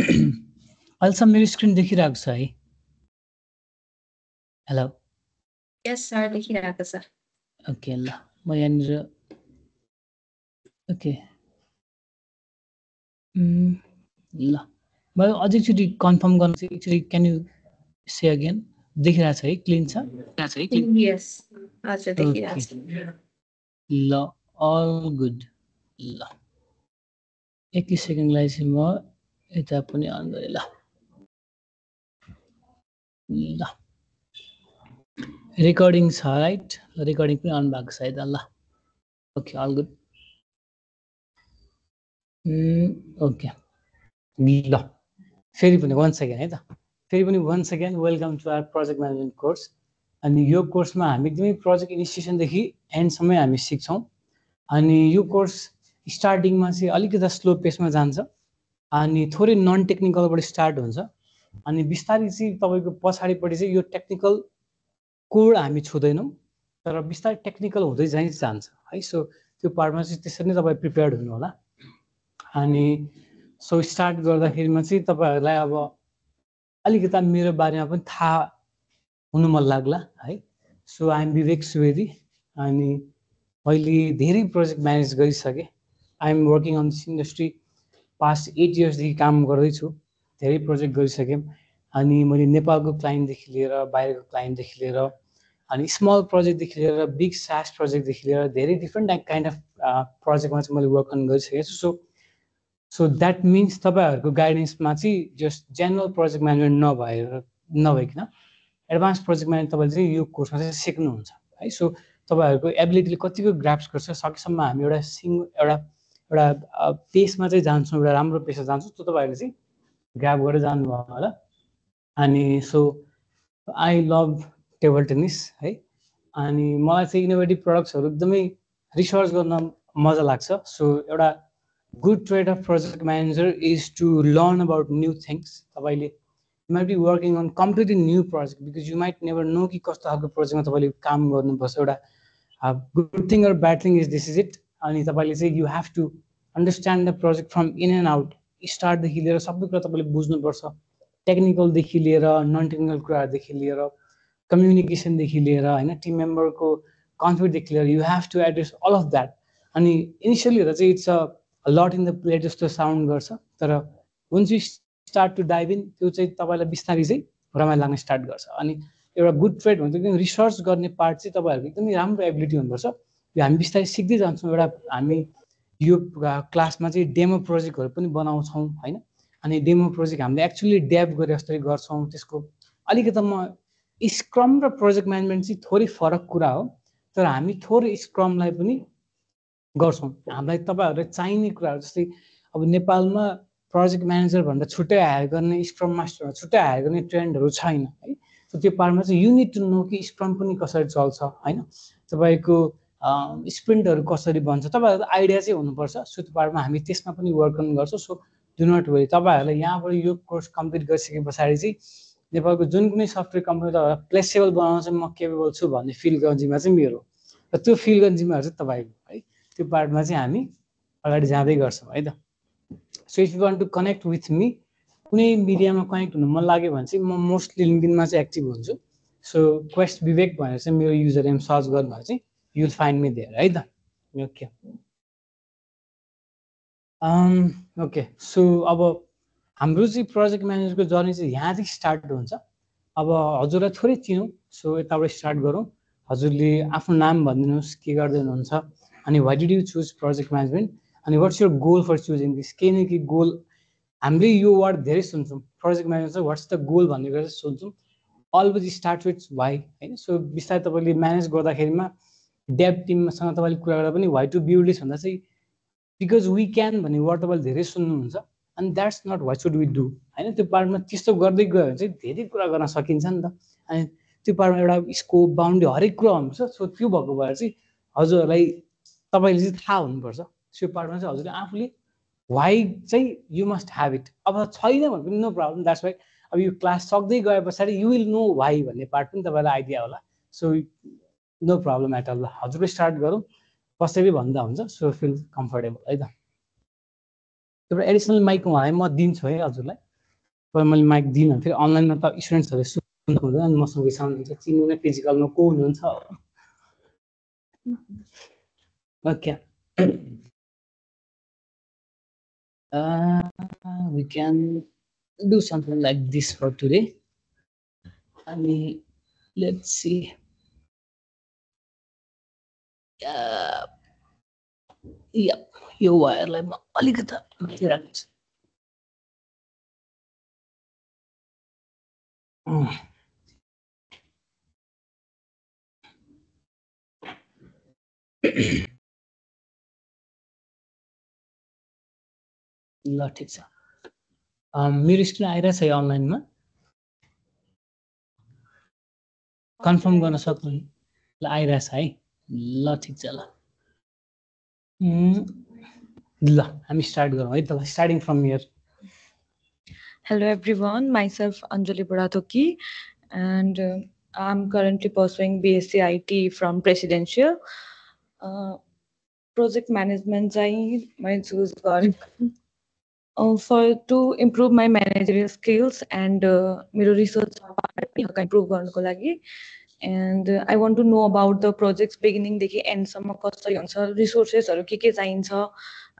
अहिलेसम्म मेरो स्क्रिन देखिरहेको छ है हेलो यस सर देखिरहेको छ ओके ल म यहाँनिर ओके ल म अझै एकचोटि कन्फर्म गर्न चाहिँ एकचोटि क्यान यु से अगेन देखिरहेको छ है क्लिन छ यस हजुर देखिरहेको छ ल अल गुड ल 21 सेकेन्डलाई चाहिँ म यता पनि अन गरेँ ल ल रेकर्डिङ छ राइट रेकर्डिङ पनि अन भएको छ है त ल ओके अल गुड ओके ल फेरि पनि 1 सेकेन्ड है त फेरि पनि 1 second welcome to our project management course अनि यो कोर्समा हामी एकदमै प्रोजेक्ट इनिसिएसनदेखि एन्डसम्म हामी सिक्छौँ अनि यो कोर्स स्टार्टिङमा चाहिँ अलिकति स्लो पेसमा जान्छ अनि थोरै नन टेक्निकलबाट स्टार्ट हुन्छ अनि बिस्तारै चाहिँ तपाईँको पछाडिपट्टि चाहिँ यो टेक्निकल कोड हामी छुँदैनौँ तर बिस्तारै टेक्निकल हुँदै जान्छ है सो त्यो पार्टमा चाहिँ त्यसरी नै तपाईँ प्रिपेयर्ड हुनु होला अनि सो स्टार्ट गर्दाखेरिमा चाहिँ तपाईँहरूलाई अब अलिकता मेरो बारेमा पनि थाहा हुनु मन लाग्ला है so I am Vivek Subedi अनि मैले धेरै प्रोजेक्ट म्यानेज गरिसकेँ I am working on this industry past 8 इयर्सदेखि काम गर्दैछु धेरै प्रोजेक्ट गरिसकेँ अनि मैले नेपालको क्लाइन्टदेखि लिएर बाहिरको क्लाइन्टदेखि लिएर अनि स्मल प्रोजेक्टदेखि लिएर बिग सास प्रोजेक्टदेखि लिएर धेरै डिफ्रेन्ट काइन्ड अफ प्रोजेक्टमा चाहिँ मैले वर्क अन गरिसकेको छु सो द्याट मिन्स तपाईँहरूको गाइडेन्समा चाहिँ जस्ट जेनरल प्रोजेक्ट म्यानेजमेन्ट नभइकन एडभान्स प्रोजेक्ट म्यानेजमेन्ट तपाईँले चाहिँ यो कोर्समा चाहिँ सिक्नुहुन्छ है सो तपाईँहरूको एबिलिटीले कतिको ग्राप्स गर्छ सकेसम्म हामी एउटा पेसमा चाहिँ जान्छौँ एउटा राम्रो पेसमा जान्छौँ त्यो तपाईँहरूले चाहिँ ग्राप गरेर जानुभयो होला अनि so I love table tennis है अनि मलाई चाहिँ इनोभेटिभ प्रडक्ट्सहरू एकदमै रिसर्च गर्न मजा लाग्छ सो एउटा good trade of project manager is to learn about new things तपाईँले you might be working on completely new project because you might never know कि कस्तो खालको प्रोजेक्टमा तपाईँले काम गर्नुपर्छ एउटा good thing or bad thing is this is it अनि तपाईँले चाहिँ you have to understand the project from in and out स्टार्टदेखि लिएर सबै कुरा तपाईँले बुझ्नुपर्छ टेक्निकलदेखि लिएर नन टेक्निकल कुराहरूदेखि लिएर कम्युनिकेसनदेखि लिएर होइन टिम मेम्बरको कन्फ्लिक्टदेखि लिएर you have to address all of that अनि इनिसियली हेर्दा चाहिँ it's a lot in the plate जस्तो साउन्ड गर्छ तर once you start to dive in त्यो चाहिँ तपाईँलाई बिस्तारै चाहिँ रमाइलो लाग्न स्टार्ट गर्छ अनि एउटा गुड ट्रेड भन्छ एकदम रिसर्च गर्ने पार्ट चाहिँ तपाईँहरूको एकदमै राम्रो एबिलिटी हुनुपर्छ यो हामी बिस्तारै सिक्दै जान्छौँ एउटा हामी यो क्लासमा चाहिँ डेमो प्रोजेक्टहरू पनि बनाउँछौँ होइन अनि डेमो प्रोजेक्ट हामीले एक्चुअली डेभ गरे जस्तै गर्छौँ त्यसको अलिकति म स्क्रम र प्रोजेक्ट म्यानेजमेन्ट चाहिँ थोरै फरक कुरा हो तर हामी थोरै स्क्रमलाई पनि गर्छौँ हामीलाई तपाईँहरूलाई चाहिने कुराहरू जस्तै अब नेपालमा प्रोजेक्ट म्यानेजर भन्दा छुट्टै हायर गर्ने स्क्रम मास्टर छुट्टै हायर गर्ने ट्रेन्डहरू छैन है सो त्यो पार्टमा चाहिँ युनिट टु नो कि स्क्रम पनि कसरी चल्छ होइन तपाईँको स्प्रिन्टहरू कसरी बन्छ तपाईँहरूको आइडिया चाहिँ हुनुपर्छ सो त्यो पार्टमा हामी त्यसमा पनि वर्क गर्न गर्छौँ सो डु नट वरी तपाईँहरूलाई यहाँबाट यो कोर्स कम्प्लिट गरिसके पछाडि चाहिँ नेपालको जुन कुनै सफ्टवेयर कम्पनी तपाईँहरूलाई प्लेसेबल बनाउन चाहिँ म केपेबल छु भन्ने फिल गर्ने जिम्मा चाहिँ मेरो र त्यो फिल गर्ने जिम्माहरू चाहिँ तपाईँको है त्यो पार्टमा चाहिँ हामी अगाडि जाँदै गर्छौँ है त so if you want to connect with me कुनै मिडियामा कनेक्ट हुनु मन लाग्यो भने चाहिँ म मोस्टली लिङ्कडिनमा चाहिँ एक्टिभ हुन्छु सो क्वेस्ट विवेक भनेर चाहिँ मेरो युजर नेम सर्च गर्नुभयो चाहिँ you will find me there है त ओके ओके सो अब हाम्रो चाहिँ प्रोजेक्ट म्यानेजरको जर्नी चाहिँ यहाँदेखि स्टार्ट हुन्छ अब हजुरलाई थोरै चिनौँ सो यताबाट स्टार्ट गरौँ हजुरले आफ्नो नाम भनिदिनुहोस् के गर्दै हुनुहुन्छ अनि why did you choose project management अनि what's your goal for choosing this केही न केही गोल हामीले यो वर्ड धेरै सुन्छौँ project manager what's the goal भन्ने कुरा चाहिँ सुन्छौँ अलवेज स्टार्ट विथ वाइ होइन सो बिस्तारै तपाईँले म्यानेज गर्दाखेरिमा डेभ टिमसँग तपाईँले कुरा गर्दा पनि वाइ टु बिल्ड दिस भन्दा चाहिँ बिकज वी क्यान भन्ने वर्ड तपाईँले धेरै सुन्नुहुन्छ अनि that's not what should we do होइन त्यो पार्टमा त्यस्तो गर्दै गयो भने चाहिँ धेरै कुरा गर्न सकिन्छ नि त अनि त्यो पार्टमा एउटा स्कोप बााउन्ड्री हरेक कुरा हुनुपर्छ सो त्यो भएको भएर चाहिँ हजुरहरूलाई तपाईँले चाहिँ थाहा हुनुपर्छ त्यो पार्टमा चाहिँ हजुरले आफूले वाइ चाहिँ यु मस्ट ह्याभ इट अब छैन भने पनि नो प्रब्लम द्याट्स वाइ अब यो क्लास सक्दै गए पछाडि यु विल नो वाइ भन्ने पार्ट पनि तपाईँलाई आइडिया होला so no problem at all ल हजुरले स्टार्ट गरौँ कसैले भन्दा हुन्छ सो फिल कम्फर्टेबल है त एउटा एडिसनल माइक उहाँलाई म दिन्छु है हजुरलाई तर मैले माइक दिइनँ फेरि अनलाइनमा त स्टुडेन्ट्सहरूले सुन्नु हुँदैन अनि मसँग साउन्ड हुन्छ चिन्नु नै फिजिकलमा को हुनुहुन्छ okay we can do something like this for today अनि let's see यो वायरलाई म अलिकति माथि राख्छु ल ठिक छ मेरो स्टुडेन्ट आइरहेछ है अनलाइनमा कन्फर्म गर्न सक्नु ल आइरहेछ है ल ठिक छ ल ल हामी स्टार्ट गरौँ है त starting from here Hello everyone, myself Anjali Burathoki and I'm currently pursuing BSc IT from Presidential. Project management I choose for to improve my managerial skills and मेरो research improve गर्नको लागि and I want to know about the projects beginning देखि end सम्म कसरी हुन्छ resources के चाहिन्छ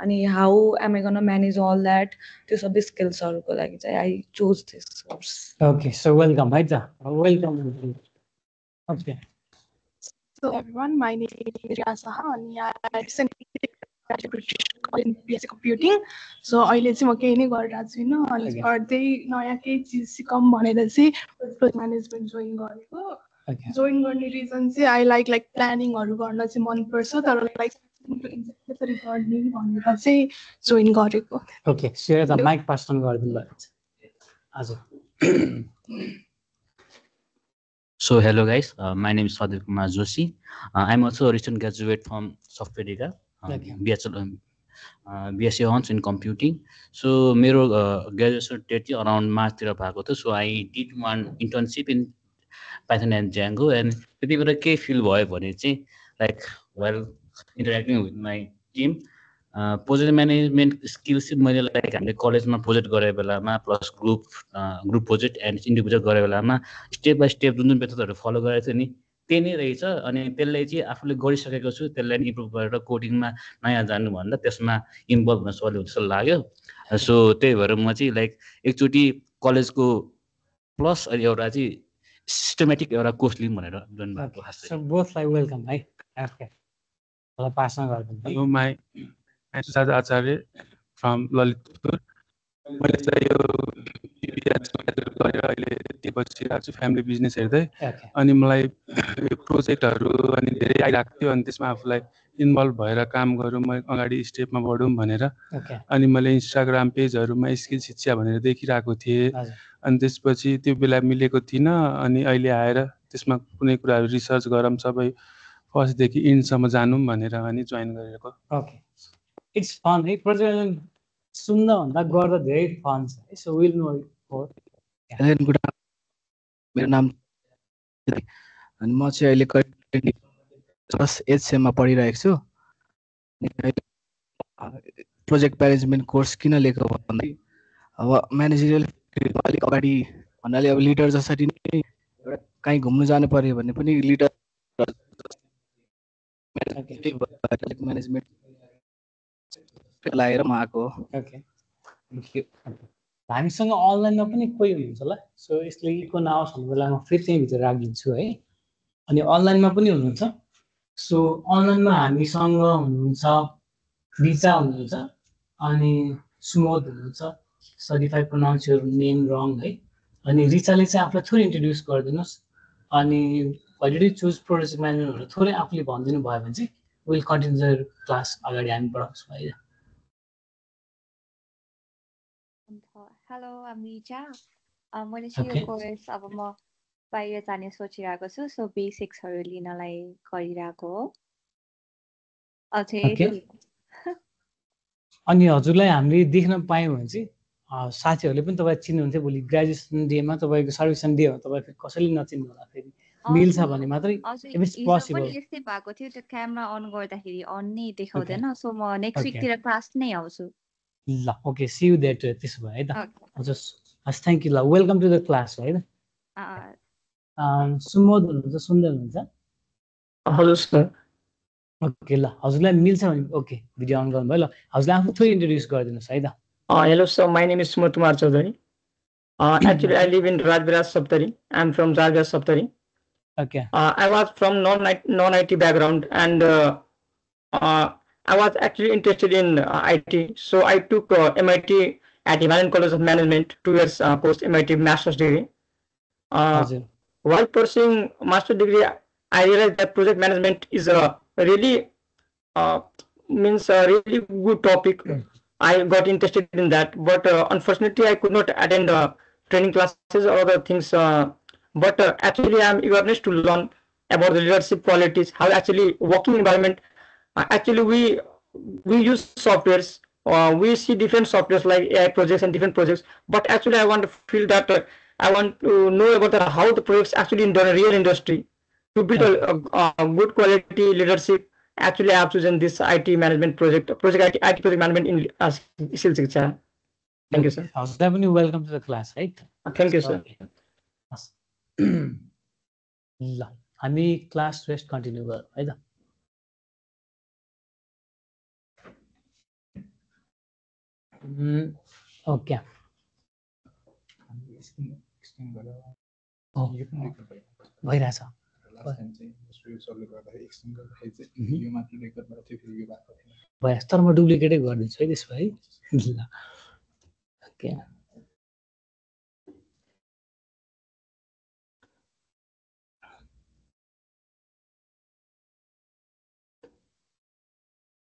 अनि how am I going to manage all that त्यो सबै स्किल्सहरुको लागि चाहिँ I chose this course. Okay, so welcome है त welcome. Okay. So everyone, my name is Riya Saha and I recently graduated in BSc Computing. So अहिले चाहिँ म केही नै गरिरहेको छैन अनि पढ्दै नयाँ केही चिज सिकौँ भनेर चाहिँ प्रोजेक्ट म्यानेजमेन्ट जोइन गरेको. जोइन गर्ने रिजन चाहिँ I like प्लानिङहरु गर्न चाहिँ मन पर्छ तर त्यसरी गर्ने भनेर चाहिँ जोइन गरेको. Okay, share the mic person गरिदिनु भयो हजुर. So hello guys, my name is Sadir Kumar Joshi. I'm also a recent graduate from Software BSc Honors in Computing. So मेरो graduation date around March तिर भएको थियो. So I did one internship in Python and Django and त्यति बेला के feel भयो भने चाहिँ like while interacting with my team project management skills चाहिँ मैले लाइक हामीले कलेजमा प्रोजेक्ट गरेको बेलामा plus group project and individual गरेको बेलामा स्टेप बाई स्टेप जुन मेथडहरू फलो गरेको थियो नि त्यही नै रहेछ अनि त्यसलाई चाहिँ आफूले गरिसकेको छु त्यसलाई नि इम्प्रुभ गरेर कोडिङमा नयाँ जानुभन्दा त्यसमा इन्भल्भ हुन सक्यो जस्तो लाग्यो सो त्यही भएर म चाहिँ लाइक एकचोटि कलेजको प्लस अनि एउटा चाहिँ सिस्टमेटिक एउटा कोर्स लिउँ भनेर जोइन भएको खास सो बोथलाई वेलकम है ओके ल पास नगर्दिनु माई सुजात आचार्य फ्रम ललितपुर मैले चाहिँ यो गरेर अहिले यति बसिरहेको छु फ्यामिली बिजनेस हेर्दै अनि मलाई यो प्रोजेक्टहरू अनि धेरै आइरहेको थियो अनि त्यसमा आफूलाई इन्भल्भ भएर काम गरौँ म अगाडि स्टेपमा बढौँ भनेर अनि मैले इन्स्टाग्राम पेजहरूमा स्किल शिक्षा भनेर देखिरहेको थिएँ अनि त्यसपछि त्यो बेला मिलेको थिइनँ अनि अहिले आएर त्यसमा कुनै कुराहरू रिसर्च गरौँ सबै फर्स्टदेखि इन्डसम्म जानौँ भनेर अनि जोइन गरेको. ओके इट्स फन है प्रोजेक्ट सुन्दा भन्दा गर्दा धेरै फन छ है so will know more. Hello good मेरो नाम अनि म चाहिँ अहिले क्लास 8 सेममा पढिरहेको छु. प्रोजेक्ट म्यानेजमेन्ट कोर्स किन लिएको भन्दा अब म्यानेजरियल अलिक अगाडि भन्नाले अब लिडर जसरी नै एउटा कहीँ घुम्नु जानु पर्यो भने पनि लिडर म्यानेजमेन्ट लागेर म आएको. ओके हामीसँग अनलाइनमा पनि कोही हुनुहुन्छ होला सो यसले इको नआओस् भन्ने बेलामा फेरि त्यही भित्र राखिदिन्छु है अनि अनलाइनमा पनि हुनुहुन्छ सो अनलाइनमा हामीसँग हुनुहुन्छ रिचा हुनुहुन्छ अनि सुमोद हुनुहुन्छ sorry if I pronounce your name wrong है अनि रिचाले चाहिँ आफूलाई थोरै इन्ट्रोड्युस गरिदिनुहोस् अनि अलरेडी चुज प्रोजेक्ट म्यानेजमेन्टहरू थोरै आफूले भनिदिनु भयो भने चाहिँ विल कन्टिन्यू द क्लास अगाडि हामी बढाउँछौँ है. हेलो आम रिचा मैले चाहिँ यो कोर्स अब म बाहिर जाने सोचिरहेको छु सो बेसिक्सहरू लिनलाई गरिरहेको हो अझै. अनि हजुरलाई हामीले देख्न पायौँ भने चाहिँ साथीहरूले पनि तपाईँ चिन्नुहुन्थ्यो भोलि ग्रेजुएसन डेमा तपाईँको सर्भिसन डे हो तपाईँ फेरि कसैले नचिन्नु होला फेरि मिल्छ भने मात्रै इफ इट्स पोसिबल. यस्तै भएको थियो त्यो क्यामेरा अन गर्दाखेरि अन नै देखाउँदैन सो म नेक्स्ट विकतिर क्लास नै आउँछु. ल ओके सी यु देयर त्यसो भए है त हजुर हस् थ्याङ्क यू ल वेलकम टु द क्लास है सुमोद हुनुहुन्छ सुन्दै हुनुहुन्छ हेलो सर ओके ल हजुरलाई मिल्छ भने ओके भिडियो अन गर्नुभयो ल हजुरलाई आफू थोरै इन्ट्रोड्युस गरिदिनुहोस् है त hello sir my name is Sumod Kumar Chaudhary actually I live in Rajviraj Saptari. I'm from Rajviraj Saptari. Okay. I was from non-IT background and I was actually interested in IT. So I took MIT at Himalayan College of Management 2 years post MIT master's degree. While pursuing master's degree, I realized that project management is a really means a really good topic. I got interested in that, but unfortunately I could not attend training classes or other things. But actually I am eagerness to learn about the leadership qualities, how actually working environment. Actually we use softwares. We see different softwares like AI projects and different projects. But actually I want to feel that I want to know about how the projects actually in the real industry to build a good quality leadership. Actually, I have chosen this IT management project project management in Skill Shiksha. Thank you, sir. Definitely welcome to the class, right? Thank you, sir. ल हामी class rest continue गरौँ है त okay भइरहेछ भइहाल्छ तर म डुप्लिकेटै गरिदिन्छु है त्यसो भए ल okay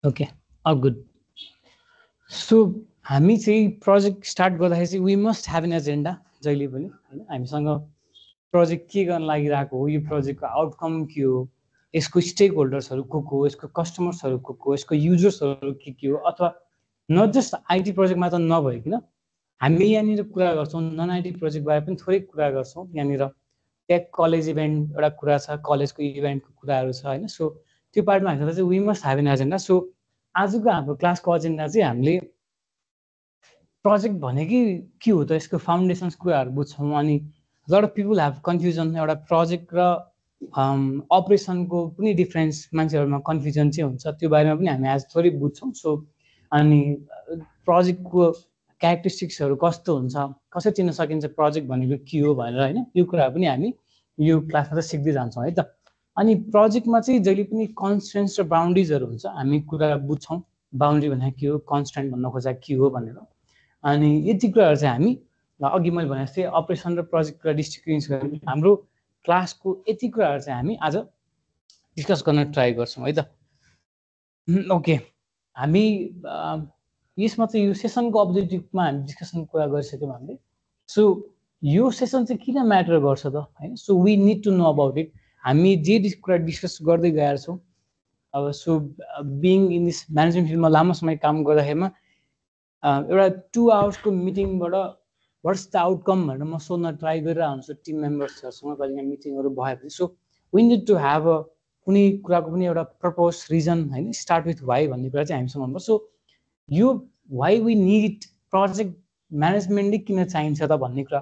okay all good so हामी चाहिँ प्रोजेक्ट स्टार्ट गर्दाखेरि चाहिँ we must have an agenda जहिले पनि होइन हामीसँग प्रोजेक्ट के गर्न लागिरहेको हो यो प्रोजेक्टको आउटकम के हो यसको स्टेक होल्डर्सहरू को हो यसको कस्टमर्सहरू को हो यसको युजर्सहरू के हो अथवा नट जस्ट आइटी प्रोजेक्ट मात्र नभइकन हामी यहाँनिर कुरा गर्छौँ नन आइटी प्रोजेक्ट बारे पनि थोरै कुरा गर्छौँ यहाँनिर टेक कलेज इभेन्ट एउटा कुरा छ कलेजको इभेन्टको कुराहरू छ होइन सो त्यो पार्टमा हामीलाई चाहिँ we must have an agenda so आजको हाम्रो क्लासको एजेन्डा चाहिँ हामीले प्रोजेक्ट भनेकै के हो त यसको फाउन्डेसन्स कुराहरू बुझ्छौँ अनि lot of people have confusion एउटा प्रोजेक्ट र अपरेसनको पनि डिफ्रेन्स मान्छेहरूमा कन्फ्युजन चाहिँ हुन्छ त्यो बारेमा पनि हामी आज थोरै बुझ्छौँ सो अनि प्रोजेक्टको क्यारेक्टरिस्टिक्सहरू कस्तो हुन्छ कसरी चिन्न सकिन्छ प्रोजेक्ट भनेको के हो भनेर होइन यो कुरा पनि हामी यो क्लासमा चाहिँ सिक्दै जान्छौँ है त अनि प्रोजेक्टमा चाहिँ जहिले पनि कन्स्ट्रेन्ट्स र बााउन्ड्रिजहरू हुन्छ हामी कुरा बुझ्छौँ बााउन्ड्री भनेको के हो कन्स्ट्रेन्ट भन्न खोजेको के हो भनेर अनि यति कुराहरू चाहिँ हामी अघि मैले भने जस्तै अपरेसन र प्रोजेक्टको डिस्ट्रिब्युट गरेर हाम्रो क्लासको यति कुराहरू चाहिँ हामी आज डिस्कस गर्न ट्राई गर्छौँ है त ओके हामी यसमा चाहिँ यो सेसनको अब्जेक्टिभमा हामी डिस्कसन कुरा गरिसक्यौँ हामीले सो यो सेसन चाहिँ किन म्याटर गर्छ त होइन so we need to know about it हामी जे कुरा डिस्कस गर्दै गएर छौँ अब so being in this management फिल्डमा लामो समय काम गर्दाखेरिमा एउटा 2 आवर्सको मिटिङबाट वाट्स द आउटकम भनेर म सोध्न ट्राई गरिरहेको हुन्छु टिम मेम्बर्सहरूसँग कहिले मिटिङहरू भएपछि so we need to have a कुनै कुराको पनि एउटा पर्पज रिजन होइन स्टार्ट विथ वाइ भन्ने कुरा चाहिँ हामीसँग हुनुपर्छ सो यो वाइ वी निड प्रोजेक्ट म्यानेजमेन्टै किन चाहिन्छ त भन्ने कुरा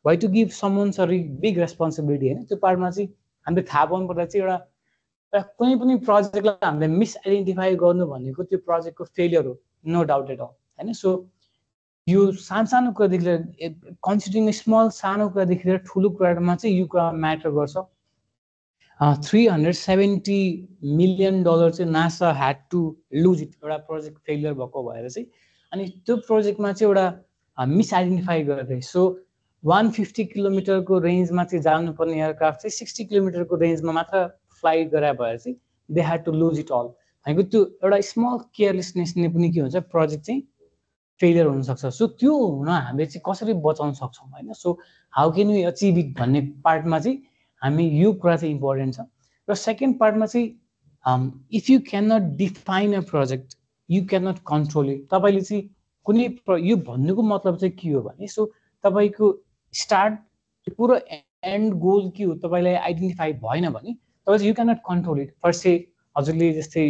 why to give someone's a big responsibility होइन त्यो पार्टमा चाहिँ हामीले थाहा पाउनुपर्दा चाहिँ एउटा कुनै पनि प्रोजेक्टलाई हामीले मिसआइडेन्टिफाई गर्नु भनेको त्यो प्रोजेक्टको फेलियर हो नो डाउट एट अल होइन सो यो सानो कुरादेखि लिएर कन्सिडरिङ स्मल सानो कुरादेखि लिएर ठुलो कुरामा चाहिँ यो कुरा म्याटर गर्छ $370 million चाहिँ NASA had to lose it एउटा प्रोजेक्ट फेलियर भएको भएर चाहिँ अनि त्यो प्रोजेक्टमा चाहिँ एउटा मिसआइडेन्टिफाई गरेको सो 150 किलोमिटरको रेन्जमा चाहिँ जानुपर्ने एयरक्राफ्ट चाहिँ 60 किलोमिटरको रेन्जमा मात्र फ्लाइ गरे भएर चाहिँ they had to lose it all भनेको त्यो एउटा स्मल केयरलेसनेसले पनि के हुन्छ प्रोजेक्ट चाहिँ फेलियर हुनसक्छ सो त्यो हुन हामीले चाहिँ कसरी बचाउन सक्छौँ होइन so how can we achieve it भन्ने पार्टमा चाहिँ हामी यो कुरा चाहिँ इम्पोर्टेन्ट छ र सेकेन्ड पार्टमा चाहिँ if you can not define a project you can not control it तपाईँले चाहिँ कुनै यो भन्नुको मतलब चाहिँ के हो भने सो तपाईँको स्टार्ट पुरो एन्ड गोल के हो तपाईँलाई आइडेन्टिफाई भएन भने तपाईँ चाहिँ you can not control it first चाहिँ हजुरले जस्तै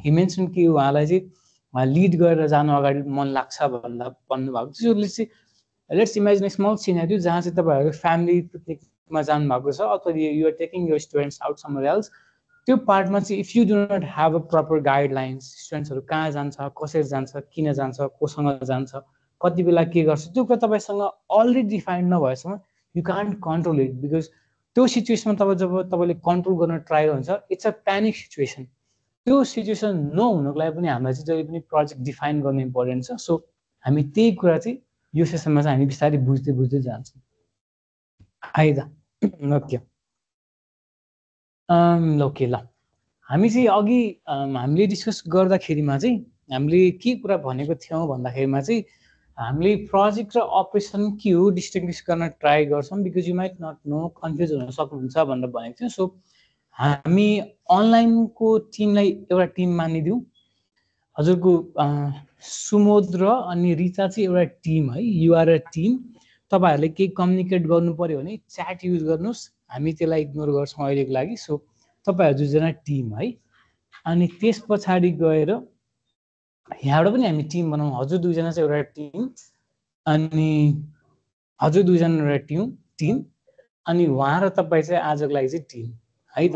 हि मेन्सन कि उहाँलाई चाहिँ लिड गरेर जानु अगाडि मन लाग्छ भन्नुभएको त्यसले चाहिँ लेट्स इमेजिन स्मल सिनेरियो जहाँ चाहिँ तपाईँहरू फ्यामिली पिकनिकमा जानुभएको छ अथवा you are taking your students out somewhere else, त्यो पार्टमा चाहिँ if you do not have a proper guidelines, स्टुडेन्ट्सहरू कहाँ जान्छ, कसरी जान्छ, किन जान्छ, कोसँग जान्छ, कति बेला के गर्छ, त्यो कुरा तपाईँसँग अलरेडी डिफाइन्ड नभएसम्म you can't control it, because त्यो सिचुएसनमा जब तपाईँले कन्ट्रोल गर्न ट्राई गर्नुहुन्छ इट्स अ प्यानिक सिचुएसन। त्यो सिचुएसन नहुनको लागि पनि हामीलाई चाहिँ जहिले पनि प्रोजेक्ट डिफाइन गर्नु इम्पोर्टेन्ट छ। सो हामी त्यही कुरा चाहिँ यो सेसनमा चाहिँ हामी बिस्तारै बुझ्दै जान्छौँ है त। ओके ओके ल, हामी चाहिँ अघि हामीले डिस्कस गर्दाखेरिमा चाहिँ हामीले के कुरा भनेको थियौँ भन्दाखेरिमा चाहिँ हामीले प्रोजेक्ट र अपरेसन के हो डिस्टिङ्ग्विस गर्न ट्राई गर्छौँ, because you might not know, confuse हुन सक्नुहुन्छ भनेर भनेको थियो। सो हामी अनलाइनको टिमलाई एउटा टिम मानिदिउँ, हजुरको सुमोद र अनि रिचा चाहिँ एउटा टिम है, युआर अ टिम। तपाईँहरूले केही कम्युनिकेट गर्नु पर्यो भने च्याट युज गर्नुहोस्, हामी त्यसलाई इग्नोर गर्छौँ अहिलेको लागि। सो तपाईँहरू दुईजना टिम है, अनि त्यस पछाडि गएर यहाँबाट पनि हामी टिम बनाउँ, हजुर दुईजना चाहिँ एउटा टिम अनि हजुर दुईजना एउटा टिम अनि उहाँ र तपाईँ चाहिँ आजको लागि चाहिँ टिम है त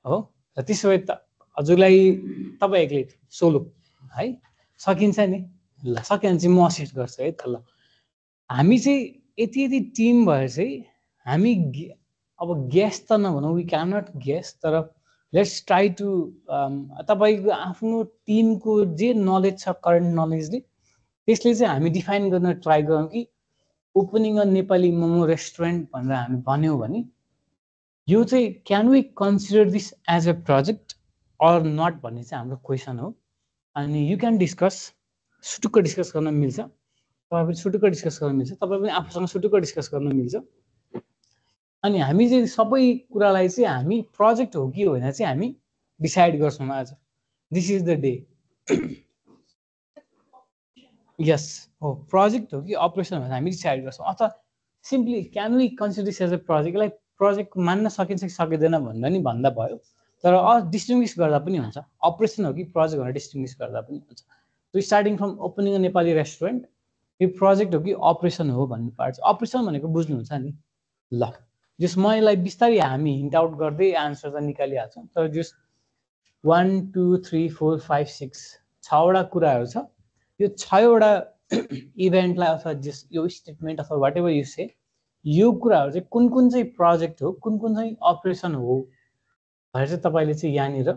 हो। र त्यसो भए त हजुरलाई तपाईँ एक्लै सोलो है, सकिन्छ नि? ल सक्यो भने चाहिँ म असिस्ट गर्छु है त। ल हामी चाहिँ यति टिम भएर चाहिँ हामी अब गेस त नभनौँ, वी क्यान नट गेस, तर लेट्स ट्राई टु तपाईँको आफ्नो टिमको जे नलेज छ, करेन्ट नलेजले, त्यसले चाहिँ हामी डिफाइन गर्न ट्राई गरौँ कि opening a Nepali momo restaurant भनेर हामी भन्यौँ भने यो चाहिँ can we consider this as a project or not भन्ने चाहिँ हाम्रो क्वेसन हो। अनि यु क्यान डिस्कस, सुटुक्क डिस्कस गर्न मिल्छ, तपाईँ पनि सुटुक्क डिस्कस गर्न मिल्छ, तपाईँ पनि आफूसँग सुटुक्क डिस्कस गर्न मिल्छ। अनि हामी चाहिँ सबै कुरालाई चाहिँ हामी प्रोजेक्ट हो कि होइन चाहिँ हामी डिसाइड गर्छौँ आज। This is the day. Yes हो, प्रोजेक्ट हो कि अपरेसन भनेर हामी डिसाइड गर्छौँ, अथवा simply can we consider this as a प्रोजेक्टलाई प्रोजेक्ट मान्न सकिन्छ कि सकिँदैन भन्दा नि भन्दा भयो, तर डिस्टिङ्ग्विस गर्दा पनि हुन्छ, अपरेसन हो कि प्रोजेक्ट भनेर डिस्टिङ्ग्विस गर्दा पनि हुन्छ। So starting from opening a Nepali restaurant, यो प्रोजेक्ट हो कि अपरेसन हो भन्ने पार्ट छ। अपरेसन भनेको बुझ्नुहुन्छ नि? ल जस म यसलाई बिस्तारै हामी हिन्ट आउट गर्दै आन्सर त निकालिहाल्छौँ, तर जस 1 2 3 4 5 6 6वटा कुराहरू छ। यो 6वटा इभेन्टलाई अथवा जस यो स्टेटमेन्ट अथवा वाट एभर यु से, यो कुराहरू चाहिँ कुन चाहिँ प्रोजेक्ट हो, कुन चाहिँ अपरेसन हो भनेर चाहिँ तपाईँले चाहिँ यहाँनिर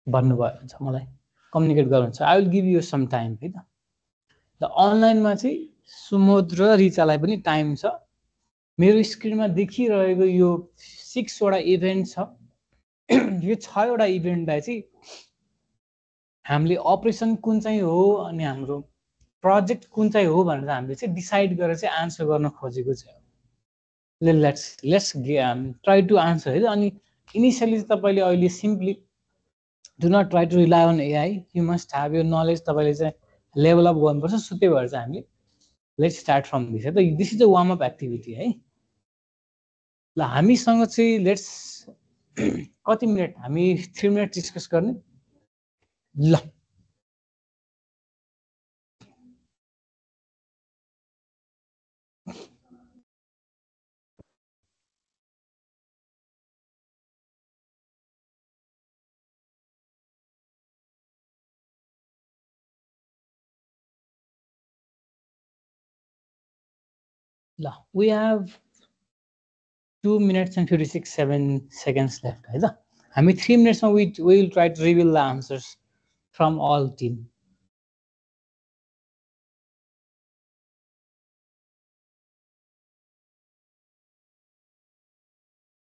भन्नुभयो हुन्छ, मलाई कम्युनिकेट गर्नुहुन्छ। I will give you some time है त। ल अनलाइनमा चाहिँ सुमोद र रिचालाई पनि टाइम छ। मेरो स्क्रिनमा देखिरहेको यो 6वटा इभेन्ट छ, यो 6वटा इभेन्टलाई चाहिँ हामीले अपरेसन कुन चाहिँ हो अनि हाम्रो प्रोजेक्ट कुन चाहिँ हो भनेर हामीले चाहिँ डिसाइड गरेर चाहिँ आन्सर गर्न खोजेको छ। लेट्स ट्राई टु आन्सर है त। अनि इनिसियली चाहिँ तपाईँले अहिले simply do not try to rely on AI, you must have यो नलेज, तपाईँले चाहिँ लेभल अप गर्नुपर्छ। सो त्यही भएर चाहिँ हामीले लेट्स स्टार्ट फ्रम दिस है त। This is a warm up activity है। ल हामीसँग चाहिँ लेट्स कति मिनट, हामी 3 मिनट डिस्कस गर्ने। ल ल we have 2 minutes and 56 seconds left है त। हामी 3 मिनट्समा we will try to reveal the answers from all team.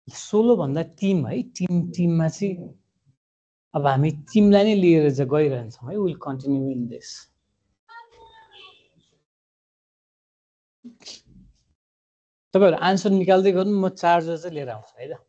Solo भन्दा टिम है, टिममा चाहिँ अब हामी टिमलाई नै लिएर चाहिँ गइरहन्छौँ है। Will continue in this. तपाईँहरू आन्सर निकाल्दै गर्नु, म चार्जर चाहिँ लिएर आउँछु है त।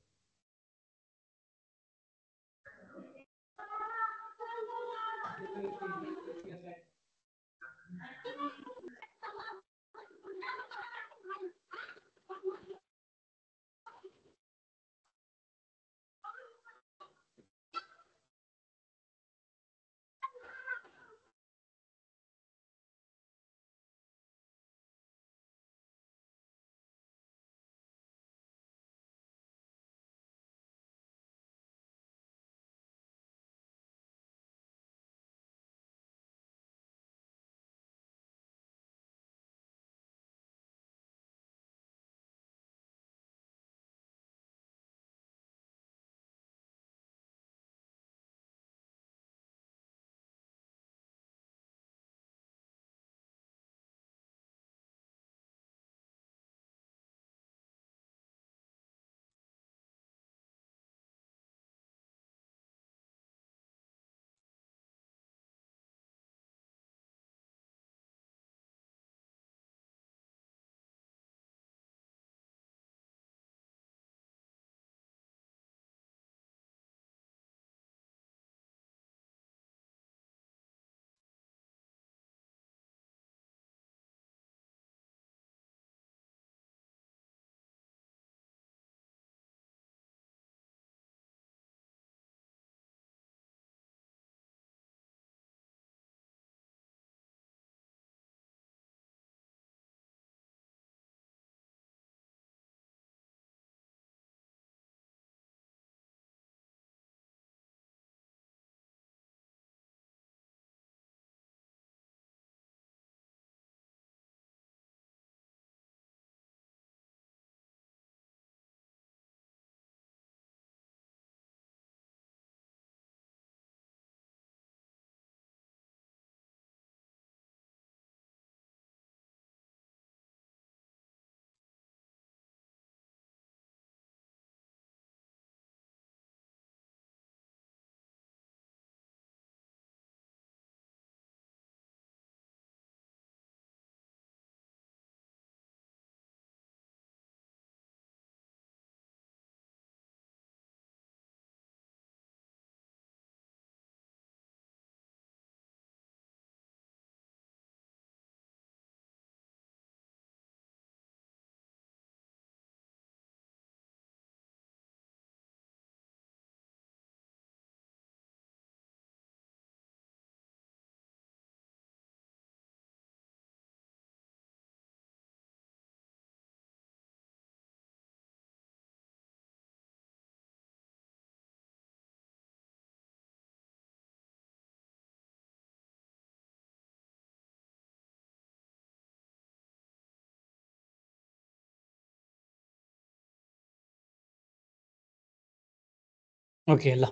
ओके ल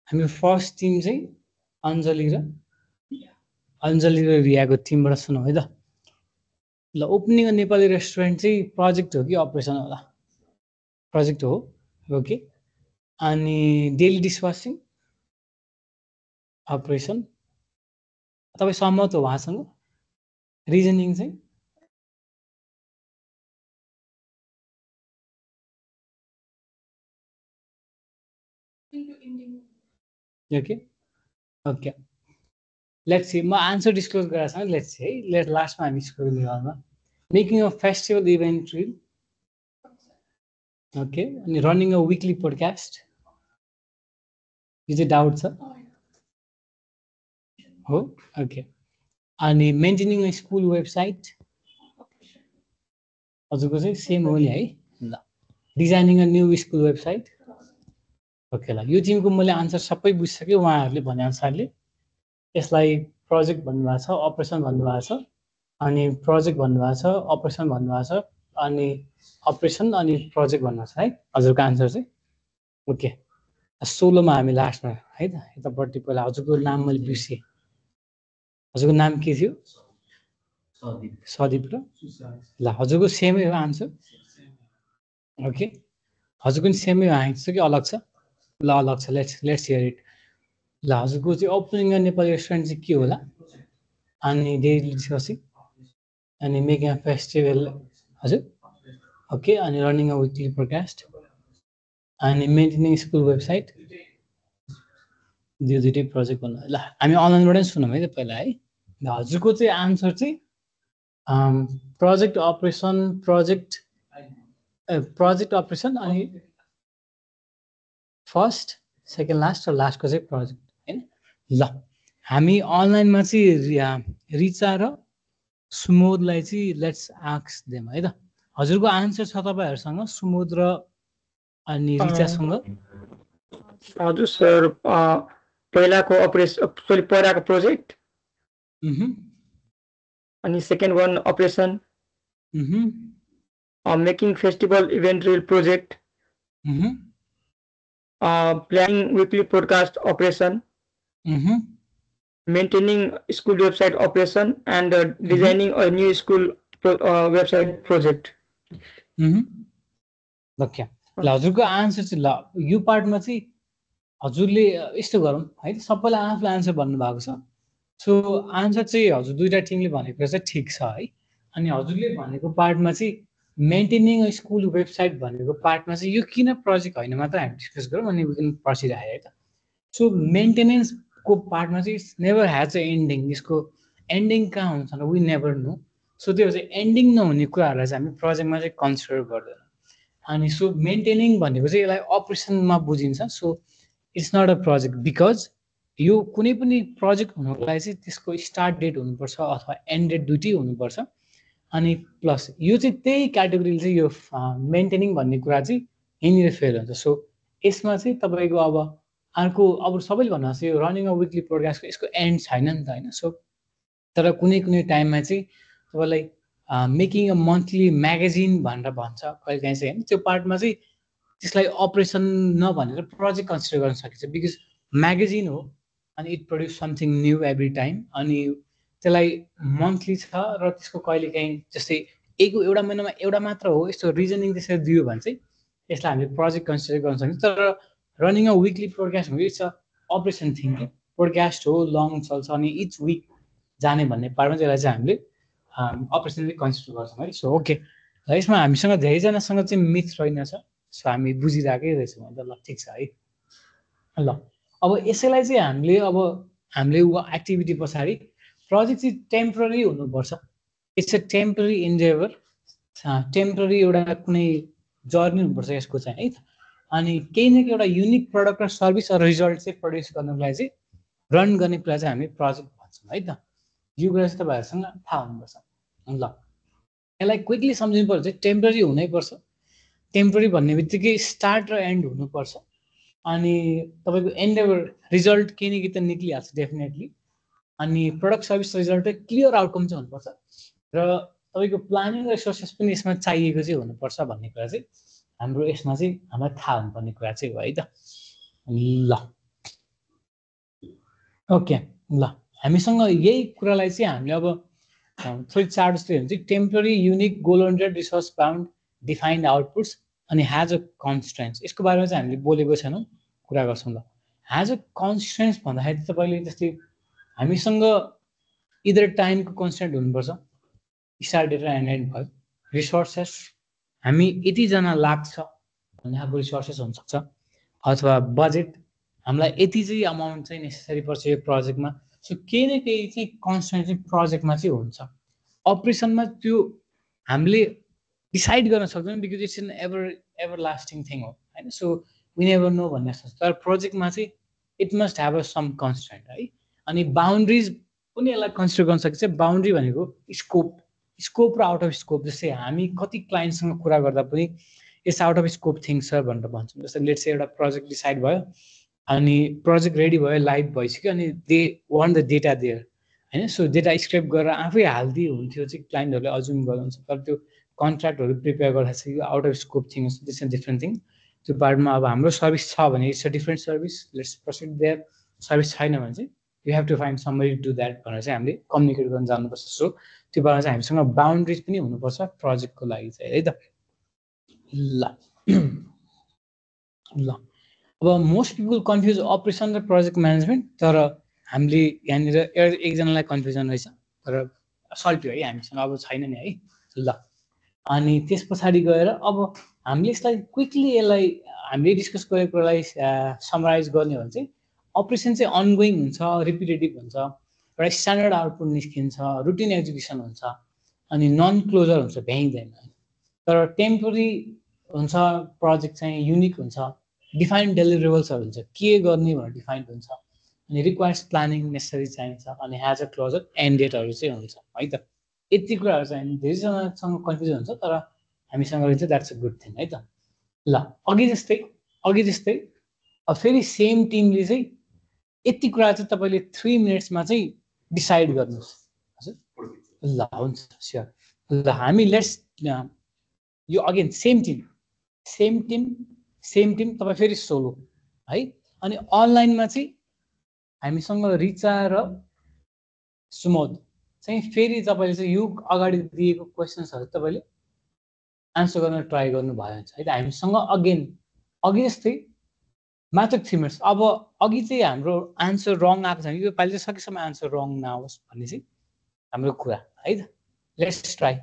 हामी फर्स्ट टिम चाहिँ अञ्जली र रियाको टिमबाट सुनौँ है त ल ओपनिङ नेपाली रेस्टुरेन्ट चाहिँ प्रोजेक्ट हो कि अपरेसन होला प्रोजेक्ट हो ओके अनि डेली डिसवासिङ अपरेसन तपाईँ सहमत हो उहाँसँग रिजनिङ चाहिँ ओके ओके लेट्स सी म आन्सर डिस्क्लोज गरेर छ लेट्स सी है लास्टमा हामी स्कोर निकाल्नु making a festival event reel okay अनि रनिङ अ विकली पोडकास्ट यो चाहिँ डाउट छ हो ओके अनि मेन्टेनिङ अ स्कुल वेबसाइट हजुरको चाहिँ सेम हो नि है ल designing a new school website okay ल यो टिमको मैले आन्सर सबै बुझिसकेँ उहाँहरूले भने अनुसारले यसलाई प्रोजेक्ट भन्नुभएको छ अपरेसन भन्नुभएको छ अनि प्रोजेक्ट भन्नुभएको छ अपरेसन भन्नुभएको छ अनि अपरेसन अनि प्रोजेक्ट भन्नुभएको छ है हजुरको आन्सर चाहिँ ओके 16 मा हामी लास्टमा है त यतापट्टि पहिला हजुरको नाम मैले बिर्सेँ हजुरको नाम के थियो सदीप र ल हजुरको सेमै हो आन्सर ओके हजुरको पनि सेमै हो आन्सर कि अलग छ ल अलग छ लेट्स हियर इट ल हजुरको चाहिँ ओपनिङ नेपाली रेस्टुरेन्ट चाहिँ के होला अनि डेली डिस्कसिङ अनि मेकिङ अ फेस्टिभल हजुर ओके अनि रनिङ अ विकली पोडकास्ट अनि मेन्टेनिङ स्कुल वेबसाइट दुईटै प्रोजेक्ट भन्नु ल हामी अनलाइनबाटै सुनौँ है त पहिला है ल हजुरको चाहिँ आन्सर चाहिँ प्रोजेक्ट अपरेसन अनि फर्स्ट सेकेन्ड लास्ट र लास्टको चाहिँ प्रोजेक्ट होइन ल हामी अनलाइनमा चाहिँ रिचा र सुमोदलाई चाहिँ लेट्स आस्क देम है त हजुरको आन्सर छ तपाईँहरूसँग सुमोद र अनि रिचासँग हजुर सर पहिलाको प्रोजेक्ट अनि second one operation making festival event reel project planning weekly podcast operation, maintaining school website operation, and designing a new school website project. Okay ल हजुरको आन्सर चाहिँ ल यो पार्टमा चाहिँ हजुरले यस्तो गरौँ है सबैलाई आफूले आन्सर भन्नुभएको छ सो आन्सर चाहिँ हजुर दुईवटा टिमले भनेको चाहिँ ठिक छ है अनि हजुरले भनेको पार्टमा चाहिँ मेन्टेनिङ अ स्कुल वेबसाइट भनेको पार्टमा चाहिँ यो किन प्रोजेक्ट होइन मात्र हामी डिस्कस गरौँ अनि विकिन पर्सिरह्यो है त सो मेन्टेनेन्सको पार्टमा चाहिँ इट्स नेभर ह्याज अ एन्डिङ यसको एन्डिङ कहाँ हुन्छ र वी नेभर नो सो त्यो चाहिँ एन्डिङ नहुने कुराहरूलाई चाहिँ हामी प्रोजेक्टमा चाहिँ कन्सिडर गर्दैन अनि सो मेन्टेनिङ भनेको चाहिँ यसलाई अपरेसनमा बुझिन्छ so it's not a project because यो कुनै पनि प्रोजेक्ट हुनुको लागि चाहिँ त्यसको स्टार्ट डेट हुनुपर्छ अथवा एन्ड डेट दुइटै हुनुपर्छ अनि प्लस यो चाहिँ त्यही क्याटेगोरीले चाहिँ यो मेन्टेनिङ भन्ने कुरा चाहिँ यहीँनिर फेल हुन्छ सो यसमा चाहिँ तपाईँको अब अर्को अब सबैले भन्नु चाहिँ यो रनिङ अ विकली पोडकास्टको यसको एन्ड छैन नि त होइन सो तर कुनै कुनै टाइममा चाहिँ तपाईँलाई मेकिङ अ मन्थली म्यागजिन भनेर भन्छ कहिले काहीँ चाहिँ होइन त्यो पार्टमा चाहिँ त्यसलाई अपरेसन नभनेर प्रोजेक्ट कन्सिडर गर्न सकिन्छ बिकज म्यागजिन हो अनि it produce something new every time अनि त्यसलाई मन्थली छ र त्यसको कहिले काहीँ जस्तै एउटा महिनामा एउटा मात्र हो यस्तो रिजनिङ त्यसरी दियो भने चाहिँ यसलाई हामीले प्रोजेक्ट कन्सिडर गर्न सकिन्छ तर रनिङ अ विकली पोडकास्ट हो it's a operation thing podcast हो लङ चल्छ अनि इच विक जाने भन्ने पार्टमा त्यसलाई चाहिँ हामीले अपरेसनली कन्सिडर गर्छौँ है सो ओके र यसमा हामीसँग धेरैजनासँग चाहिँ मिथ रहेनछ सो हामी बुझिरहेकै रहेछौँ अन्त ल ठिक छ है ल अब यसैलाई चाहिँ हामीले एक्टिभिटी पछाडि प्रोजेक्ट चाहिँ टेम्पोररी हुनुपर्छ इट्स अ टेम्पोररी इन्डेभर टेम्पोररी एउटा कुनै जर्नी हुनुपर्छ यसको चाहिँ है त अनि केही न केही एउटा युनिक प्रडक्ट र सर्भिस र रिजल्ट चाहिँ प्रड्युस गर्नको लागि चाहिँ रन गर्ने कुरा चाहिँ हामी प्रोजेक्ट भन्छौँ है त यो कुरा चाहिँ तपाईँहरूसँग थाहा हुनुपर्छ ल यसलाई क्विकली सम्झिनु पर्छ चाहिँ टेम्पोररी हुनैपर्छ टेम्पोररी भन्ने बित्तिकै स्टार्ट र एन्ड हुनुपर्छ अनि तपाईँको एन्डेभर रिजल्ट केही न केही त निक्लिहाल्छ डेफिनेटली अनि प्रडक्ट सर्भिस रिजल्ट चाहिँ क्लियर आउटकम चाहिँ हुनुपर्छ र तपाईँको प्लानिङ र रिसोर्सेस पनि यसमा चाहिएको चाहिँ हुनुपर्छ भन्ने कुरा चाहिँ हाम्रो यसमा चाहिँ हामीलाई थाहा हुनुपर्ने कुरा चाहिँ हो है त ल ओके ल हामीसँग यही कुरालाई चाहिँ हामीले अब थोरै चार्ट जस्तै हुन्छ temporary unique goal oriented resource bound defined outputs अनि हैज अ कन्स्ट्रेन्ट्स यसको बारेमा चाहिँ हामीले बोलेको छैनौँ कुरा गर्छौँ ल हैज अ कन्स्ट्रेन्ट्स भन्दाखेरि तपाईँले जस्तै हामीसँग इदर टाइमको कन्स्ट्रेन्ट हुनुपर्छ स्टार्ट डेट र एन्ड डेट भयो रिसोर्सेस हामी यतिजना लाग्छ भन्ने खालको रिसोर्सेस हुनसक्छ अथवा बजेट हामीलाई यति चाहिँ अमाउन्ट चाहिँ नेसेसरी पर्छ यो प्रोजेक्टमा सो केही न केही चाहिँ कन्स्ट्रेन्ट चाहिँ प्रोजेक्टमा चाहिँ हुन्छ अपरेसनमा त्यो हामीले डिसाइड गर्न सक्दैनौँ because it's an everlasting thing हो होइन सो वी नेभर नो भन्ने जस्तो तर प्रोजेक्टमा चाहिँ it must have a some constraint है अनि बााउन्ड्रिज पनि यसलाई कन्सिडर गर्न सकिन्छ बााउन्ड्री भनेको स्कोप र आउट अफ स्कोप जस्तै हामी कति क्लाइन्टसँग कुरा गर्दा पनि it's out of scope things sir भनेर भन्छौँ जस्तै लेट्स से एउटा प्रोजेक्ट डिसाइड भयो अनि प्रोजेक्ट रेडी भयो लाइभ भइसक्यो अनि they want the data there होइन सो डेटा स्क्रेप गरेर आफै हालिदिए हुन्थ्यो चाहिँ क्लाइन्टहरूले अज्युम गर्नुहुन्छ तर त्यो कन्ट्र्याक्टहरू प्रिपेयर गर्दा चाहिँ out of scope thing this is different thing त्यो पार्टमा अब हाम्रो सर्भिस छ भने it's a different service let's proceed there service छैन भने चाहिँ you have to find somebody do that भनेर चाहिँ हामीले कम्युनिकेट गर्न जानुपर्छ सो त्यो बारेमा चाहिँ हामीसँग बााउन्ड्रिज पनि हुनुपर्छ प्रोजेक्टको लागि चाहिँ है त ल ल अब मोस्ट पिपल कन्फ्युज अपरेसन र प्रोजेक्ट म्यानेजमेन्ट तर हामीले यहाँनिर एकजनालाई कन्फ्युजन रहेछ तर सल्ट्यो है हामीसँग अब छैन नि है ल अनि त्यस पछाडि गएर अब हामीले यसलाई क्विकली यसलाई हामीले डिस्कस गरेको कुरालाई समराइज गर्ने हो भने चाहिँ अपरेसन चाहिँ अनगोइङ हुन्छ रिपिटेटिभ हुन्छ एउटा स्ट्यान्डर्ड आउटपुट निस्किन्छ रुटिन एक्जिक्युसन हुन्छ अनि नन क्लोजर हुन्छ भ्याइँदैन तर टेम्पोररी हुन्छ प्रोजेक्ट चाहिँ युनिक हुन्छ डिफाइन्ड डेलिभरेबल्सहरू हुन्छ के गर्ने भनेर डिफाइन्ड हुन्छ अनि रिक्वायर्स प्लानिङ नेसेसरी चाहिन्छ अनि ह्याज अ क्लोजर एन्ड डेटहरू चाहिँ हुन्छ है त यति कुराहरू चाहिँ धेरैजनासँग कन्फ्युजन हुन्छ तर हामीसँग चाहिँ द्याट्स अ गुड थिङ है त ल अघि जस्तै अब फेरि सेम टिमले चाहिँ यति कुरा चाहिँ तपाईँले 3 मिनट्समा चाहिँ डिसाइड गर्नुहोस् हजुर ल हुन्छ स्योर ल हामी लेट्स यो अगेन सेम टिम तपाईँ फेरि सोलो है अनि अनलाइनमा चाहिँ हामीसँग रिचा र सुमोद चाहिँ फेरि तपाईँले चाहिँ यो अगाडि दिएको क्वेसन्सहरू तपाईँले आन्सर गर्न ट्राई गर्नुभयो भने है त हामीसँग अघि जस्तै मात्र 3 मिनट्स अब अघि चाहिँ हाम्रो आन्सर रङ आएको छ भने यो पालि चाहिँ सकेसम्म आन्सर रङ नआओस् भन्ने चाहिँ हाम्रो कुरा है त लेट्स ट्राई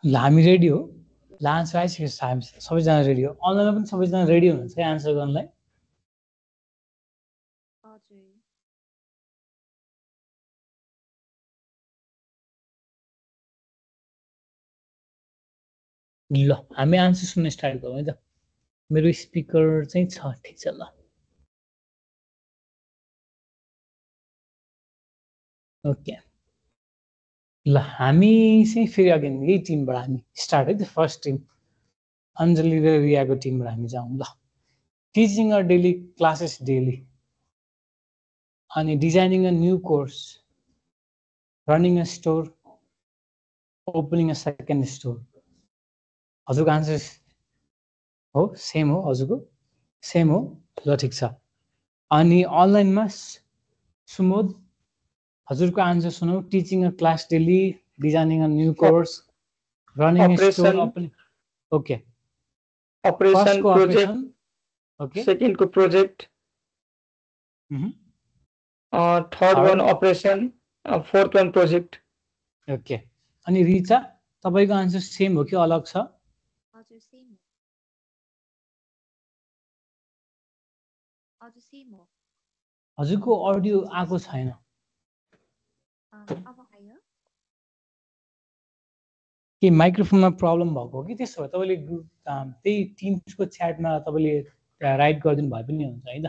ल हामी रेडी हो ल आन्सर आइसकेको छ हामी सबैजना रेडी हो अनलाइनमा पनि सबैजना रेडी हुनुहुन्छ है आन्सर गर्नलाई ल हामी आन्सर सुन्न स्टार्ट गरौँ है त मेरो स्पिकर चाहिँ छ ठिक छ ल ओके ल हामी चाहिँ फेरि अगेन यही टिमबाट हामी स्टार्ट है त फर्स्ट टिम अञ्जली र रियाको टिमबाट हामी जाउँ ल teaching a daily classes daily अनि designing a new course running a store opening a second store हजुरको आन्सर हो सेम हो हजुरको सेम हो ल ठिक छ अनि अनलाइनमा सुमोद हजुरको आन्सर सुनौ teaching a class daily designing a new course running a store opening okay operation project okay second को project Third one operation, fourth one project. Okay अनि रिचा तपाईको आन्सर सेम हो कि अलग छ हजुर सेम हो हजुर सेम हो हजुरको अडियो आएको छैन अब आयो के माइक्रोफोनमा प्रब्लम भएको हो कि त्यसो भए तपाईले त्यही टिम्सको च्याटमा तपाईले राइट गरिदिनु भए पनि हुन्छ है त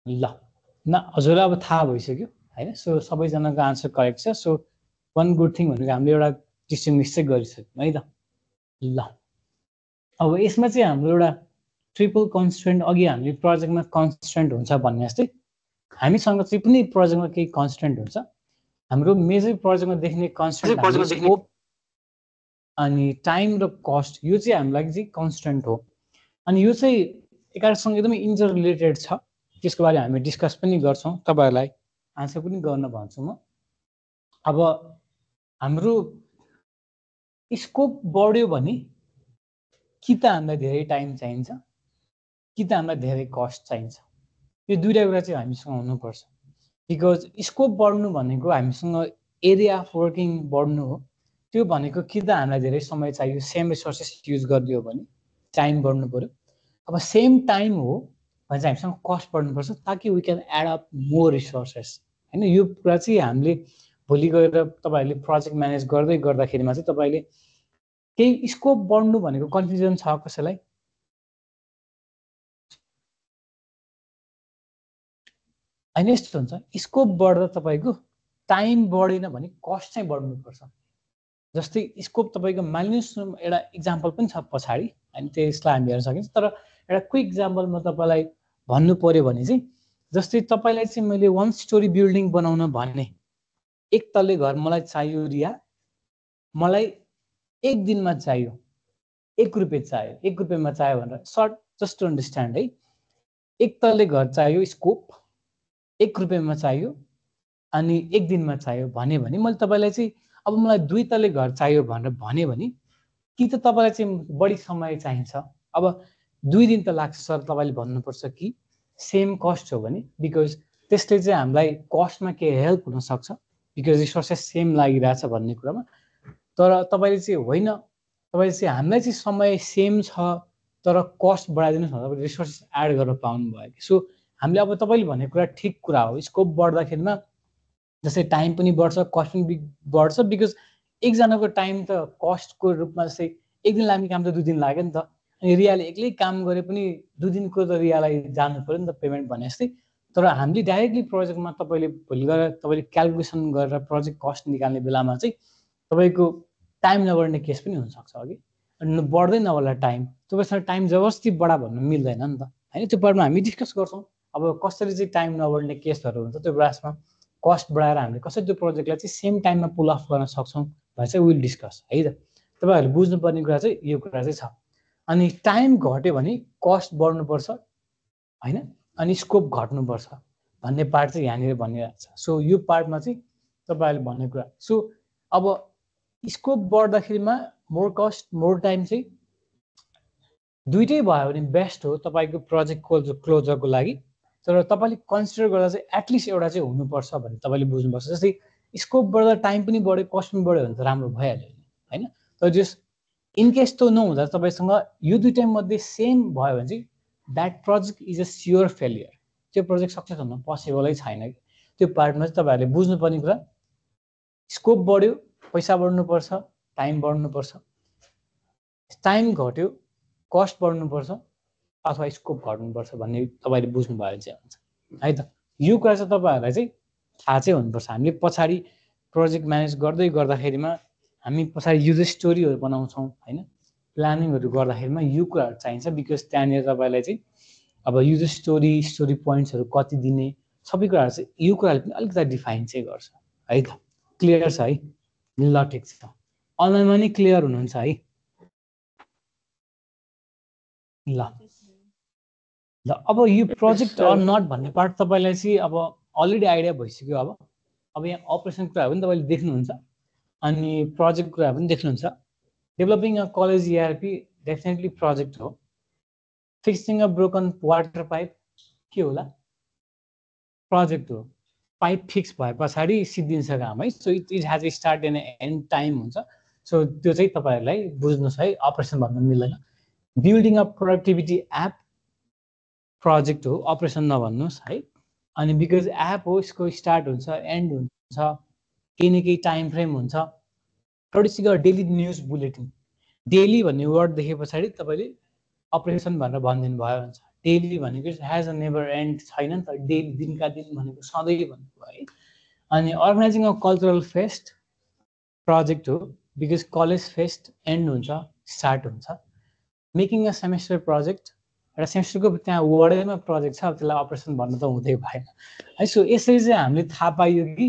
ल न हजुरलाई अब थाहा भइसक्यो हैन सो सबैजनाको आन्सर करेक्ट छ सो वान गुड थिङ भनेको हामीले एउटा डिस्टिङ्ग्विस चाहिँ गरिसक्यौँ है त ल अब यसमा चाहिँ हाम्रो एउटा ट्रिपल कन्स्ट्रेन्ट अघि हामीले प्रोजेक्टमा कन्स्ट्रेन्ट हुन्छ भन्ने जस्तै हामीसँग चाहिँ पनि प्रोजेक्टमा केही कन्स्ट्रेन्ट हुन्छ हाम्रो मेजर प्रोजेक्टमा देख्ने कन्स्ट्रेन्ट स्कोप अनि टाइम र कस्ट यो चाहिँ हाम्रो लागि चाहिँ कन्स्ट्रेन्ट हो अनि यो चाहिँ एकअर्कासँग एकदमै इन्टर रिलेटेड छ त्यसको बारे हामी डिस्कस पनि गर्छौँ तपाईहरुलाई आन्सर पनि गर्न भन्छु म अब हाम्रो स्कोप बढ्यो भने कि त हामीलाई धेरै टाइम चाहिन्छ कि त हामीलाई धेरै कस्ट चाहिन्छ यो दुईटा कुरा चाहिँ हामीसँग हुनुपर्छ बिकज स्कोप बढ्नु भनेको हामीसँग एरिया अफ वर्किङ बढ्नु हो त्यो भनेको कि त हामीलाई धेरै समय चाहियो सेम रिसोर्सेस युज गरिदियो भने टाइम बढ्नु पर्यो अब सेम टाइम हो भने चाहिँ हामीसँग कस्ट बढ्नुपर्छ ताकि we can add up more resources हैन यो कुरा चाहिँ हामीले भोलि गएर तपाईहरुले प्रोजेक्ट म्यानेज गर्दै गर्दाखेरिमा चाहिँ तपाईले केही स्कोप बढ्नु भनेको कन्फ्युजन छ कसैलाई हैन यस्तो हुन्छ स्कोप बढ्दा तपाईको टाइम बढेन भने कस्ट चाहिँ बढ्नुपर्छ जस्तै स्कोप तपाईको मानिलिनुस् एउटा एक्जाम्पल पनि छ पछाडी अनि त्यसलाई हामी हेर्न सकिन्छ तर एउटा क्विक एक्जाम्पल म तपाईलाई भन्नु पर्यो भने चाहिँ जस्तै तपाईलाई चाहिँ मैले वन स्टोरी बिल्डिङ बनाउन भन्ने एक तल्ले घर मलाई चाहियो रिया मलाई एक दिनमा चाहियो 1 रुपैयाँ चाहियो 1 रुपैयाँमा चाहियो भनेर सर्ट जस्ट टु अन्डरस्ट्यान्ड है एक तल्ले घर चाहियो स्कोप 1 रुपैयाँमा चाहियो अनि एक दिनमा चाहियो भने मैले तपाईलाई चाहिँ अब मलाई 2 तल्ले घर चाहियो भनेर भने कि त तपाईलाई चाहिँ बढी समय चाहिन्छ अब 2 दिन त लाग्छ सर तपाईले भन्नुपर्छ कि सेम कस्ट हो भने बिकज त्यसले चाहिँ हामीलाई कस्टमा के हेल्प हुन सक्छ बिकज रिसोर्सेस सेम लागिरहेछ भन्ने कुरामा तर तपाईले चाहिँ होइन तपाईले चाहिँ हामीलाई चाहिँ समय सेम छ तर कस्ट बढाइदिनुस् न तपाईले रिसोर्सेस एड गर्न पाउनु भयो सो हामीले अब तपाईले भनेको कुरा ठिक कुरा हो स्कोप बढ्दाखेरिमा जस्तै टाइम पनि बढ्छ कस्ट पनि बढ्छ बिकज एकजनाको टाइम त कस्टको रूपमा जस्तै एक दिन लाग्ने काम त 2 दिन लाग्यो नि त अनि रियाले एक्लै काम गरे पनि 2 दिनको त रियालाई जानु पर्यो नि त पेमेन्ट भने जस्तै तर हामीले डाइरेक्टली प्रोजेक्टमा तपाईले भोलि गएर तपाईले क्याल्कुलेसन गरेर प्रोजेक्ट कस्ट निकाल्ने बेलामा चाहिँ तपाईको टाइम नबढ्ने केस पनि हुन सक्छ अघि अनि बढ्दै नहोला टाइम तपाईसँग टाइम जबरजस्ती बढा भन्नु मिल्दैन नि त हैन त्यो पार्टमा हामी डिस्कस गर्छौं अब कसरी चाहिँ टाइम नबढ्ने केसहरु हुन्छ त्यो ब्रासमा कस्ट बढाएर हामीले कसरी त्यो प्रोजेक्टलाई चाहिँ सेम टाइममा पुल अफ गर्न सक्छौं भनेर चाहिँ विल डिस्कस है त तपाईहरुले बुझ्नुपर्ने कुरा चाहिँ यो कुरा चाहिँ छ अनि टाइम घट्यो भने कस्ट बढ्नुपर्छ हैन अनि स्कोप घट्नुपर्छ भन्ने पार्ट चाहिँ यहाँनिर भनिरहेको छ सो यो पार्टमा चाहिँ तपाईहरुले भन्ने कुरा सो अब स्कोप बढ्दाखेरिमा मोर कस्ट मोर टाइम चाहिँ दुईटै भयो भने बेस्ट हो तपाईको प्रोजेक्ट क्लोजरको लागि तर तपाईले कन्सिडर गर्दा चाहिँ एटलिस्ट एउटा चाहिँ हुनुपर्छ भन्ने तपाईले बुझ्नुपर्छ जस्तै स्कोप बढ्दा टाइम पनि बढ्यो कस्ट पनि बढ्यो भने त राम्रो भइहाल्यो हैन तर जस इन केस त नहुँदा तपाईसँग यो दुईटा मध्ये सेम भयो भने चाहिँ that project is a sure failure त्यो प्रोजेक्ट सक्सेस हुन पोसिबलै छैन कि त्यो पार्टमा चाहिँ तपाईहरुले बुझ्नुपर्ने कुरा स्कोप बढ्यो पैसा बढ्नुपर्छ टाइम बढ्नुपर्छ टाइम घट्यो कस्ट बढ्नुपर्छ अथवा स्कोप घट्नुपर्छ भन्ने तपाईले बुझ्नु भयो चाहिँ हुन्छ है त यो कुरा चाहिँ तपाईहरुलाई चाहिँ थाहा चाहिँ हुनुपर्छ हामीले पछाडी प्रोजेक्ट म्यानेज गर्दै गर्दाखेरिमा हामी पछाडी युजर स्टोरीहरु बनाउँछौं हैन प्लानिङहरु गर्दाखेरिमा यो कुराहरु चाहिन्छ बिकज त्यहाँनिर तपाईलाई चाहिँ अब युजर स्टोरी पोइन्ट्सहरु कति दिने सबै कुराहरु चाहिँ यो कुराले पनि अलिकति डिफाइन चाहिँ गर्छ है त क्लियर छ है ल ठीक छ अनलाइनमा नि क्लियर हुनुहुन्छ है ल अब यो प्रोजेक्ट अर नट भन्ने पार्ट तपाईलाई चाहिँ अब अलरेडी आइडिया भइसक्यो अब यहाँ अपरेसन कुरा पनि तपाईले देख्नुहुन्छ अनि प्रोजेक्ट कुरा पनि देख्नुहुन्छ developing a college ERP definitely project हो fixing a broken water pipe के होला प्रोजेक्ट हो पाइप फिक्स भए पछाडि सिद्धिन्छ काम है so it has A start and and time हुन्छ सो त्यो चाहिँ तपाईँहरूलाई बुझ्नुहोस् है अपरेसन भन्नु मिल्दैन building a productivity app project हो अपरेसन नभन्नुहोस् है अनि बिकज एप हो यसको स्टार्ट हुन्छ एन्ड हुन्छ केही न केही टाइम फ्रेम हुन्छ producing a daily news bulletin daily भन्ने वर्ड देखे पछाडि तपाईँले अपरेसन भनेर भनिदिनु भयो हुन्छ डेली भनेको हेज अ नेभर एन्ड छैन नि त डेली दिनका दिन भनेको सधैँ भनेको है अनि organising a cultural fest project हो बिकज कलेज फेस्ट एन्ड हुन्छ स्टार्ट हुन्छ मेकिङ अ सेमेस्टर प्रोजेक्ट एउटा सेमेस्टरको त्यहाँ वर्डैमा प्रोजेक्ट छ त्यसलाई अपरेसन भन्नु त हुँदै भएन है सो यसरी चाहिँ हामीले थाहा पाइयो कि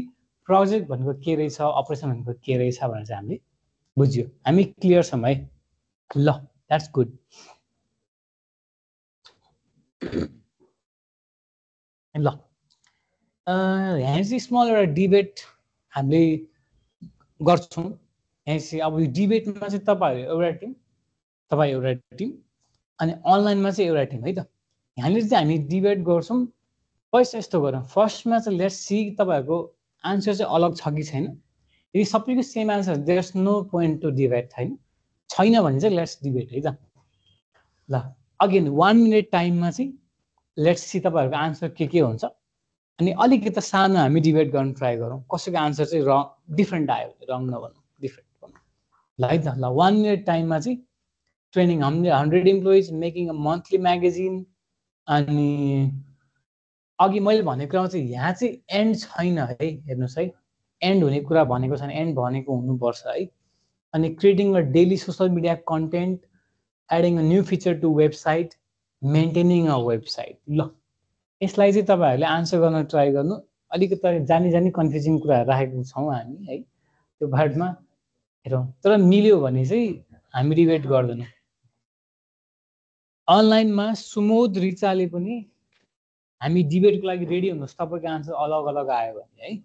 प्रोजेक्ट भनेको के रहेछ अपरेसन भनेको के रहेछ भनेर चाहिँ हामीले बुझ्यो हामी क्लियर छौँ है ल द्याट्स गुड ल यहाँ चाहिँ स्मल एउटा डिबेट हामीले गर्छौँ यहाँ चाहिँ अब यो डिबेटमा चाहिँ तपाईँहरू एउटा टिम अनि अनलाइनमा चाहिँ एउटा टिम है त यहाँनिर चाहिँ हामी डिबेट गर्छौँ फर्स्ट यस्तो गरौँ फर्स्टमा चाहिँ लेट्स सी तपाईँहरूको आन्सर चाहिँ अलग छ कि छैन यदि सबैको same answer there's no point to debate छैन भने चाहिँ लेट्स डिबेट है त ल अगेन 1 मिनट टाइममा चाहिँ लेट्स सी तपाईँहरूको आन्सर के हुन्छ अनि अलिकति सानो हामी डिबेट गर्न ट्राई गरौँ कसैको आन्सर चाहिँ डिफ्रेन्ट आयो रङ नभनौँ डिफ्रेन्ट भनौँ ल है त ल 1 मिनट टाइममा चाहिँ training 100 employees making a monthly magazine अनि अघि मैले भनेको कुरा चाहिँ यहाँ चाहिँ एन्ड छैन है हेर्नुहोस् है एन्ड हुने कुरा भनेको छैन एन्ड भनेको हुनुपर्छ है अनि creating a daily social media content adding a new feature to website maintaining a website ल यसलाई चाहिँ तपाईँहरूले आन्सर गर्न ट्राई गर्नु अलिकति जानी कन्फ्युजिङ कुराहरू राखेको छौँ हामी है त्यो पार्टमा हेरौँ तर मिल्यो भने चाहिँ हामी डिबेट गर्दैनौँ अनलाइनमा सुमोद रिचाले पनि हामी डिबेटको लागि रेडी हुनुहोस् तपाईँको आन्सर अलग अलग आयो भने है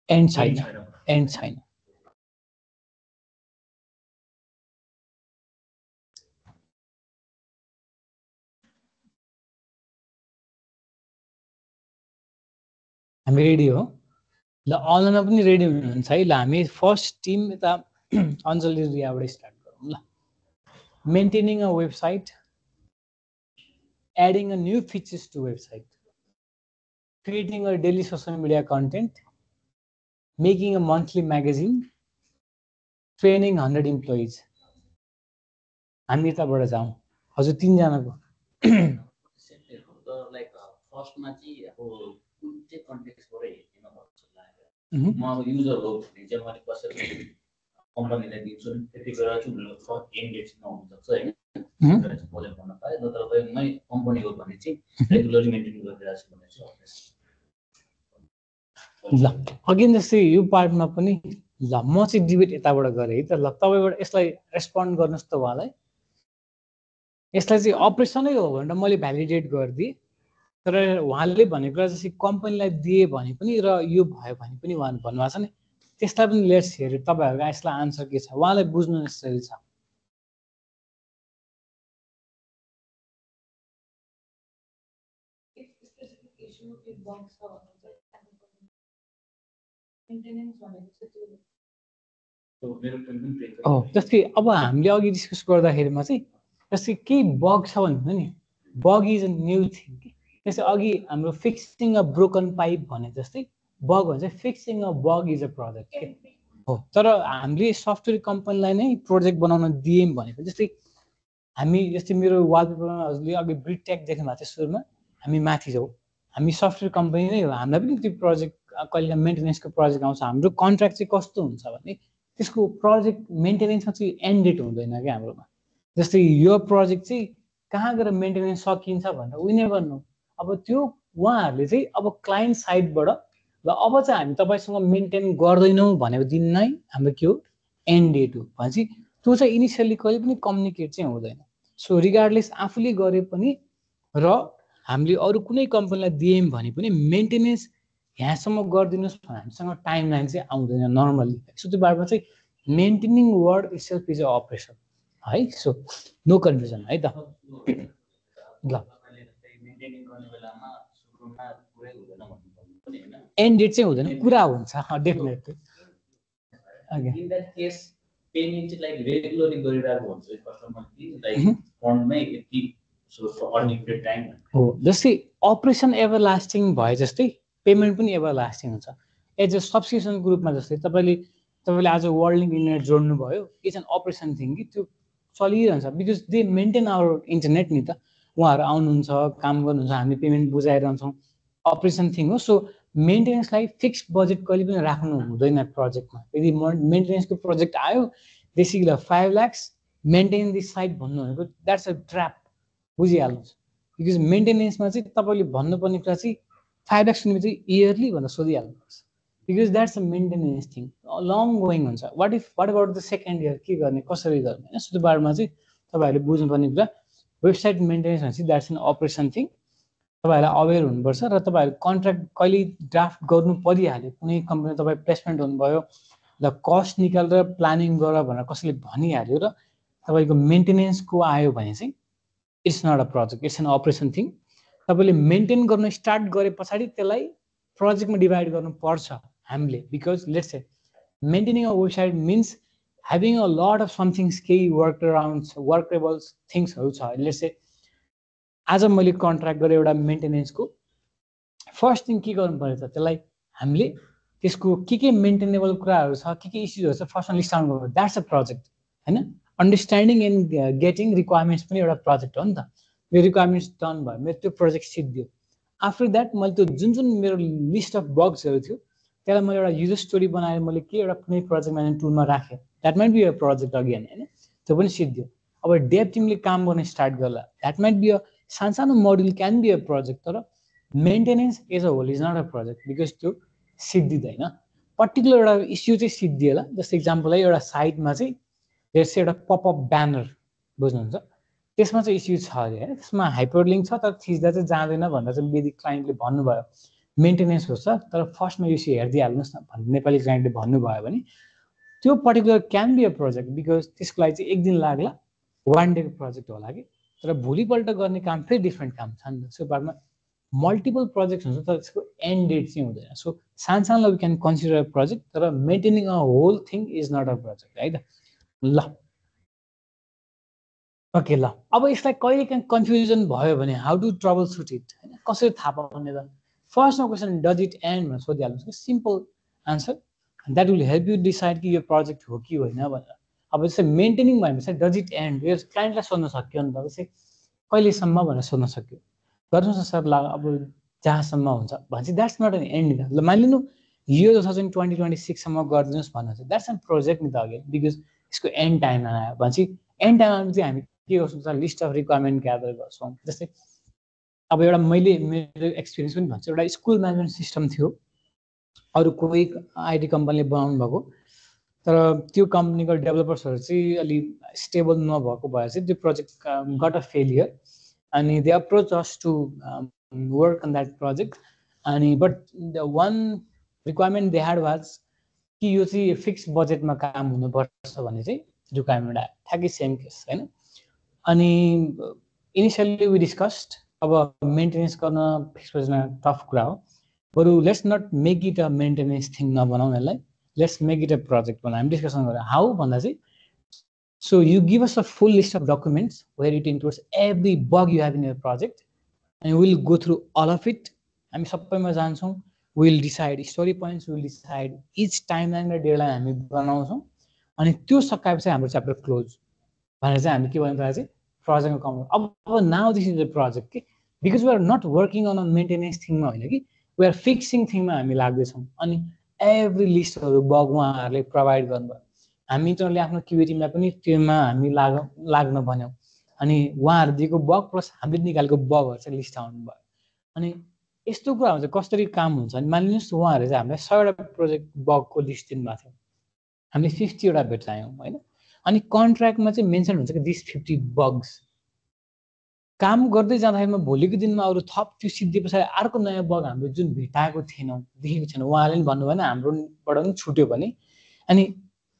एन्ड छैन हामी रेडी हो ल अनलाइनमा पनि रेडी हुनुहुन्छ है ल हामी फर्स्ट टिम यता अञ्जली रियाबाट स्टार्ट गरौँ ल maintaining a website adding a new features to website creating a daily social media content, making a monthly magazine, training 100 employees. हामी यताबाट जाउँ हजुर 3 जनाको लाइक फर्स्टमा चाहिँ अब कुन चाहिँ कन्टेक्स्टबाट हेर्न पर्छ लाग्यो म अब युजर हो भने चाहिँ मैले कसरी कम्पनीलाई दिन्छु नि त्यति बेला चाहिँ उनीहरूको फर्स्ट एन्गेज नहुन सक्छ हैन प्रोजेक्ट भन्न पाए नत्र मै कम्पनी हो भने चाहिँ रेगुलरली मेन्टेन गरिरहेको छु भने चाहिँ ल अगेन जस्तै यो पार्टमा पनि ल म चाहिँ डिबेट यताबाट गरेँ है त ल तपाईँबाट यसलाई रेस्पोन्ड गर्नुहोस् त उहाँलाई यसलाई चाहिँ अपरेसनै हो भनेर मैले भ्यालिडेट गरिदिएँ तर उहाँले भनेको कुरा चाहिँ कम्पनीलाई दिए भने पनि र यो भयो भने पनि उहाँले भन्नुभएको छ नि त्यसलाई पनि लेट्स हेर्यो तपाईँहरूको यसलाई आन्सर के छ उहाँलाई बुझ्नु नेसेसरी छ जस्तै अब हामीले अघि डिस्कस गर्दाखेरिमा चाहिँ जस्तै केही बग छ भन्नु नि bug is a new thing जस्तै अघि हाम्रो फिक्सिङ अ ब्रोकन पाइप भने जस्तै बग भन्छ fixing a bug is a project के हो तर हामीले सफ्टवेयर कम्पनीलाई नै प्रोजेक्ट बनाउन दियौँ भनेको जस्तै हामी जस्तै मेरो वालपेपरमा हजुरले अघि ब्रिटेक देख्नु भएको थियो सुरुमा हामी माथि जाउँ हामी सफ्टवेयर कम्पनी नै हो हामीलाई पनि त्यो प्रोजेक्ट कहिले मेन्टेनेन्सको प्रोजेक्ट आउँछ हाम्रो कन्ट्र्याक्ट चाहिँ कस्तो हुन्छ भने त्यसको प्रोजेक्ट मेन्टेनेन्समा चाहिँ एन्ड डेट हुँदैन क्या हाम्रोमा जस्तै यो प्रोजेक्ट चाहिँ कहाँ गएर मेन्टेनेन्स सकिन्छ भनेर वी नेभर नो अब त्यो उहाँहरूले चाहिँ अब क्लाइन्ट साइडबाट ल अब चाहिँ हामी तपाईँसँग मेन्टेन गर्दैनौँ भनेको दिन नै हाम्रो के हो एन्ड डेट हो भनेपछि त्यो चाहिँ इनिसियली कहिले पनि कम्युनिकेट चाहिँ हुँदैन सो रिगार्डलेस आफूले गरे पनि र हामीले अरू कुनै कम्पनीलाई दियौँ भने पनि मेन्टेनेन्स यहाँसम्म गरिदिनुहोस् भने हामीसँग टाइम लाइन चाहिँ आउँदैन नर्मल्ली सो त्यो बारेमा चाहिँ maintaining word itself is a operation है सो नो कन्फ्युजन है त ल एन्ड डेट चाहिँ हुँदैन पुरा हुन्छ definitely In that case, payment चाहिँ like regularly गरिरहेको हुन्छ कस्टमरले like फन्डमै यति so for unlimited time हो जस्तै अपरेसन एभर लास्टिङ भए जस्तै पेमेन्ट पनि एभर लास्टिङ हुन्छ एज अ सब्सक्रिप्सनको रूपमा जस्तै तपाईँले आज वर्ल्ड इन्टरनेट जोड्नु भयो इट्स एन अपरेसन थिङ कि त्यो चलिरहन्छ because they maintain our internet नि त उहाँहरू आउनुहुन्छ काम गर्नुहुन्छ हामी पेमेन्ट बुझाइरहन्छौँ अपरेसन थिङ हो सो मेन्टेनेन्सलाई फिक्स बजेट कहिले पनि राख्नु हुँदैन प्रोजेक्टमा यदि मेन्टेनेन्सको प्रोजेक्ट आयो basically 5 lakhs maintain this site भन्नु भनेको द्याट्स अ ट्र्याप बुझिहाल्नुहोस् बिकज मेन्टेनेन्समा चाहिँ तपाईँले भन्नुपर्ने कुरा चाहिँ 5 lakhs सुनेपछि इयरली भनेर सोधिहाल्नुहोस् because that's a maintenance thing long going हुन्छ what about the second year के गर्ने कसरी गर्ने होइन त्यो बारेमा चाहिँ तपाईँहरूले बुझ्नुपर्ने कुरा वेबसाइट मेन्टेनेन्स भनेपछि द्याट्स एन अपरेसन थिङ तपाईँहरूलाई अवेर हुनुपर्छ र तपाईँहरू कन्ट्र्याक्ट कहिले ड्राफ्ट गर्नु परिहाल्यो कुनै कम्पनी तपाईँ प्लेसमेन्ट हुनुभयो ल कस्ट निकालेर प्लानिङ गर भनेर कसैले भनिहाल्यो र तपाईँको मेन्टेनेन्सको आयो भने चाहिँ it's not a project it's an operation thing तपाईँले मेन्टेन गर्न स्टार्ट गरे पछाडि त्यसलाई प्रोजेक्टमा डिभाइड गर्नुपर्छ हामीले because let's say maintaining a website means having a lot of somethings केही वर्केबल्स थिङ्सहरू छ लेट्स से आज मैले कन्ट्र्याक्ट गरेँ एउटा मेन्टेनेन्सको फर्स्ट थिङ के गर्नु पर्छ त्यसलाई हामीले त्यसको के मेन्टेनेबल कुराहरू छ के इस्युजहरू छ फर्स्टमा लिस्ट आउट गर्नु द्याट्स अ प्रोजेक्ट होइन अन्डरस्ट्यान्डिङ एन्ड गेटिङ रिक्वायरमेन्ट्स पनि एउटा प्रोजेक्ट हो नि त यो रिक्वायरमेन्ट्स डन भयो मेरो त्यो प्रोजेक्ट सिद्धियो आफ्टर द्याट मैले त्यो जुन मेरो लिस्ट अफ बग्सहरू थियो त्यसलाई मैले एउटा युजर स्टोरी बनाएर मैले के एउटा कुनै प्रोजेक्ट म्यानेजमेन्ट टुलमा राखेँ that might be a project again होइन त्यो पनि सिद्धियो अब डेभ टिमले काम गर्न स्टार्ट गर्ला द्याट माइट बी अ सानो module can be a project तर maintenance as a whole is not a project because त्यो सिद्धिँदैन पर्टिकुलर एउटा इस्यु चाहिँ सिद्धिएला जस्तो इक्जाम्पल है एउटा साइटमा चाहिँ त्यसै एउटा पपअप ब्यानर बुझ्नुहुन्छ त्यसमा चाहिँ इस्यु छ अरे होइन त्यसमा हाइपरलिङ्क छ तर थिच्दा चाहिँ जाँदैन भनेर चाहिँ यदि क्लाइन्टले भन्नुभयो मेन्टेनेन्स होस् तर फर्स्टमा यो इस्यु हेरिदिइहाल्नुहोस् न भनेर नेपाली क्लाइन्टले भन्नुभयो भने त्यो particular can be a project because त्यसको लागि चाहिँ 1 दिन लाग्ला 1 डेको प्रोजेक्ट होला कि तर भोलिपल्ट गर्ने काम फेरि डिफ्रेन्ट काम छ नि त सो बारेमा मल्टिपल प्रोजेक्ट हुन्छ तर त्यसको एन्ड डेट चाहिँ हुँदैन सो सानो we can consider a project तर maintaining a whole thing is not a project है त ल ओके ल अब यसलाई कहिले काहीँ कन्फ्युजन भयो भने how to troubleshoot it होइन कसरी थाहा पाउने त फर्स्टमा क्वेसन डज इट एन्ड भनेर सोधिहाल्नुहोस् कि simple answer that will help you decide कि यो प्रोजेक्ट हो कि होइन भनेर अब जस्तै मेन्टेनिङ भनेपछि डज इट एन्ड यो क्लाइन्टलाई सोध्न सक्यो नि त जस्तै कहिलेसम्म भनेर सोध्न सक्यो गर्नुहोस् न सर ल अब जहाँसम्म हुन्छ भनेपछि द्याट्स नट एन एन्ड ल मानिलिनु यो 2026सम्म गरिदिनुहोस् भन्नु चाहिँ द्याट्स एन प्रोजेक्ट नि त अघि बिकज यसको एन्ड टाइम आयो भनेपछि एन्ड टाइममा चाहिँ हामी के गर्छौँ त लिस्ट अफ रिक्वायरमेन्ट ग्यादर गर्छौँ जस्तै अब एउटा मेरो एक्सपिरियन्स पनि भन्छु एउटा स्कुल म्यानेजमेन्ट सिस्टम थियो अरू कोही आइटी कम्पनीले बनाउनु भएको तर त्यो कम्पनीको डेभलपर्सहरू चाहिँ अलि स्टेबल नभएको भएर चाहिँ त्यो प्रोजेक्ट गट अ फेलियर अनि they approach us to work on that project अनि but the one requirement they had was कि यो चाहिँ फिक्स बजेटमा काम हुनुपर्छ भन्ने चाहिँ रिक्वायरमेन्ट आयो ठ्याक्कै सेम केस होइन अनि इनिसियल्ली वी डिस्कस्ड अब मेन्टेनेन्स गर्न फिक्स बजेटमा टफ कुरा हो बरु let's not make it a maintenance thing नबनाउँ यसलाई let's make it a project बनाउँ हामी डिस्कसन गऱ्यौँ हाउ भन्दा चाहिँ so you give us a full list of documents where it includes every bug you have in your project and will go through all of it हामी सबैमा जान्छौँ will decide story points will decide each timeline र deadline हामी बनाउँछौँ अनि त्यो सकाएपछि हाम्रो chapter close भनेर चाहिँ हामी के भन्नु पर्दा चाहिँ प्रोजेक्टमा कम अब now this is the project कि because we are not working on a maintenance थिङमा होइन कि वी वी आर फिक्सिङ थिङमा हामी लाग्दैछौँ अनि एभ्री लिस्टहरू बग उहाँहरूले प्रोभाइड गर्नुभयो हामी इन्टरनली आफ्नो क्युबीमा पनि त्योमा हामी लाग्न भन्यौँ अनि उहाँहरू दिएको बग प्लस हामीले निकालेको बगहरू चाहिँ लिस्ट आउनु भयो अनि यस्तो कुराहरू चाहिँ कसरी काम हुन्छ अनि मानिलिनुहोस् उहाँहरूले चाहिँ हामीलाई 100वटा प्रोजेक्ट बगको लिस्ट दिनुभएको थियो हामीले 50वटा भेटायौँ होइन अनि कन्ट्र्याक्टमा चाहिँ मेन्सन हुन्छ कि दिस 50 बग्स काम गर्दै जाँदाखेरिमा भोलिको दिनमा अरू थप त्यो सिद्धि पछाडि अर्को नयाँ बग हामीले जुन भेटाएको थिएनौँ देखेको छैनौँ उहाँले पनि भन्नुभयो भने हाम्रोबाट पनि छुट्यो भने अनि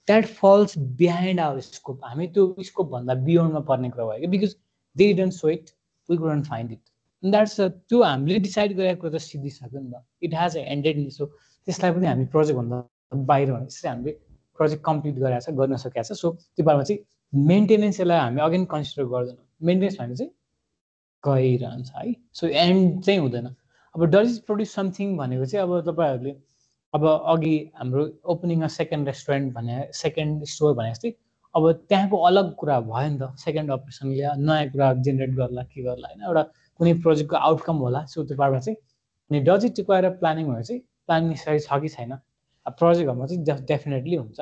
that falls behind our scope हामी त्यो स्कोपभन्दा बियोन्डमा पर्ने कुरा भयो कि because they didn't so it we couldn't find it that's त्यो हामीले डिसाइड गरेको कुरा त सिद्धिसक्यो नि त it has a ended so त्यसलाई पनि हामी प्रोजेक्टभन्दा बाहिर भने त्यसरी हामीले प्रोजेक्ट कम्प्लिट गरेको छ गर्न सकेको छ सो त्यो बारेमा चाहिँ मेन्टेनेन्स यसलाई हामी अगेन कन्सिडर गर्दैनौँ मेन्टेनेन्स भने चाहिँ गइरहन्छ है सो एन्ड चाहिँ हुँदैन अब डज इट प्रड्युस समथिङ भनेको चाहिँ अब तपाईँहरूले अब अघि हाम्रो ओपनिङ अ सेकेन्ड रेस्टुरेन्ट भने सेकेन्ड स्टोर भने जस्तै अब त्यहाँको अलग कुरा भयो नि त सेकेन्ड अपरेसनले नयाँ कुरा जेनेरेट गर्ला के गर्ला होइन एउटा कुनै प्रोजेक्टको आउटकम होला सो त्यो बारेमा चाहिँ अनि डज इट रिक्वायर प्लानिङ भने चाहिँ प्लानिङ नेसेसरी छ कि छैन प्रोजेक्टहरूमा चाहिँ डेफिनेटली हुन्छ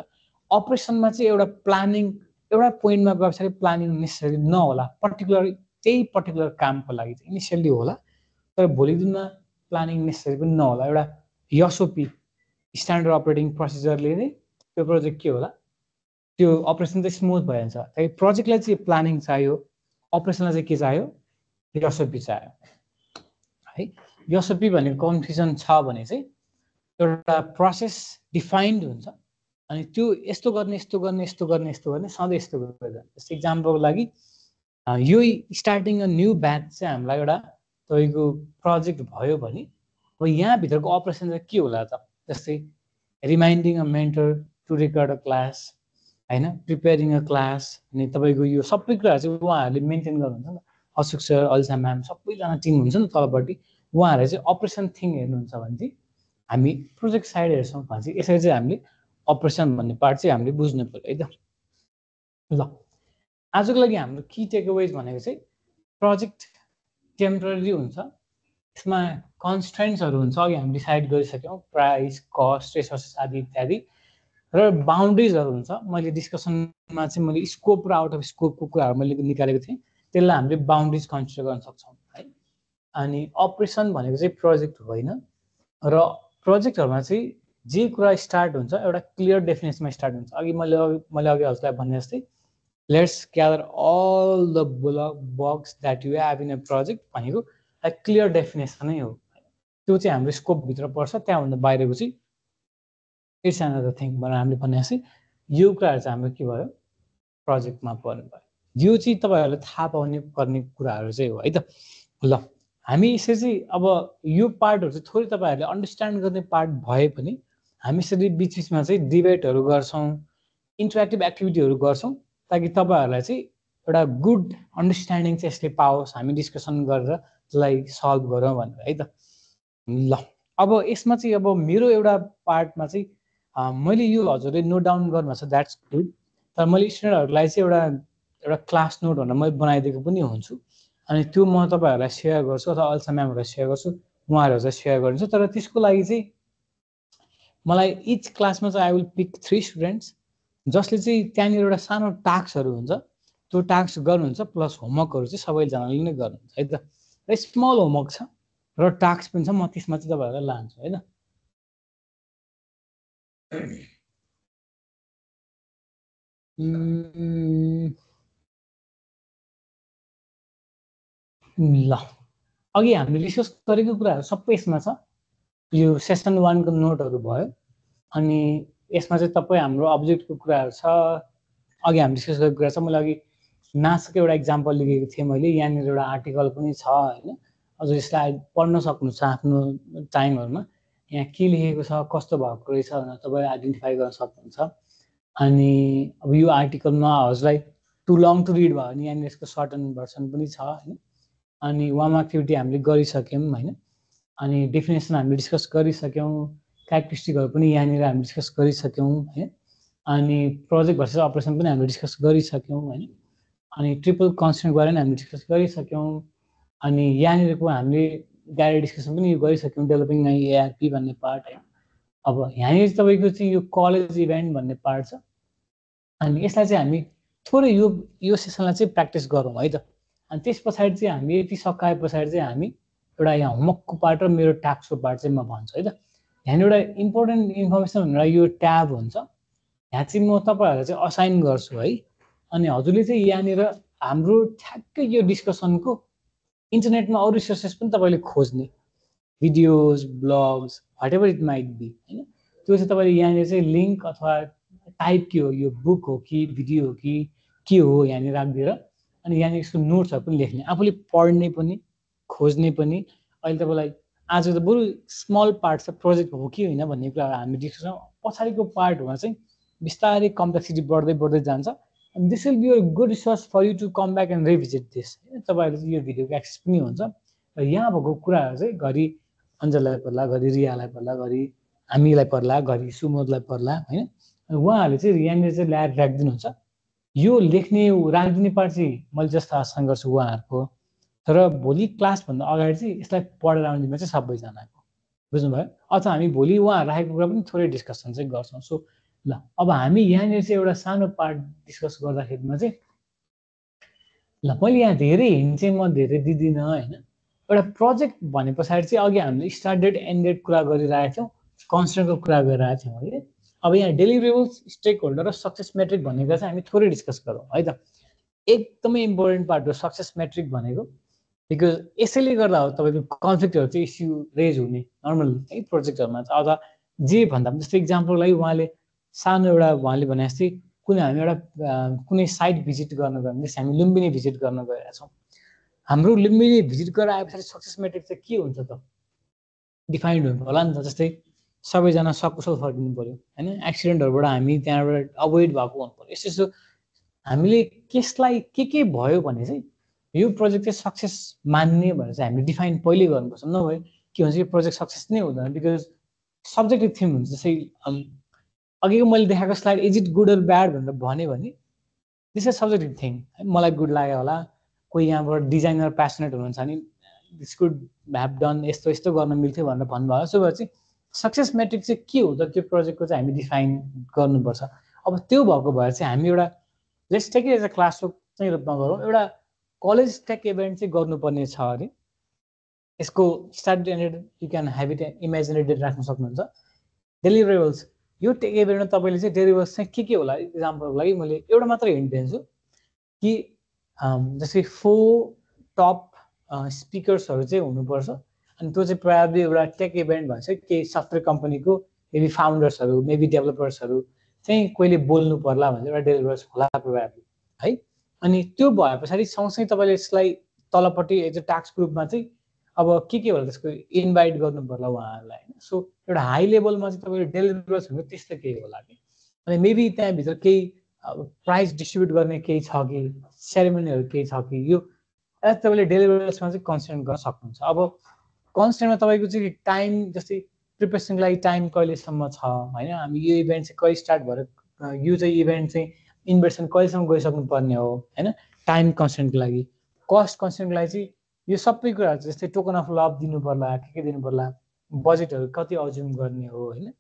अपरेसनमा चाहिँ एउटा प्लानिङ एउटा पोइन्टमा गए पछाडि प्लानिङ नेसेसरी नहोला त्यही पर्टिकुलर कामको लागि चाहिँ इनिसियल्ली होला तर भोलि दिनमा प्लानिङ नेसेसरी पनि नहोला एउटा एसओपी स्ट्यान्डर्ड अपरेटिङ प्रोसिजरले नै त्यो प्रोजेक्ट के होला त्यो अपरेसन चाहिँ स्मुथ भइहाल्छ त्यही प्रोजेक्टलाई चाहिँ प्लानिङ चाहियो अपरेसनलाई चाहिँ के चाहियो एसओपी चाहियो है एसओपी भनेको कन्फ्युजन छ भने चाहिँ एउटा प्रोसेस डिफाइन्ड हुन्छ अनि त्यो यस्तो गर्ने यस्तो गर्ने यस्तो गर्ने यस्तो गर्ने सधैँ यस्तो गरेर जस्तै इक्जाम्पलको लागि यो स्टार्टिङ अ न्यू ब्याच चाहिँ हामीलाई एउटा तपाईँको प्रोजेक्ट भयो भने अब यहाँभित्रको अपरेसन चाहिँ के होला त जस्तै reminding a mentor to record a class होइन प्रिपेयरिङ अ क्लास अनि तपाईँको यो सबै कुराहरू चाहिँ उहाँहरूले मेन्टेन गर्नुहुन्छ नि त अशोक सर अल्सा म्याम सबैजना टिम हुन्छ नि तलपट्टि उहाँहरूले चाहिँ अपरेसन थिङ हेर्नुहुन्छ भने चाहिँ हामी प्रोजेक्ट साइड हेर्छौँ भने चाहिँ यसरी चाहिँ हामीले अपरेसन भन्ने पार्ट चाहिँ हामीले बुझ्नु पऱ्यो है त ल आजको लागि हाम्रो की टेकअवेज भनेको चाहिँ प्रोजेक्ट टेम्पररी हुन्छ यसमा कन्स्ट्रेन्ट्सहरू हुन्छ अघि हामी डिसाइड गरिसक्यौँ प्राइस कस्ट रिसोर्सेस आदि इत्यादि र बााउन्ड्रिजहरू हुन्छ मैले डिस्कसनमा चाहिँ मैले स्कोप र आउट अफ स्कोपको कुराहरू मैले निकालेको थिएँ त्यसलाई हामीले बााउन्ड्रिज कन्सिडर गर्न सक्छौँ है अनि अपरेसन भनेको चाहिँ प्रोजेक्ट होइन र प्रोजेक्टहरूमा चाहिँ जे कुरा स्टार्ट हुन्छ एउटा क्लियर डेफिनेसनमा स्टार्ट हुन्छ अघि मैले अघि हजुरलाई भने जस्तै let's gather all the bugs that you have in a project भनेको क्लियर डेफिनेसन नै हो त्यो चाहिँ हाम्रो स्कोपभित्र पर्छ त्यहाँभन्दा बाहिरको चाहिँ इट्स अनदर थिङ भनेर हामीले भने जस्तै यो कुराहरू चाहिँ हाम्रो के भयो प्रोजेक्टमा पर्नु भयो यो चाहिँ तपाईँहरूले थाहा पर्ने कुराहरू चाहिँ हो है त ल हामी यसरी चाहिँ अब यो पार्टहरू चाहिँ थोरै तपाईँहरूले अन्डरस्ट्यान्ड गर्ने पार्ट भए पनि हामी यसरी बिचबिचमा चाहिँ डिबेटहरू गर्छौँ इन्टरेक्टिभ एक्टिभिटीहरू गर्छौँ ताकि तपाईँहरूलाई चाहिँ एउटा गुड अन्डरस्ट्यान्डिङ चाहिँ यसले पाओस् हामी डिस्कसन गरेर त्यसलाई सल्भ गरौँ भनेर है त ल अब यसमा चाहिँ अब मेरो एउटा पार्टमा चाहिँ मैले यो हजुरले नोट डाउन गर्नुभएको छ द्याट्स गुड तर मैले स्टुडेन्टहरूलाई चाहिँ एउटा क्लास नोट भनेर मैले बनाइदिएको पनि हुन्छु अनि त्यो म तपाईँहरूलाई सेयर गर्छु अथवा अल्सा म्यामहरूलाई सेयर गर्छु उहाँहरू चाहिँ सेयर गर्नुहुन्छ तर त्यसको लागि चाहिँ मलाई इच क्लासमा चाहिँ आई विल पिक 3 स्टुडेन्ट्स जसले चाहिँ त्यहाँनिर एउटा सानो टास्कहरू हुन्छ त्यो टास्क गर्नुहुन्छ प्लस होमवर्कहरू चाहिँ सबैजनाले नै गर्नुहुन्छ है त र स्मल होमवर्क छ र टास्क पनि छ म त्यसमा चाहिँ तपाईँहरूलाई लान्छु है त ल अघि हामीले डिस्कस गरेको कुराहरू सबै यसमा छ यो सेसन 1 को नोटहरू भयो अनि यसमा चाहिँ तपाईँ हाम्रो अब्जेक्टको कुराहरू छ अघि हामी डिस्कस गरेको कुरा छ मैले अघि नासाको एउटा इक्जाम्पल लेखेको थिएँ मैले यहाँनिर एउटा आर्टिकल पनि छ होइन हजुर यसलाई पढ्न सक्नुहुन्छ आफ्नो टाइमहरूमा यहाँ के लेखेको छ कस्तो भएको रहेछ भनेर तपाईँ आइडेन्टिफाई गर्न सक्नुहुन्छ अनि अब यो आर्टिकलमा हजुरलाई टु लङ टु रिड भयो भने यहाँनिर यसको सर्टन भर्सन पनि छ होइन अनि वार्म एक्टिभिटी हामीले गरिसक्यौँ होइन अनि डेफिनेसन हामीले डिस्कस गरिसक्यौँ क्यारेक्टरिस्टिकहरू पनि यहाँनिर हामी डिस्कस गरिसक्यौँ होइन अनि प्रोजेक्ट भर्सेस अपरेसन पनि हामीले डिस्कस गरिसक्यौँ होइन अनि ट्रिपल कन्स्ट्रेन्ट गरेर हामीले डिस्कस गरिसक्यौँ अनि यहाँनिरको हामीले गाइड डिस्कसन पनि गरिसक्यौँ डेभलपिङ एआरपी भन्ने पार्ट है। अब यहाँनिर तपाईँको चाहिँ यो कलेज इभेन्ट भन्ने पार्ट छ अनि यसलाई चाहिँ हामी थोरै यो सेसनलाई चाहिँ प्र्याक्टिस गरौँ है त। अनि त्यस पछाडि चाहिँ हामी यति सकाए पछाडि चाहिँ हामी एउटा यहाँ होमवर्कको पार्ट र मेरो ट्याक्सको पार्ट चाहिँ म भन्छु है त। यहाँनिर एउटा इम्पोर्टेन्ट इन्फर्मेसन भनेर यो ट्याब हुन्छ, यहाँ चाहिँ म तपाईँहरूलाई चाहिँ असाइन गर्छु है। अनि हजुरले चाहिँ यहाँनिर हाम्रो ठ्याक्कै यो डिस्कसनको इन्टरनेटमा अरू रिसोर्सेस पनि तपाईँले खोज्ने, videos, blogs, whatever it might be होइन, त्यो चाहिँ तपाईँले यहाँनिर चाहिँ लिङ्क अथवा टाइप के हो, यो बुक हो कि भिडियो हो कि के हो यहाँनिर राखिदिएर अनि यहाँनिर यसको नोट्सहरू पनि लेख्ने, आफूले पढ्ने पनि खोज्ने पनि। अहिले तपाईँलाई आज त बरु स्मल पार्ट छ, प्रोजेक्ट हो कि होइन भन्ने कुराहरू हामी डिस्कसन पछाडिको पार्टहरूमा चाहिँ बिस्तारै कम्प्लेक्सिटी बढ्दै बढ्दै जान्छ। अनि this will be a good resource for you to come back and revisit this. तपाईँहरूले चाहिँ यो भिडियोको एक्सेस पनि हुन्छ र यहाँ भएको कुराहरू चाहिँ घरि अञ्जललाई पर्ला, घरि रियालाई पर्ला, घरि हामीलाई पर्ला, घरि सुमोदलाई पर्ला होइन। उहाँहरूले चाहिँ यहाँनिर चाहिँ ल्याएर राखिदिनुहुन्छ। यो लेख्ने राखिदिने पार्ट चाहिँ मैले जस्तो आशा गर्छु उहाँहरूको, तर भोलि क्लासभन्दा अगाडि चाहिँ यसलाई पढेर आउने जिम्मा चाहिँ सबैजनाको, बुझ्नुभयो। अथवा हामी भोलि उहाँ राखेको कुरा पनि थोरै डिस्कसन चाहिँ गर्छौँ। सो ल अब हामी यहाँनिर चाहिँ एउटा सानो पार्ट डिस्कस गर्दाखेरिमा चाहिँ ल मैले यहाँ धेरै हिन्ट चाहिँ म धेरै दिँदिनँ होइन। एउटा प्रोजेक्ट भने पछाडि चाहिँ अघि हामीले स्टार्ट डेट एन्ड डेट कुरा गरिरहेको थियौँ, कन्स्ट्रेन्टको कुरा गरिरहेको थियौँ है। अब यहाँ डेलिभरेबल्स, स्टेक होल्डर र सक्सेस मेट्रिक भनेको चाहिँ हामी थोरै डिस्कस गरौँ है त। एकदमै इम्पोर्टेन्ट पार्ट हो सक्सेस मेट्रिक भनेको, बिकज यसैले गर्दा हो तपाईँको कन्फ्लिक्टहरू चाहिँ इस्यु रेज हुने नर्मल है प्रोजेक्टहरूमा चाहिँ। अथवा जे भन्दा पनि जस्तो इक्जाम्पलको लागि उहाँले सानो एउटा उहाँले भने जस्तै कुनै हामी एउटा कुनै साइट भिजिट गर्न गयो भने हामी लुम्बिनी भिजिट गर्न गइरहेको छौँ। हाम्रो लुम्बिनी भिजिट गरेर आए पछाडि सक्सेस मेट्रिक चाहिँ के हुन्छ त, डिफाइन्ड हुनु होला नि त। जस्तै सबैजना सकुशल फर्किनु पऱ्यो होइन, एक्सिडेन्टहरूबाट हामी त्यहाँबाट अभोइड भएको हुनु पऱ्यो। यस्तो यस्तो हामीले केसलाई के भयो भने चाहिँ यो प्रोजेक्ट चाहिँ सक्सेस मान्ने भनेर चाहिँ हामीले डिफाइन पहिले गर्नुपर्छ। नभए के भन्छ यो प्रोजेक्ट सक्सेस नै हुँदैन, बिकज सब्जेक्टिभ थिम हुन्छ। जस्तै अघिको मैले देखाएको slide is it good or bad भनेर भन्यो भने दिस इज सब्जेक्टिभ थिङ है। मलाई गुड लाग्यो होला, कोही यहाँबाट डिजाइनर प्यासनेट हुनुहुन्छ भने दिस कुड ह्याभ डन, यस्तो यस्तो गर्न मिल्थ्यो भनेर भन्नुभयो। सो भएर चाहिँ सक्सेस मेट्रिक चाहिँ के हो त त्यो प्रोजेक्टको चाहिँ हामी डिफाइन गर्नुपर्छ। अब त्यो भएको भएर चाहिँ हामी एउटा let's take it as a classwork चाहिँ रूपमा गरौँ। एउटा कलेज टेक इभेन्ट चाहिँ गर्नुपर्ने छ अरे, यसको start ended you can have it imaginated date राख्न सक्नुहुन्छ। डेलिभरेबल्स, यो टेक इभेन्टमा तपाईँले चाहिँ डेलिभरेबल्स चाहिँ के होला, इक्जाम्पलको लागि मैले एउटा मात्र हिन्ट दिन्छु कि जस्तै 4 टप स्पिकर्सहरू चाहिँ हुनुपर्छ। अनि त्यो चाहिँ प्रायः एउटा टेक इभेन्ट भन्छ केही सफ्टवेयर कम्पनीको मेबी फाउन्डर्सहरू, मेबी डेभलपर्सहरू चाहिँ कोहीले बोल्नु पर्ला भने एउटा डेलिभर्स होला प्रायः है। अनि त्यो भए पछाडि सँगसँगै तपाईँले यसलाई तलपट्टि एज अ टास्क ग्रुपमा चाहिँ अब के होला त्यसको इन्भाइट गर्नु पर्ला उहाँहरूलाई होइन। सो एउटा हाई लेभलमा चाहिँ तपाईँले डेलिभर्स भनेको त्यस्तो केही होला कि, अनि मेबी त्यहाँभित्र केही प्राइज डिस्ट्रिब्युट गर्ने केही छ कि, सेरेमनीहरू केही छ कि, यो तपाईँले डेलिभर्समा चाहिँ कन्सन्ट्रेट गर्न सक्नुहुन्छ। अब कन्सन्ट्रेटमा तपाईँको चाहिँ टाइम, जस्तै प्रिपेरेसनको लागि टाइम कहिलेसम्म छ होइन, हामी यो इभेन्ट चाहिँ कहिले स्टार्ट भएर यो चाहिँ इभेन्ट चाहिँ इन्भेस्टमेन्ट कहिलेसम्म गइसक्नु पर्ने हो होइन, टाइम कन्सन्ट्रेटको लागि, कस्ट कन्सन्ट्रेटको लागि चाहिँ यो सबै कुराहरू जस्तै टोकन अफ लभ दिनु पर्ला, के दिनु पर्ला, बजेटहरू कति अज्युम गर्ने हो होइन।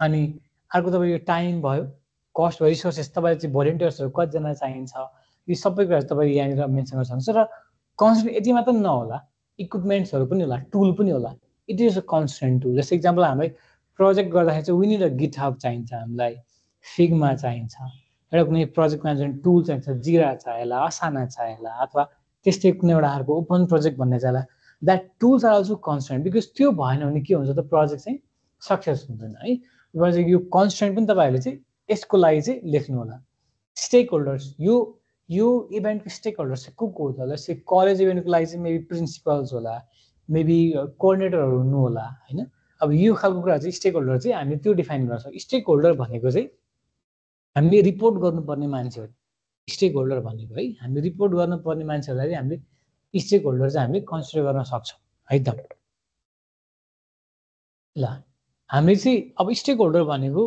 अनि अर्को तपाईँको टाइम भयो, कस्ट भयो, रिसोर्सेस, तपाईँले चाहिँ भोलिन्टियर्सहरू कतिजना चाहिन्छ, यो सबै कुराहरू तपाईँ यहाँनिर मेन्सन गर्न सक्नुहुन्छ। र कन्सन्ट्रेट यति मात्र नहोला, इक्विपमेन्ट्सहरू पनि होला, टुल पनि होला। It is a constraint tool. जस्तै इक्जाम्पल हामीलाई प्रोजेक्ट गर्दाखेरि चाहिँ विन अ गिट हब चाहिन्छ, हामीलाई फिग्मा चाहिन्छ, एउटा कुनै प्रोजेक्ट म्यानेजमेन्ट टुल चाहिन्छ, जिरा चाहिएला, असाना चाहिएला, अथवा त्यस्तै कुनै एउटा अर्को ओपन प्रोजेक्ट भन्ने चाहिएला। That tools are also constraint, because त्यो भएन भने के हुन्छ त प्रोजेक्ट चाहिँ सक्सेस हुँदैन है। यो कन्सन्ट्रेन्ट पनि तपाईँहरूले चाहिँ यसको लागि चाहिँ लेख्नु होला। स्टेक होल्डर्स, यो इभेन्टको स्टेक होल्डर्स चाहिँ को हो त, जस्तै कलेज इभेन्टको लागि चाहिँ मेबी प्रिन्सिपल्स होला, मेबी कोअर्डिनेटरहरू हुनु होला होइन। अब यो खालको कुरा चाहिँ स्टेक होल्डर चाहिँ हामीले त्यो डिफाइन गर्छौँ। स्टेक होल्डर भनेको चाहिँ हामीले रिपोर्ट गर्नुपर्ने मान्छेहरू, स्टेक होल्डर भनेको है, हामीले रिपोर्ट गर्नुपर्ने मान्छेहरूलाई चाहिँ हामीले स्टेक होल्डर चाहिँ हामीले कन्सिडर गर्न सक्छौँ है त। ल हामीले चाहिँ अब स्टेक होल्डर भनेको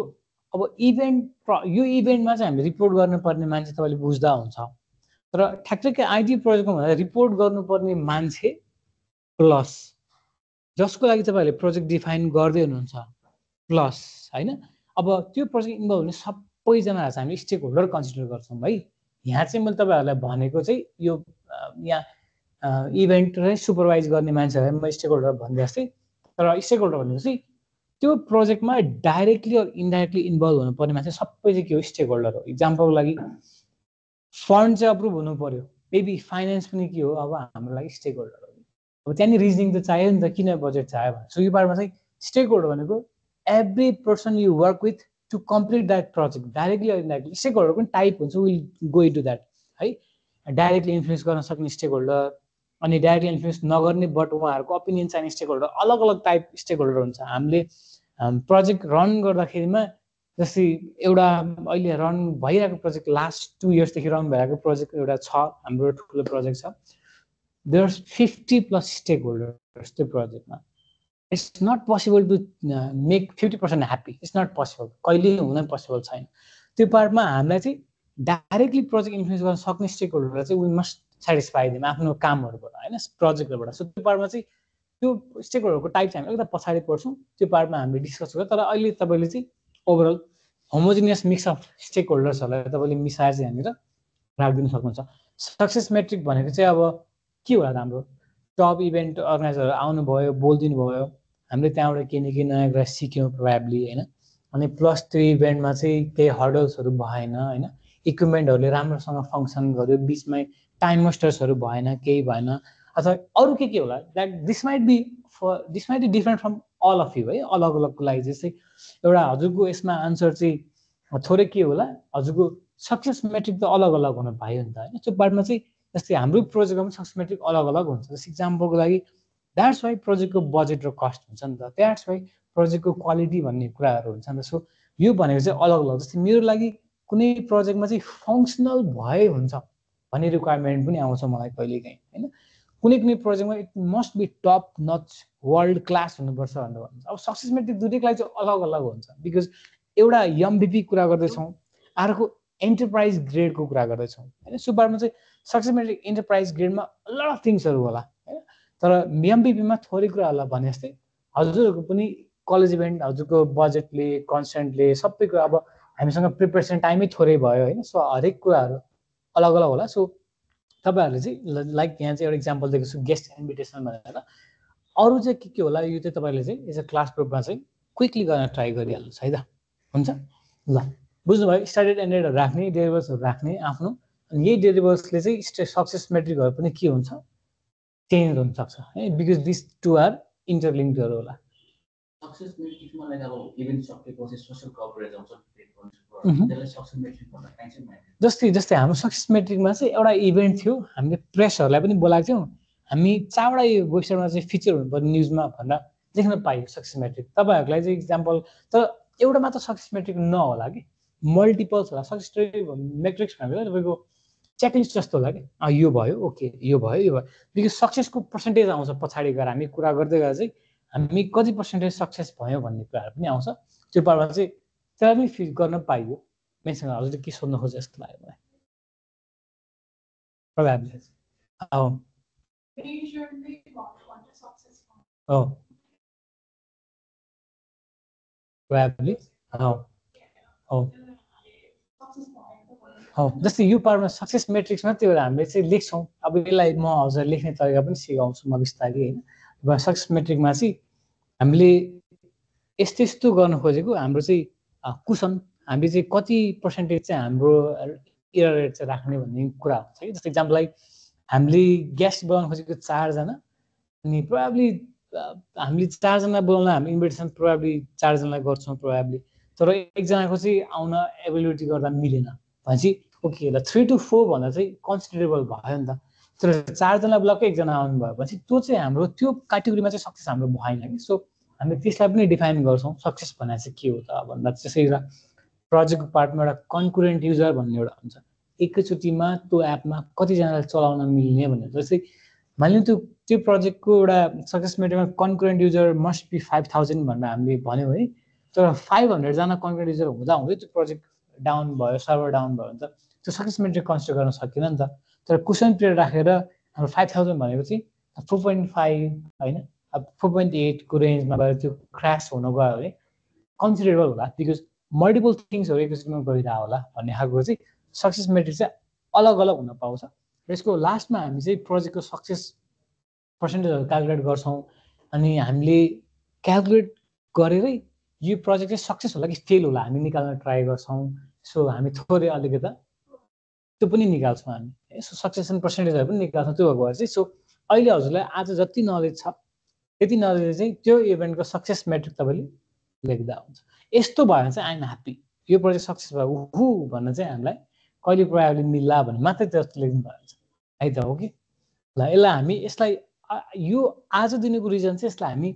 अब यो इभेन्टमा चाहिँ हामीले रिपोर्ट गर्नुपर्ने मान्छे तपाईँले बुझ्दा हुन्छ। तर ठ्याक्कै आइटी प्रोजेक्टमा भन्दा रिपोर्ट गर्नुपर्ने मान्छे प्लस जसको लागि तपाईँहरूले प्रोजेक्ट डिफाइन गर्दै हुनुहुन्छ प्लस होइन अब त्यो प्रोजेक्ट इन्भल्भ हुने सबैजनालाई चाहिँ हामी स्टेक होल्डर कन्सिडर गर्छौँ है। यहाँ चाहिँ मैले तपाईँहरूलाई भनेको चाहिँ यो यहाँ इभेन्ट र सुपरभाइज गर्ने मान्छेहरूलाई म स्टेक होल्डर भनिदिएको थिएँ। तर स्टेक होल्डर भनेपछि त्यो प्रोजेक्टमा डाइरेक्टली अर इन्डाइरेक्टली इन्भल्भ हुनुपर्ने मान्छे सबै चाहिँ के हो स्टेक होल्डर हो। इक्जाम्पलको लागि फन्ड चाहिँ अप्रुभ हुनु पर्यो, मेबी फाइनेन्स पनि के हो अब हाम्रो लागि स्टेक होल्डर हो। अब त्यहाँनिर रिजनिङ त चाहियो नि त, किन बजेट चाहियो भने। सो यो पार्टमा चाहिँ स्टेक होल्डर भनेको every person you work with to complete that project directly or indirectly. Stakeholder पनि टाइप हुन्छ, विल गो इन्टु द्याट है। डाइरेक्टली इन्फ्लुएन्स गर्न सक्ने स्टेक होल्डर अनि डाइरेक्टली इन्फ्लुएन्स नगर्ने बट उहाँहरूको ओपिनियन चाहिने स्टेक होल्डर, अलग अलग टाइप स्टेक होल्डर हुन्छ। हामीले प्रोजेक्ट रन गर्दाखेरिमा जस्तै एउटा अहिले रन भइरहेको प्रोजेक्ट लास्ट 2 इयर्सदेखि रन भइरहेको प्रोजेक्ट एउटा छ, हाम्रो ठुलो प्रोजेक्ट छ। There's 50+ stakeholders त्यो प्रोजेक्टमा। It's not possible to make 50% happy, it's not possible, कहिले हुन पोसिबल छैन। त्यो पार्टमा हामीलाई चाहिँ डाइरेक्टली प्रोजेक्ट इन्फ्लुएन्स गर्न सक्ने स्टेक होल्डर चाहिँ वी मस्ट सेटिस्फाई देम आफ्नो कामहरूबाट होइन, प्रोजेक्टहरूबाट। सो त्यो पार्टमा चाहिँ त्यो स्टेक होल्डरको टाइप चाहिँ हामी अलिकति पछाडि पर्छौँ, त्यो पार्टमा हामीले डिस्कस गर्छौँ। तर अहिले तपाईँले चाहिँ ओभरअल होमोजिनियस मिक्स अफ स्टेक होल्डर्सहरूलाई तपाईँले मिसाएर चाहिँ यहाँनिर राखिदिनु सक्नुहुन्छ। सक्सेस मेट्रिक भनेको चाहिँ अब के होला, हाम्रो टप इभेन्ट अर्गनाइजरहरू आउनुभयो, बोलिदिनु भयो, हामीले त्यहाँबाट केही न केही नयाँ कुरा सिक्यौँ प्रोबेबली होइन। अनि प्लस त्यो इभेन्टमा चाहिँ केही हर्डल्सहरू भएन होइन, इक्विपमेन्टहरूले राम्रोसँग फङ्सन गर्यो, बिचमै टाइम वेस्टर्सहरू भएन, केही भएन, अथवा अरू के होला that this might be different from all of you है। अलग अलगको लागि जस्तै एउटा हजुरको यसमा आन्सर चाहिँ थोरै के होला, हजुरको सक्सेस मेट्रिक त अलग अलग हुन पायो नि त होइन। त्यो पार्टमा चाहिँ जस्तै हाम्रो प्रोजेक्टमा पनि सक्सेस मेट्रिक अलग अलग हुन्छ। जस्तै इक्जाम्पलको लागि द्याट्स वाइ प्रोजेक्टको बजेट र कस्ट हुन्छ नि त, द्याट्स वाइ प्रोजेक्टको क्वालिटी भन्ने कुराहरू हुन्छ नि त। सो यो भनेको चाहिँ अलग अलग। जस्तै मेरो लागि कुनै प्रोजेक्टमा चाहिँ फङ्सनल भए हुन्छ भन्ने रिक्वायरमेन्ट पनि आउँछ मलाई कहिलेकाहीँ होइन। कुनै कुनै प्रोजेक्टमा it must be top notch world class हुनुपर्छ भनेर भन्छ। अब सक्सेस मेट्रिक दुईटैको लागि चाहिँ अलग अलग हुन्छ, बिकज एउटा एमभिपी कुरा गर्दैछौँ, अर्को एन्टरप्राइज ग्रेडको कुरा गर्दैछौँ होइन। सो बारेमा चाहिँ सक्सेस मेट्रिक एन्टरप्राइज ग्रेडमा लट अफ थिङ्सहरू होला होइन, तर एमभिपीमा थोरै कुरा होला। भने जस्तै हजुरहरूको पनि कलेज इभेन्ट हजुरको बजेटले कन्सेन्टले सबै कुरा, अब हामीसँग प्रिपरेसन टाइमै थोरै भयो होइन। सो हरेक कुराहरू अलग अलग होला। सो तपाईँहरूले चाहिँ लाइक यहाँ चाहिँ एउटा इक्जाम्पल दिएको छु गेस्ट इन्भिटेसन भनेर, अरू चाहिँ के होला यो चाहिँ तपाईँले चाहिँ एज अ क्लास ग्रुपमा चाहिँ क्विकली गर्न ट्राई गरिहाल्नुहोस् है त। हुन्छ ल, बुझ्नुभयो। स्टार्टेड एन्डेडहरू राख्ने, डेलिभर्सहरू राख्ने आफ्नो, अनि यही डेलिभर्सले चाहिँ सक्सेस मेट्रिकहरू पनि के हुन्छ, चेन्ज हुनसक्छ है, बिकज दिस टु आर इन्टरलिङ्कहरू होला। सक्सेस मेट्रिकमा लाइक अब इभेन्ट सकेपछि सोशल कभरेज आउँछ, जस्तै हाम्रो सक्सेस मेट्रिकमा चाहिँ एउटा इभेन्ट थियो, हामीले प्रेसहरूलाई पनि बोलाएको थियौँ, हामी 4वटा वेबसाइटमा चाहिँ फिचर हुनुपर्ने न्युजमा भनेर देख्न पाइयो सक्सेस मेट्रिक। तपाईँहरूलाई चाहिँ इक्जाम्पल, तर एउटा मात्र सक्सेस मेट्रिक नहोला कि मल्टिपल्स होला। सक्सेस मेट्रिक्स भनेको तपाईँको चेकलिस्ट जस्तो होला कि यो भयो, ओके यो भयो, यो भयो, बिकज सक्सेसको पर्सेन्टेज आउँछ पछाडि गएर। हामी कुरा गर्दै गएर चाहिँ हामी कति पर्सेन्टेज सक्सेस भयो भन्ने कुराहरू पनि आउँछ। त्यो पार्टमा चाहिँ त्यसलाई पनि फिल गर्न पाइयो। मेसँग हजुरले के सोध्नु खोज्यो जस्तो लाग्यो मलाई। प्रोबेबली हो प्रोबेबली हो जस्तै यो पार्टमा सक्सेस मेट्रिक्समा त्यो हामीले चाहिँ लेख्छौँ। अब यसलाई म हजुर लेख्ने तरिका पनि सिकाउँछु म बिस्तारै होइन। सक्सेस मेट्रिकमा चाहिँ हामीले यस्तो यस्तो गर्नु खोजेको, हाम्रो चाहिँ कुसन हामीले चाहिँ कति पर्सेन्टेज चाहिँ हाम्रो एरर रेट चाहिँ राख्ने भन्ने कुरा हुन्छ कि। जस्तो इक्जाम्पल लाइक हामीले गेस्ट बोलाउनु खोजेको 4 जना, अनि प्रोबेबली हामीले 4 जना बोलाउन हामी इन्भिटेसन प्रोबेबली 4 जनालाई गर्छौँ प्रोबेबली, तर एकजनाको चाहिँ आउन एबिलिटी गर्दा मिलेन भनेपछि ओके ल 3 to 4 भन्दा चाहिँ कन्सिडरेबल भयो नि त। तर 4 जना बोलाएको एकजना आउनु भयो भनेपछि त्यो चाहिँ हाम्रो त्यो क्याटेगोरीमा चाहिँ सक्सेस हाम्रो भएन कि। सो हामीले त्यसलाई पनि डिफाइन गर्छौँ सक्सेस भनेर चाहिँ के हो त भन्दा त्यसै एउटा प्रोजेक्टको पार्टमा एउटा कन्कुरेन्ट युजर भन्ने एउटा हुन्छ, एकैचोटिमा त्यो एपमा कतिजनाले चलाउन मिल्ने भनेर। जस्तै मानिलिउँ त्यो प्रोजेक्टको एउटा सक्सेस मेट्रिकमा कन्कुरेन्ट युजर मस्ट बी 5000 भनेर हामीले भन्यौँ है, तर 500 जना कन्कुरेन्ट युजर हुँदा हुँदै त्यो प्रोजेक्ट डाउन भयो, सर्भर डाउन भयो भने त त्यो सक्सेस मेट्रिक कन्सिडर गर्न सकिएन नि त। तर कुसन पिरियड राखेर हाम्रो 5000 भनेको चाहिँ 4.5 होइन अब 4.8 को रेन्जमा गएर त्यो क्रास हुन गयो भने कन्सिडरेबल होला बिकज मल्टिपल थिङ्सहरू एकैचोटिमा गइरह होला भन्ने खालको चाहिँ सक्सेस मेट्रिक चाहिँ अलग अलग हुन पाउँछ। यसको लास्टमा हामी चाहिँ प्रोजेक्टको सक्सेस पर्सेन्टेजहरू क्यालकुलेट गर्छौँ अनि हामीले क्यालकुलेट गरेरै यो प्रोजेक्ट चाहिँ सक्सेस होला कि फेल होला हामी निकाल्न ट्राई गर्छौँ। सो हामी थोरै अलिकता त्यो पनि निकाल्छौँ हामी, यसो सक्सेसन पर्सेन्टेजहरू पनि निकाल्छौँ त्यो भएर चाहिँ। सो अहिले हजुरलाई आज जति नलेज छ त्यति नलेज चाहिँ त्यो इभेन्टको सक्सेस मेट्रिक तपाईँले लेख्दा हुन्छ। यस्तो भयो भने चाहिँ आइएम ह्याप्पी, यो प्रोजेक्ट सक्सेस भयो उहु भन्न चाहिँ हामीलाई कहिले प्रोबेबिलिटी मिल्ला भन्ने मात्रै त्यस्तो लेख्नु भयो हुन्छ है त, हो कि ल। यसलाई हामी यसलाई यो आज दिनुको रिजन चाहिँ यसलाई हामी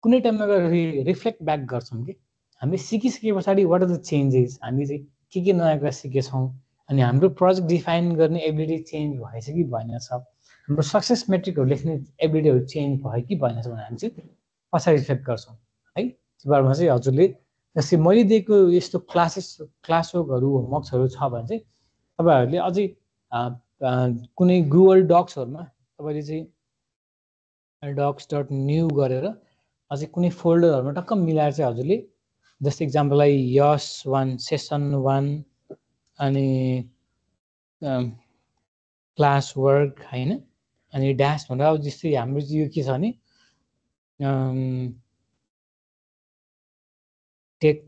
कुनै टाइममा गएर रिफ्लेक्ट ब्याक गर्छौँ कि हामीले सिकिसके पछाडि वाट आर द चेन्जेस, हामी चाहिँ के नयाँ कुरा सिकेछौँ अनि हाम्रो प्रोजेक्ट डिफाइन गर्ने एबिलिटी चेन्ज भएछ कि भएन छ, हाम्रो सक्सेस मेट्रिकहरू लेख्ने एबिलिटीहरू चेन्ज भयो कि भएन छ भने हामी चाहिँ पछाडि रिफ्लेक्ट गर्छौँ है। त्यो बारेमा चाहिँ हजुरले जस्तै मैले दिएको यस्तो क्लासवर्कहरू होमवर्क्सहरू छ भने चाहिँ तपाईँहरूले अझै कुनै गुगल डक्सहरूमा तपाईँले चाहिँ docs.new गरेर अझै कुनै फोल्डरहरूमा टक्क मिलाएर चाहिँ हजुरले जस्तै इक्जाम्पललाई यस 1 सेसन 1 अनि क्लास वर्क होइन अनि ड्यास भनेर अब जस्तै हाम्रो यो के छ भने टेक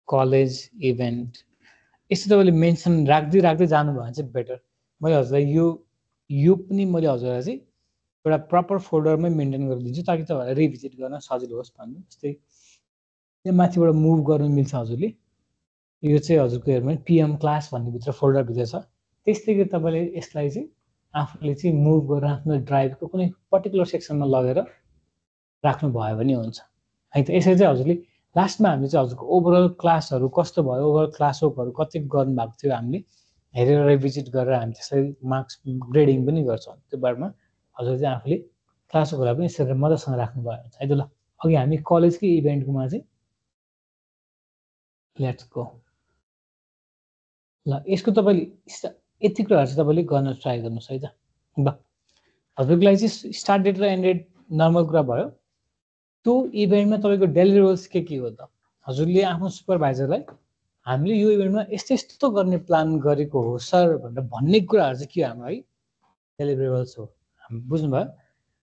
कलेज इभेन्ट यस्तो तपाईँले मेन्सन राख्दै जानुभयो भने चाहिँ बेटर। मैले हजुरलाई यो पनि मैले हजुरलाई चाहिँ एउटा प्रपर फोल्डरमै मेन्टेन गरिदिन्छु ताकि तपाईँहरूलाई रिभिजिट गर्न सजिलो होस् भन्नु। जस्तै यो माथिबाट मुभ गर्नु मिल्छ हजुरले, यो चाहिँ हजुरको हेर्नु पिएम क्लास भन्ने भित्र फोल्डरभित्र छ। त्यस्तै गरी तपाईँले यसलाई चाहिँ आफूले चाहिँ मुभ गरेर आफ्नो ड्राइभको कुनै पर्टिकुलर सेक्सनमा लगेर राख्नुभयो भने हुन्छ है त। यसरी चाहिँ हजुरले लास्टमा हामीले चाहिँ हजुरको ओभरअल क्लासहरू कस्तो भयो, ओभरअल क्लास वर्कहरू कति गर्नुभएको थियो हामीले हेरेर रिभिजिट गरेर हामी त्यसलाई मार्क्स ग्रेडिङ पनि गर्छौँ। त्यो बारेमा हजुर चाहिँ आफूले क्लास वर्कलाई पनि यसरी मजासँग राख्नुभयो हुन्छ है त। ल अघि हामी कलेजकै इभेन्टकोमा चाहिँ लेट्स गो। ल यसको तपाईँले यति कुराहरू चाहिँ तपाईँले गर्न ट्राई गर्नुहोस् है त। ल हजुरको लागि चाहिँ स्टार्ट डेट र एन्ड डेट नर्मल कुरा भयो। त्यो इभेन्टमा तपाईँको डेलिभरेबल्स के हो त, हजुरले आफ्नो सुपरभाइजरलाई हामीले यो इभेन्टमा यस्तो गर्ने प्लान गरेको हो सर भनेर भन्ने कुराहरू चाहिँ के हो हाम्रो है डेलिभरेबल्स हो, हामी बुझ्नुभयो।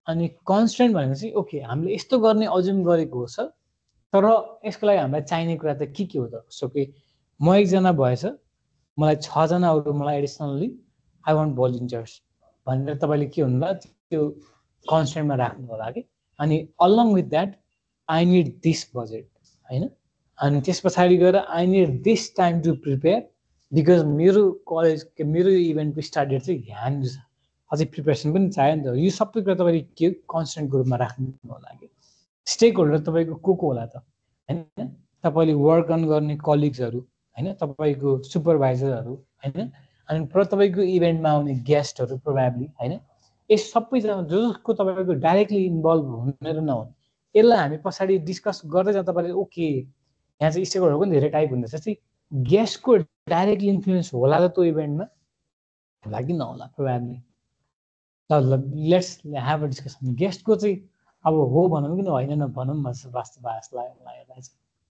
अनि कन्स्टेन्ट भनेको चाहिँ ओके हामीले यस्तो गर्ने अज्युम गरेको हो सर, तर यसको लागि हामीलाई चाहिने कुरा त के हो त। सो कि म एकजना भएछ मलाई 6 जना अरू मलाई एडिसनली आई वान्ट भोलिन्टियर्स भनेर तपाईँले के हुनु होला त्यो कन्स्टेन्टमा राख्नु होला कि। अनि along with that I need this budget होइन, अनि त्यस पछाडि गएर I need this time to prepare because मेरो कलेज मेरो यो इभेन्टको स्टार्ट डेट चाहिँ ध्यान छ, अझै प्रिपेरेसन पनि चाहियो नि त। यो सबै कुरा तपाईँले के कन्स्टेन्टको रूपमा राख्नु होला कि। स्टेक होल्डर तपाईँको को होला त होइन, तपाईँले वर्क अन गर्ने कलिग्सहरू होइन, तपाईँको सुपरभाइजरहरू होइन, अनि तपाईँको इभेन्टमा आउने गेस्टहरू प्रोभाब्ली होइन, यस सबैजना जसको तपाईँको डाइरेक्टली इन्भल्भ हुने र नहुने यसलाई हामी पछाडि डिस्कस गर्दै जाँदा तपाईँले ओके यहाँ चाहिँ स्टेक होल्डर पनि धेरै टाइप हुँदछ चाहिँ गेस्टको डाइरेक्टली इन्फ्लुएन्स होला त त्यो इभेन्टमा होला कि नहोला प्रोभाब्ली। ल लेट्स ह्याभ अ डिस्कसन। गेस्टको चाहिँ अब हो भनौँ कि होइन नभनौँ वास्तवलाई चाहिँ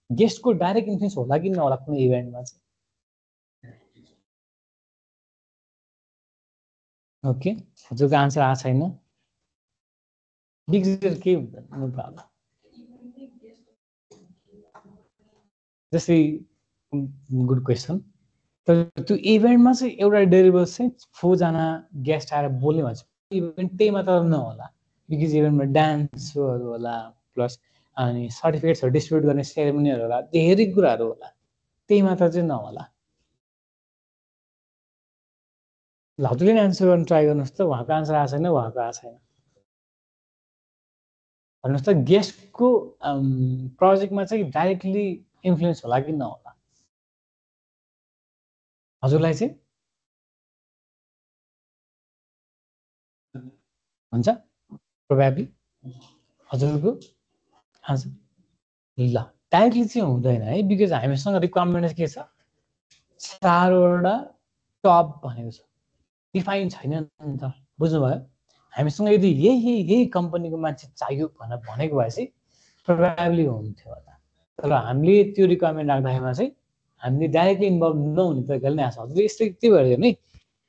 गेस्टको डाइरेक्ट इन्फ्लुएन्स होला कि नहोला कुनै इभेन्टमा चाहिँ। ओके हजुरको आन्सर आएको छैन, बिग्रेर के हुन्छ नो प्रब्लम। जस्तै गुड क्वेसन, तर त्यो इभेन्टमा चाहिँ एउटा डेलिभर्स चाहिँ 4 जना गेस्ट आएर बोल्ने भन्छ इभेन्ट त्यही मात्र नहोला बिकज इभेन्टमा डान्स सोहरू होला प्लस अनि सर्टिफिकेट्सहरू डिस्ट्रिब्युट गर्ने सेरेमनीहरू होला धेरै कुराहरू होला, त्यही मात्र चाहिँ नहोला। ल हजुरले नै आन्सर गर्न ट्राई गर्नुहोस् त, उहाँको आन्सर आएको छैन उहाँको आएको छैन भन्नुहोस् त। गेस्टको प्रोजेक्टमा चाहिँ डाइरेक्टली इन्फ्लुएन्स होला कि नहोला हजुरलाई चाहिँ हुन्छ प्रोभाब्ली हजुरको आन्सर। ल डाइरेक्टली चाहिँ हुँदैन है बिकज हामीसँग रिक्वायरमेन्ट के छ 4वटा टप भनेको छ, डिफाइन छैन नि त बुझ्नुभयो। हामीसँग यदि यही कम्पनीको मान्छे चाहियो भनेर भनेको भए चाहिँ प्रोभाब्ली हुन्थ्यो होला। तर हामीले त्यो रिक्वायरमेन्ट राख्दाखेरिमा चाहिँ हामीले डाइरेक्टली इन्भल्भ नहुने तरिकाले नै आएको छ। हजुरले यस्तै त्यही भएर हेर्नु है,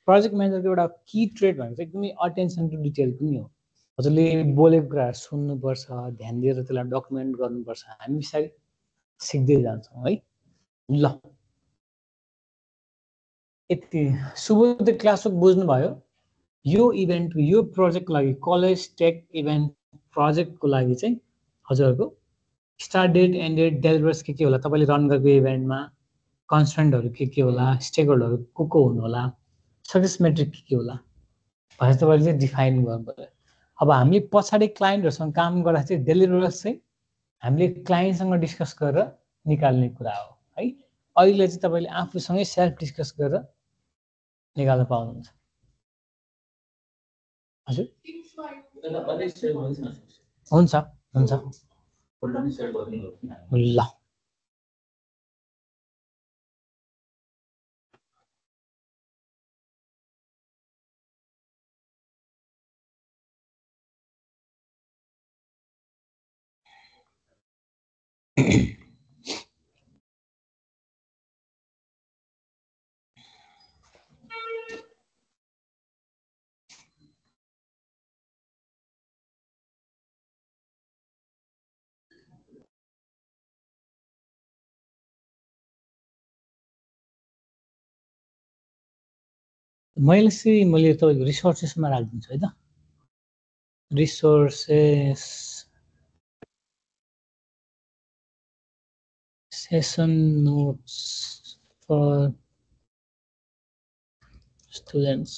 प्रोजेक्ट म्यानेजरको एउटा की ट्रेड भनेको चाहिँ एकदमै अटेन्सन टु डिटेल पनि हो। हजुरले बोलेको कुराहरू सुन्नुपर्छ, ध्यान दिएर त्यसलाई डकुमेन्ट गर्नुपर्छ। हामी बिस्तारै सिक्दै जान्छौँ है। ल यति सुबोध क्लासवर्क बुझ्नुभयो। यो इभेन्ट यो प्रोजेक्टको लागि कलेज टेक इभेन्ट प्रोजेक्टको लागि चाहिँ हजुरहरूको start date end date delivers के होला, तपाईँले रन गरेको इभेन्टमा कन्स्ट्रेन्टहरू के होला, स्टेक होल्डरहरू को हुनु होला, सक्सेस मेट्रिक के होला भनेर तपाईँले चाहिँ डिफाइन गर्नु पर्यो। अब हामीले पछाडि क्लाइन्टहरूसँग काम गर्दा चाहिँ डेलिभर्स चाहिँ हामीले क्लाइन्टसँग डिस्कस गरेर निकाल्ने कुरा हो है। अहिले चाहिँ तपाईँले आफूसँगै सेल्फ डिस्कस गरेर निकाल्न पाउनुहुन्छ। हजुर हुन्छ हुन्छ ल मैले तपाईँको रिसोर्सेसमा राखिदिन्छु है त। Resources session notes for students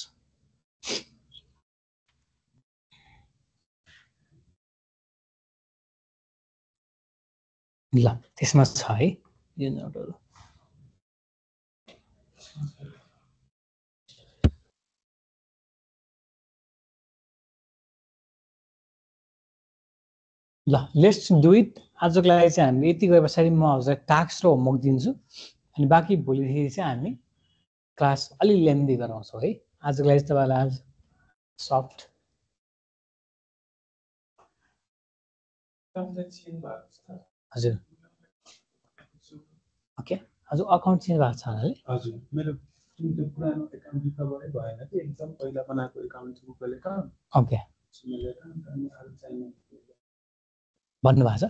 ल त्यसमा छ है यो नोटहरू। ल लेट्स डु इट। आजको लागि चाहिँ हामी यति गए पछाडि म हजुरलाई टास्क र होमवर्क दिन्छु अनि बाँकी भोलिदेखि चाहिँ हामी क्लास अलि लेन्दी गराउँछौँ है। आजको लागि तपाईँलाई आज सफ्ट हजुर ओके हजुर अकाउन्ट चेन्ज भएको छ होला हजुर मेरो त्यो पुरानो एकाउन्ट रिकभरै भएन कि एकदम पहिला बनाएको एकाउन्ट गुगल एकाउन्ट ओके भन्नुभएको छ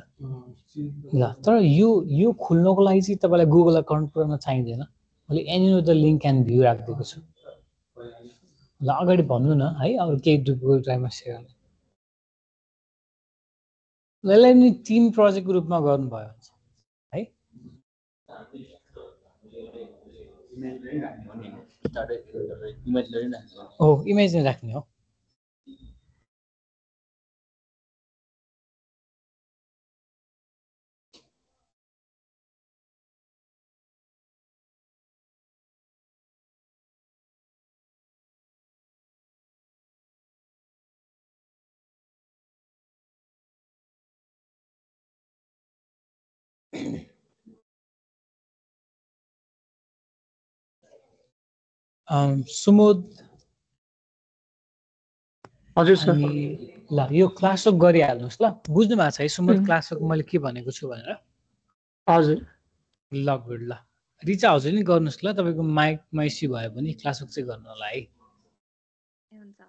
ल। तर यो खुल्नको लागि चाहिँ तपाईँलाई गुगल एकाउन्ट पुरानो चाहिँदैन। मैले any the link and view राखिदिएको छु। ल अगाडि भन्नु न है, अब केही गुगल ड्राइभमा सेयर गर्ने। यसलाई नि टिम प्रोजेक्टको रूपमा गर्नुभयो भने है। हो इमेज नै राख्ने हो। सुमोद हजुर सर। ल यो क्लासवर्क गरिहाल्नुहोस् ल। बुझ्नु भएको छ है सुमोद क्लासवर्क मैले के भनेको छु भनेर? हजुर ल गुड। ल रिचा हजुर नि गर्नुहोस् ल। तपाईँको माइकमा इस्यु भयो भने क्लासवर्क चाहिँ गर्नु होला है। हुन्छ।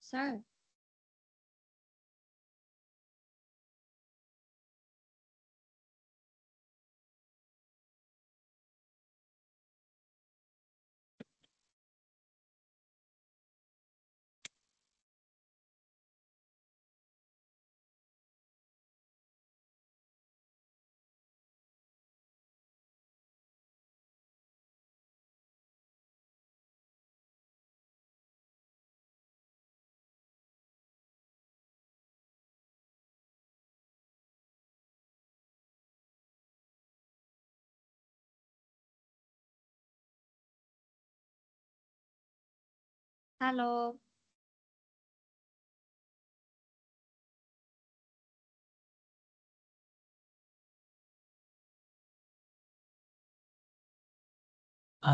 Sir. Hello.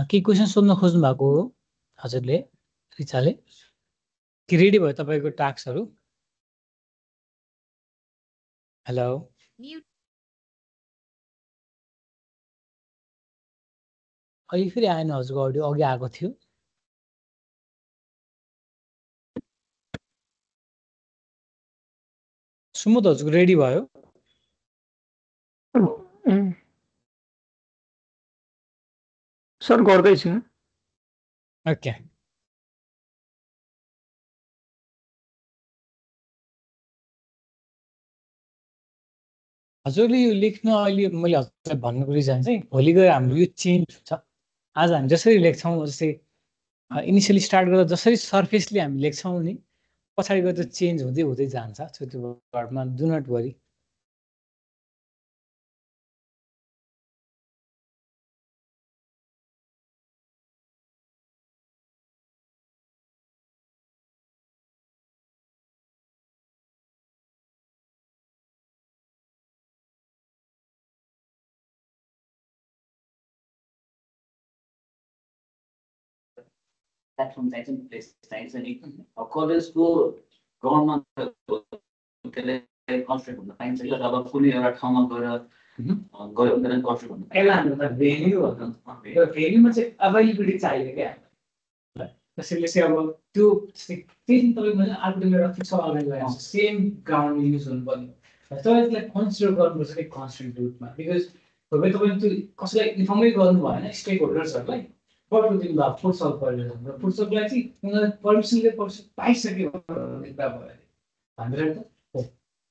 के क्वेसन सोध्न खोज्नु भएको हो हजुरले रिचाले कि रेडी भयो तपाईँको टास्कहरू हेलो Mute. अहिले फेरि आएन हजुरको अडियो अघि आएको थियो सुमोद हजुरको रेडी भयो सर गर्दैछु ओके हजुरले यो लेख्न अहिले मैले हजुरलाई भन्नुको रिजन चाहिँ भोलि गएर हाम्रो यो चेन्ज हुन्छ आज हामी जसरी लेख्छौँ जस्तै इनिसियली स्टार्ट गर्दा जसरी सर्फेसली हामी लेख्छौँ नि पछाडि गएर त्यो चेन्ज हुँदै हुँदै जान्छ सो त्यो वर्डमा डु नट वरी प्लेटफर्म चाहिन्छ नि प्लेस चाहिन्छ नि कलेजको ग्राउन्डमा त्यसले कन्सन्ट्रेट हुन पाइन्छ कि अब कुनै एउटा ठाउँमा गएर गयो भने त्यसलाई कन्सन्ट्रेट हुन यसलाई हाम्रो त भेल्यु भन्नु भेल्युमा चाहिँ अभाइलेबिलिटी चाहियो क्या त्यसैले चाहिँ अब त्यो त्यही तपाईँको अर्को एउटा fix organise same ground use हुनुपर्ने तपाईँले त्यसलाई कन्सिडर गर्नुपर्छ कि कन्सटेन्ट रुटमा बिकज तपाईँले त्यो कसैलाई इन्फर्मै गर्नु भएन स्टेक होल्डर्सहरूलाई बटु दिनुभएको फुटसल परिरहेको फुटसललाई चाहिँ उनीहरूले पर्मिसनले पाइसक्यो भयो भनेर त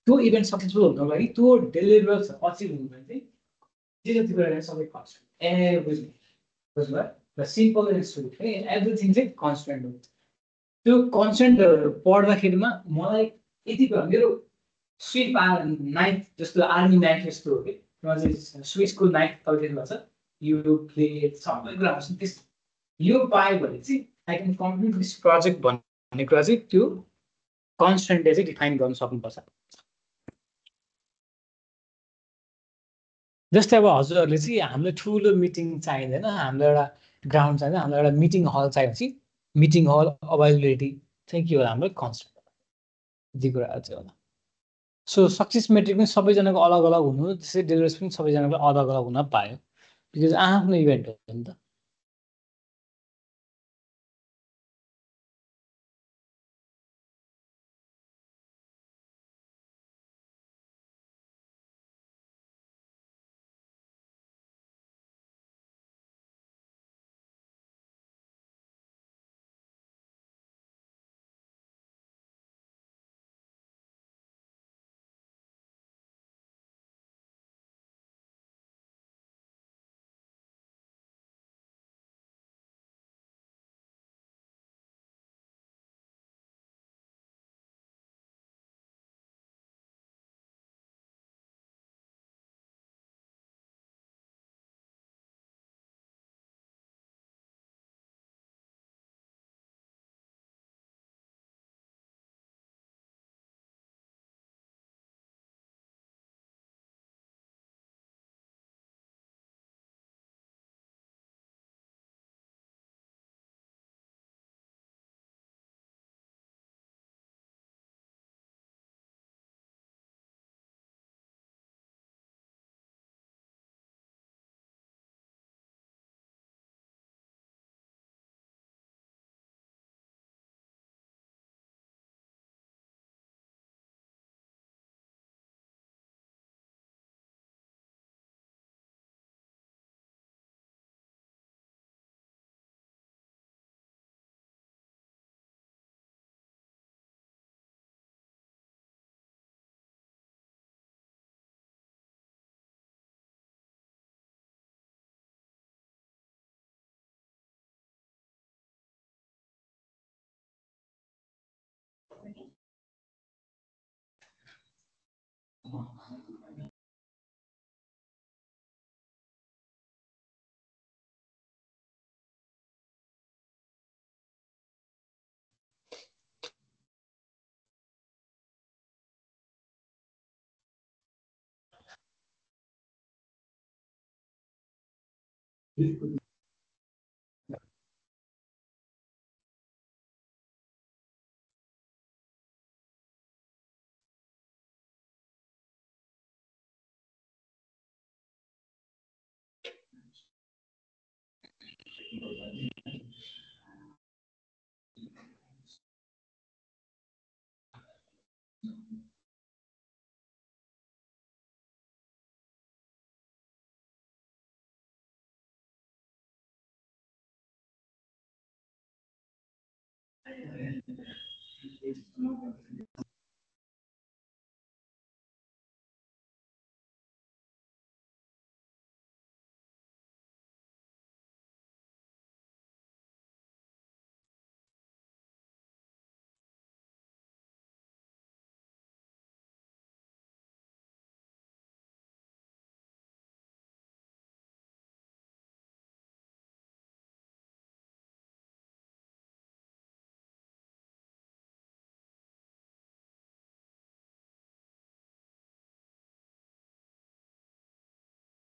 त्यो इभेन्ट सक्सेसफुल हुनको लागि त्यो डेलिभर्स अचिभ हुनु भने चाहिँ जे जति गरेर सबै कन्सटेन्ट एभ्रिथिङ बुझ्नुभयो र सिम्पल एन्ड स्विट है एभ्रिथिङ चाहिँ कन्सटेन्ट हुन्छ त्यो कन्सटेन्टहरू पढ्दाखेरिमा मलाई यति भयो मेरो स्विच नाइफ जस्तो आर्मी नाइफ जस्तो हो कि चाहिँ स्विचको नाइफ तपाईँले देख्नु छ यो प्लेट सबै कुरा हुन्छ त्यस यो पायो भने चाहिँ I can complete this project भन्ने कुरा चाहिँ त्यो कन्सटेन्टले चाहिँ डिफाइन गर्न सक्नुपर्छ जस्तै अब हजुरहरूले चाहिँ हामीलाई ठुलो मिटिङ चाहिँदैन हामीलाई एउटा ग्राउन्ड चाहिँदैन हामीलाई एउटा मिटिङ हल चाहिएपछि मिटिङ हल अभाइलेबिलिटी चाहिँ के होला हाम्रो कन्सटेन्ट यति कुराहरू चाहिँ होला सो सक्सेस मेट्रिक पनि सबैजनाको अलग अलग हुनु त्यसै डेलिभर्स पनि सबैजनाको अलग अलग हुन पायो बिकज आफ्नो इभेन्ट हो नि त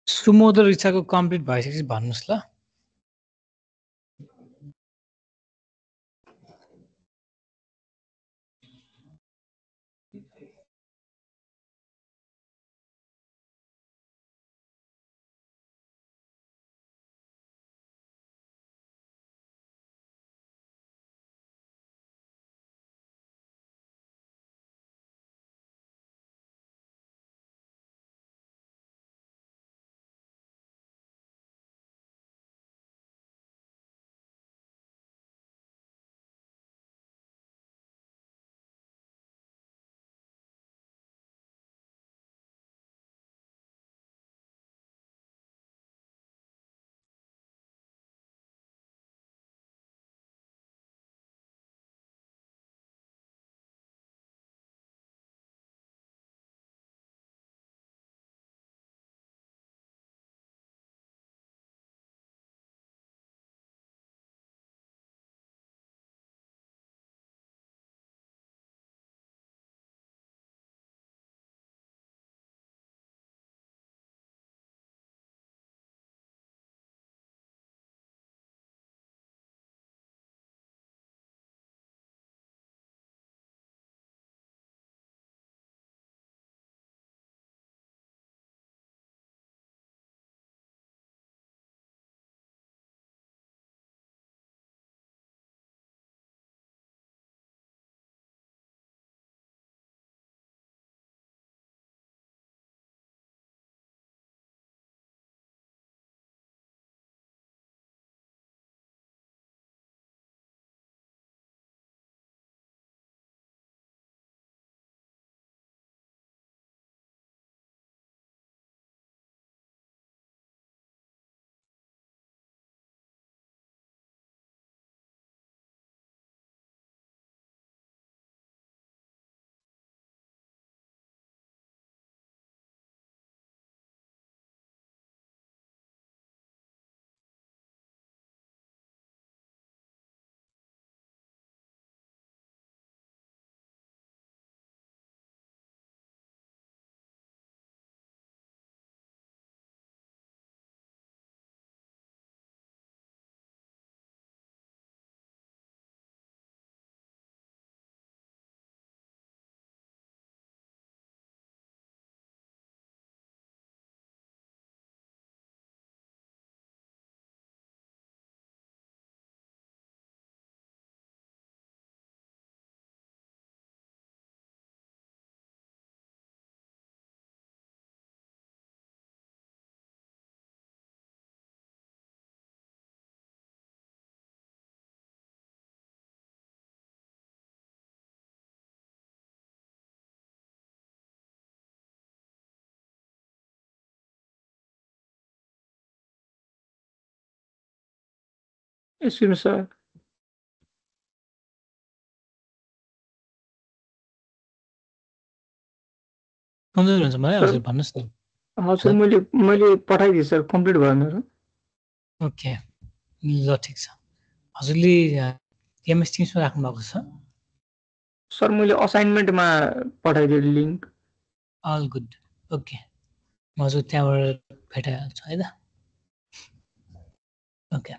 सुमोदर इच्छाको कम्प्लिट भइसकेपछि भन्नुस् ल। Excuse me, sir. कमजोर हुन्छ मलाई हजुर भन्नुहोस् न हजुर मैले पठाइदिएँ सर कम्प्लिट भयो मेरो ओके ल ठिक छ हजुरले एमएस टिम्समा राख्नु भएको छ सर मैले असाइनमेन्टमा पठाइदिएँ लिङ्क अल गुड ओके म हजुर त्यहाँबाट भेटाइहाल्छु है त ओके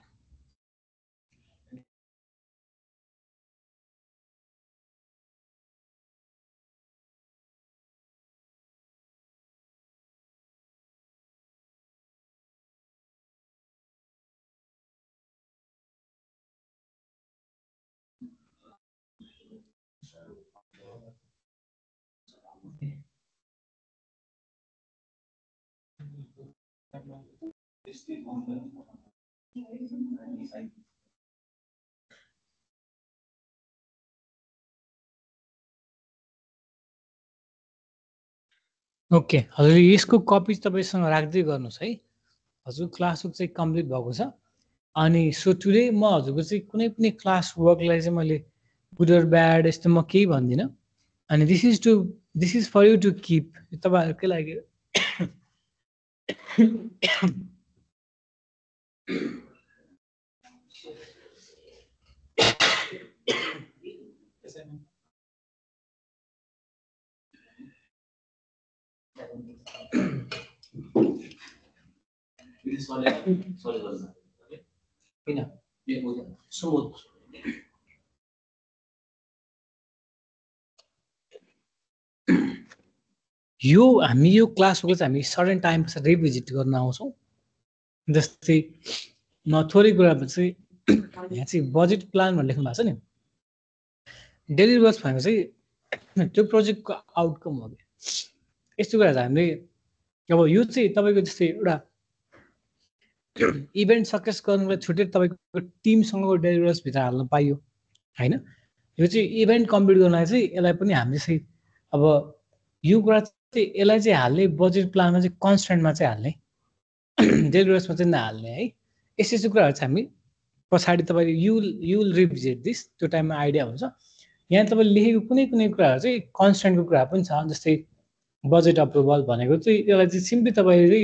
ओके हजुर यसको कपी तपाईसँग राख्दै गर्नुहोस् है हजुर क्लास वर्क चाहिँ कम्प्लिट भएको छ अनि सो टुडे म हजुरको चाहिँ कुनै पनि क्लास वर्कलाई चाहिँ मैले गुड अर ब्याड यस्तो म केही भन्दिनँ अनि this is for you to keep तपाईँहरूकै लागि यो हामी यो क्लासको चाहिँ हामी सर्टेन टाइम पछि रिभिजिट गर्न आउँछौँ जस्तै म थोरै कुरामा चाहिँ यहाँ चाहिँ बजेट प्लान भनेर लेख्नु भएको छ नि डेली वर्क भनेको चाहिँ त्यो प्रोजेक्टको आउटकम हो कि यस्तो कुरा चाहिँ हामीले अब यो चाहिँ तपाईँको जस्तै एउटा इभेन्ट सक्सेस गर्नुलाई छुट्टै तपाईँको टिमसँगको डेली वर्क्सभित्र हाल्न पाइयो होइन यो चाहिँ इभेन्ट कम्प्लिट गर्नलाई चाहिँ यसलाई पनि हामीले चाहिँ अब यो कुरा चाहिँ यसलाई चाहिँ हाल्ने बजेट प्लानमा चाहिँ कन्स्टेन्टमा चाहिँ हाल्ने डेली वर्क्समा चाहिँ नहाल्ने है यस्तो यस्तो कुराहरू चाहिँ हामी पछाडि तपाईँले युल रिभिजिट दिस त्यो टाइममा आइडिया हुन्छ यहाँ तपाईँले लेखेको कुनै कुनै कुराहरू चाहिँ कन्स्टेन्टको कुरा पनि छ जस्तै बजेट अप्रुभल भनेको चाहिँ यसलाई चाहिँ सिम्पली तपाईँले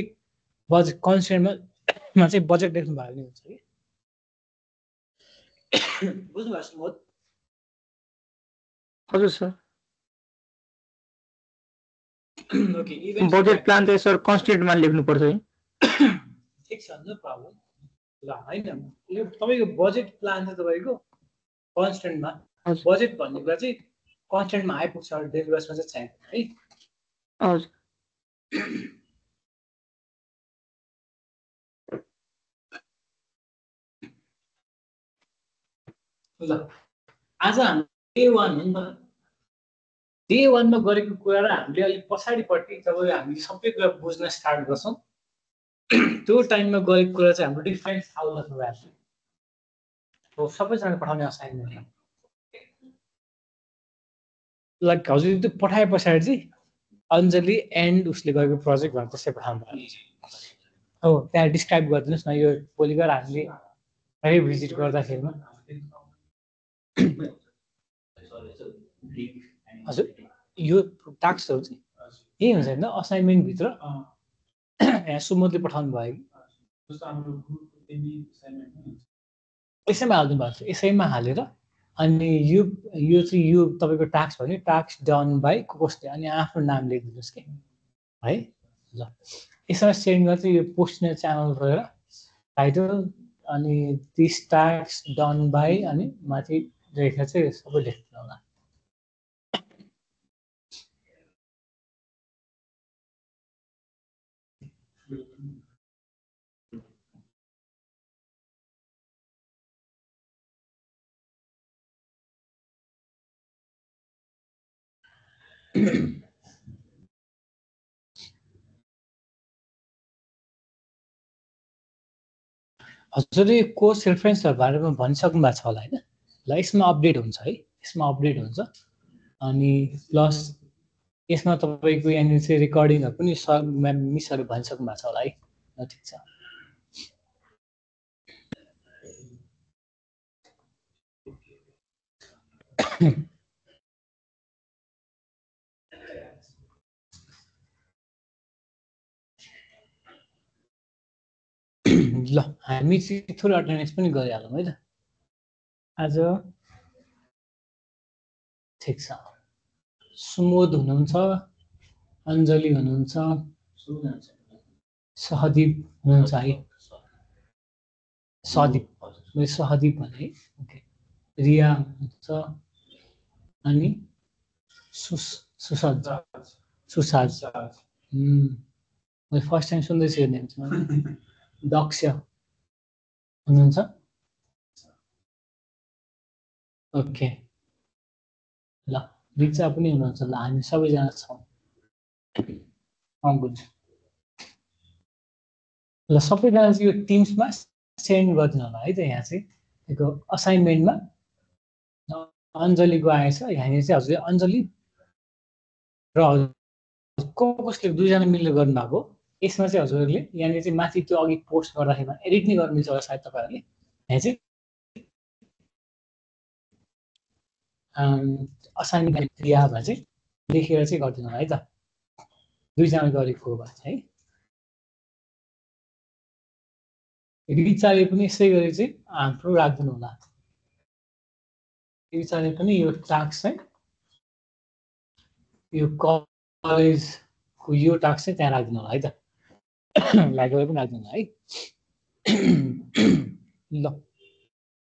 बजेट कन्स्टेन्टमा चाहिँ बजेट लेख्नु भयो भने हुन्छ कि बुझ्नुभएको छ हजुर सर ओके बजेट प्लान चाहिँ सर कन्स्टेन्टमा लेख्नुपर्छ है ठिक छ नो प्रब्लम ल होइन यो तपाईँको बजेट प्लान चाहिँ तपाईँको कन्स्टेन्टमा बजेट भन्ने कुरा चाहिँ कन्स्टेन्टमा आइपुग्छ डेली बेसमा चाहिँ छैन है हजुर ल आज हाम्रो डे 1 हो नि त डे 1 मा गरेको कुरा र हामीले अलिक पछाडिपट्टि जब हामी सबै कुरा बुझ्न स्टार्ट गर्छौँ त्यो टाइममा गरेको कुरा चाहिँ हाम्रो डिफ्रेन्ट आउट भएको हो सबैजना पठाउने असाइनमेन्ट लाइक हजुर त्यो पठाए पछाडि चाहिँ अञ्जली एन्ड उसले गरेको प्रोजेक्ट भनेर त्यसै पठाउनु भयो हो त्यहाँ डिस्क्राइब गरिदिनुहोस् न यो भोलि गएर हामीले रिभिजिट गर्दाखेरिमा हजुर यो टास्कहरू चाहिँ यही हुन्छ होइन असाइनमेन्टभित्र यहाँ सुमोदले पठाउनु भयो कि यसैमा हालिदिनु भएको छ यसैमा हालेर अनि यो चाहिँ यो तपाईँको टास्क भने टास्क डन बाई कसले अनि आफ्नो नाम लेखिदिनुहोस् कि है ल यसमा सेन्ड गर्छ यो पोस्टने च्यानल गएर टाइटल अनि दिस टास्क डन बाई अनि माथि लेखेर चाहिँ सबै लेख्नु होला हजुरले कोर्स रेफरेन्सहरू बारेमा भनिसक्नु भएको छ होला होइन ल यसमा अपडेट हुन्छ है यसमा अपडेट हुन्छ अनि प्लस यसमा तपाईँको यहाँनिर चाहिँ रेकर्डिङहरू पनि सर मिसहरू भनिसक्नु भएको छ होला है ल ठिक छ ल हामी चाहिँ थोरै अटेन्डेन्स पनि गरिहालौँ है त आज ठिक छ सुमोद हुनुहुन्छ अञ्जली हुनुहुन्छ सहदीप हुनुहुन्छ है सहदीप मैले सहदीप भने ओके रिया हुनुहुन्छ अनि सुसाज मैले फर्स्ट टाइम सुन्दैछु यो नेम चाहिँ दक्ष हुनुहुन्छ ओके ल रिचा पनि हुनुहुन्छ ल हामी सबैजना छौँ गुड ल सबैजना चाहिँ यो टिम्समा सेन्ड गरिदिनु होला है त यहाँ चाहिँ यो असाइनमेन्टमा अञ्जलीको आएछ यहाँनिर चाहिँ हजुरले अञ्जली र कसले दुईजना मिलेर गर्नुभएको यसमा चाहिँ हजुरहरूले यहाँनिर चाहिँ माथि त्यो अघि पोस्ट गर्दाखेरिमा एडिट नै गर्नु मिल्छ होला सायद तपाईँहरूले यहाँ चाहिँ असाइनमेन्ट क्रिया भए चाहिँ लेखेर चाहिँ गरिदिनु होला है त दुईजना गरेको भए चाहिँ है रिचाले पनि यसै गरी चाहिँ हाम्रो राखिदिनु होला रिचाले पनि यो टास्क चाहिँ यो कलेजको यो टास्क चाहिँ त्यहाँ राखिदिनु होला है त लागेर पनि राखिदिनु होला है ल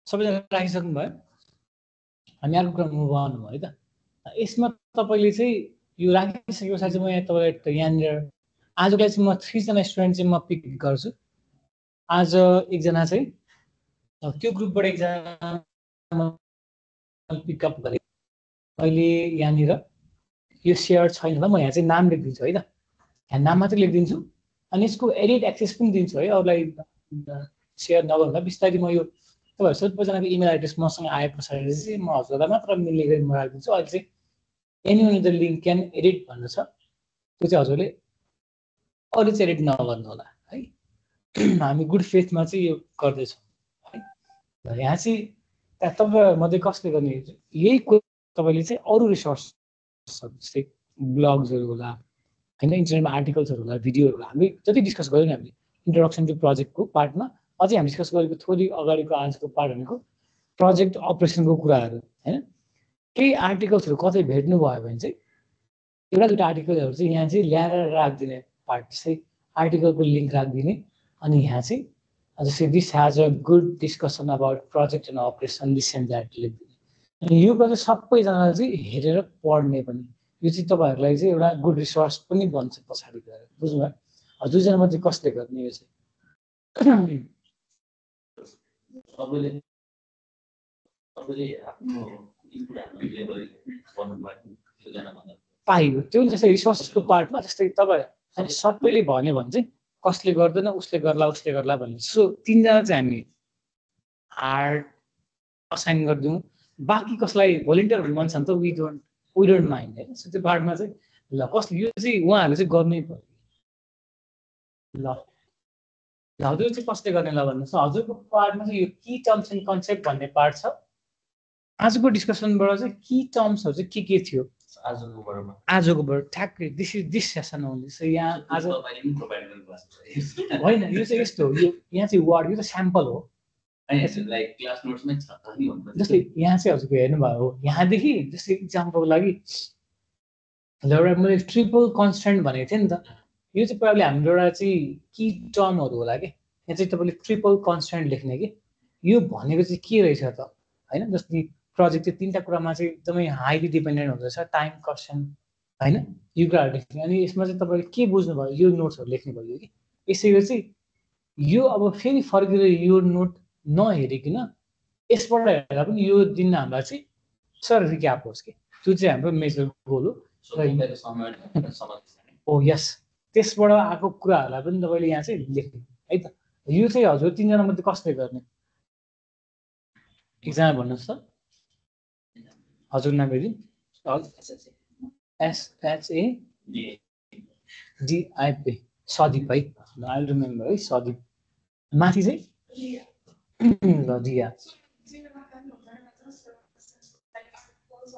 सबैजना राखिसक्नु भयो हामी अर्को कुरा मुभ अन भयो है त यसमा तपाईँले चाहिँ यो राखिसके पछाडि चाहिँ म यहाँ तपाईँलाई यहाँनिर आजलाई चाहिँ म 3 जना स्टुडेन्ट चाहिँ म पिक गर्छु आज एकजना चाहिँ त्यो ग्रुपबाट एकजना पिकअप गरेँ अहिले यहाँनिर यो सेयर छैन ल म यहाँ चाहिँ नाम लेखिदिन्छु है त यहाँ नाम मात्रै लेखिदिन्छु अनि यसको एडिट एक्सेस पनि दिन्छु है अरूलाई सेयर नगर्दा बिस्तारै म यो तपाईँहरू सबैजनाको इमेल एड्रेस मसँग आए पछाडि चाहिँ म हजुरलाई मात्र मिल्ने गरी म राखिदिन्छु अहिले चाहिँ anyone the link can edit भन्नु छ त्यो चाहिँ हजुरले अरू चाहिँ एडिट नगर्नु होला है हामी गुड फेथमा चाहिँ यो गर्दैछौँ है यहाँ चाहिँ तपाईँमध्ये कसले गर्ने यही तपाईँले चाहिँ अरू रिसोर्सहरू जस्तै ब्लग्सहरू होला होइन इन्टरनेटमा आर्टिकल्सहरू होला भिडियोहरू होला हामी जति डिस्कस गऱ्यौँ नि हामीले इन्ट्रोडक्सन टु प्रोजेक्टको पार्टमा अझै हामी डिस्कस गरेको थोरै अगाडिको आजको पार्ट भनेको प्रोजेक्ट अपरेसनको कुराहरू होइन केही आर्टिकल्सहरू कतै भेट्नुभयो भने चाहिँ एउटा दुइटा आर्टिकलहरू चाहिँ यहाँ चाहिँ ल्याएर राखिदिने पार्ट जस्तै आर्टिकलको लिङ्क राखिदिने अनि यहाँ चाहिँ जस्तै this has a good discussion about project and operation this and that लेखिदिने अनि यो कुरा सबैजनाले चाहिँ हेरेर पढ्ने पनि यो चाहिँ तपाईँहरूलाई चाहिँ एउटा गुड रिसोर्स पनि बन्छ पछाडि गएर बुझ्नुभयो दुईजना मात्रै कसले गर्ने यो चाहिँ पाइयो त्यो जस्तै रिसोर्सको पार्टमा जस्तै तपाईँ सबैले भन्यो भने चाहिँ कसले गर्दैन उसले गर्ला भन्ने सो 3 जना चाहिँ हामी हार्ड असाइन गरिदिउँ बाँकी कसलाई भोलिन्टियर हुनु मन छ भने त वी डोन्ट माइन्ड होइन सो त्यो पार्टमा चाहिँ ल कसले यो चाहिँ उहाँहरूले चाहिँ गर्नै पर्यो ल हजुर चाहिँ कसले गर्ने ल भन्नुहोस् हजुरको पार्टमा चाहिँ यो की टर्म्स एन्ड कन्सेप्ट भन्ने पार्ट छ आजको डिस्कसनबाट चाहिँ की टर्म्सहरू चाहिँ के थियो आजकोबाट ठ्याक्कै दिस सेसन ओन्ली सो यहाँ आज होइन यो चाहिँ यस्तो हो यो यहाँ चाहिँ वर्ड यो त स्याम्पल हो जस्तै यहाँ चाहिँ हजुरको हेर्नुभयो हो यहाँदेखि जस्तै इक्जाम्पलको लागि एउटा मैले ट्रिपल कन्सटेन्ट भनेको थिएँ नि त यो चाहिँ प्रब्लम हाम्रो एउटा चाहिँ की टर्महरू होला कि यहाँ चाहिँ तपाईँले ट्रिपल कन्सटेन्ट लेख्ने कि यो भनेको चाहिँ के रहेछ त होइन जस्तै प्रोजेक्ट चाहिँ 3टा कुरामा चाहिँ एकदमै हाइली डिपेन्डेन्ट हुँदछ टाइम कन्सटेन्ट होइन यो कुराहरू लेख्ने अनि यसमा चाहिँ तपाईँले के बुझ्नुभयो यो नोट्सहरू लेख्ने भयो कि यसैले चाहिँ यो अब फेरि फर्केर यो नोट नहेरिकन यसबाट हेर्दा पनि यो दिन हामीलाई चाहिँ सर रिक्याप होस् कि त्यो चाहिँ हाम्रो मेजर गोल हो यस त्यसबाट आएको कुराहरूलाई पनि तपाईँले यहाँ चाहिँ लेख्ने है त यो चाहिँ हजुर 3 जना मध्ये कसले गर्ने एकजना भन्नुहोस् त हजुर नाम हेरि SHADIP सदीप है आई रिमेम्बर है सदीप माथि चाहिँ ल दिया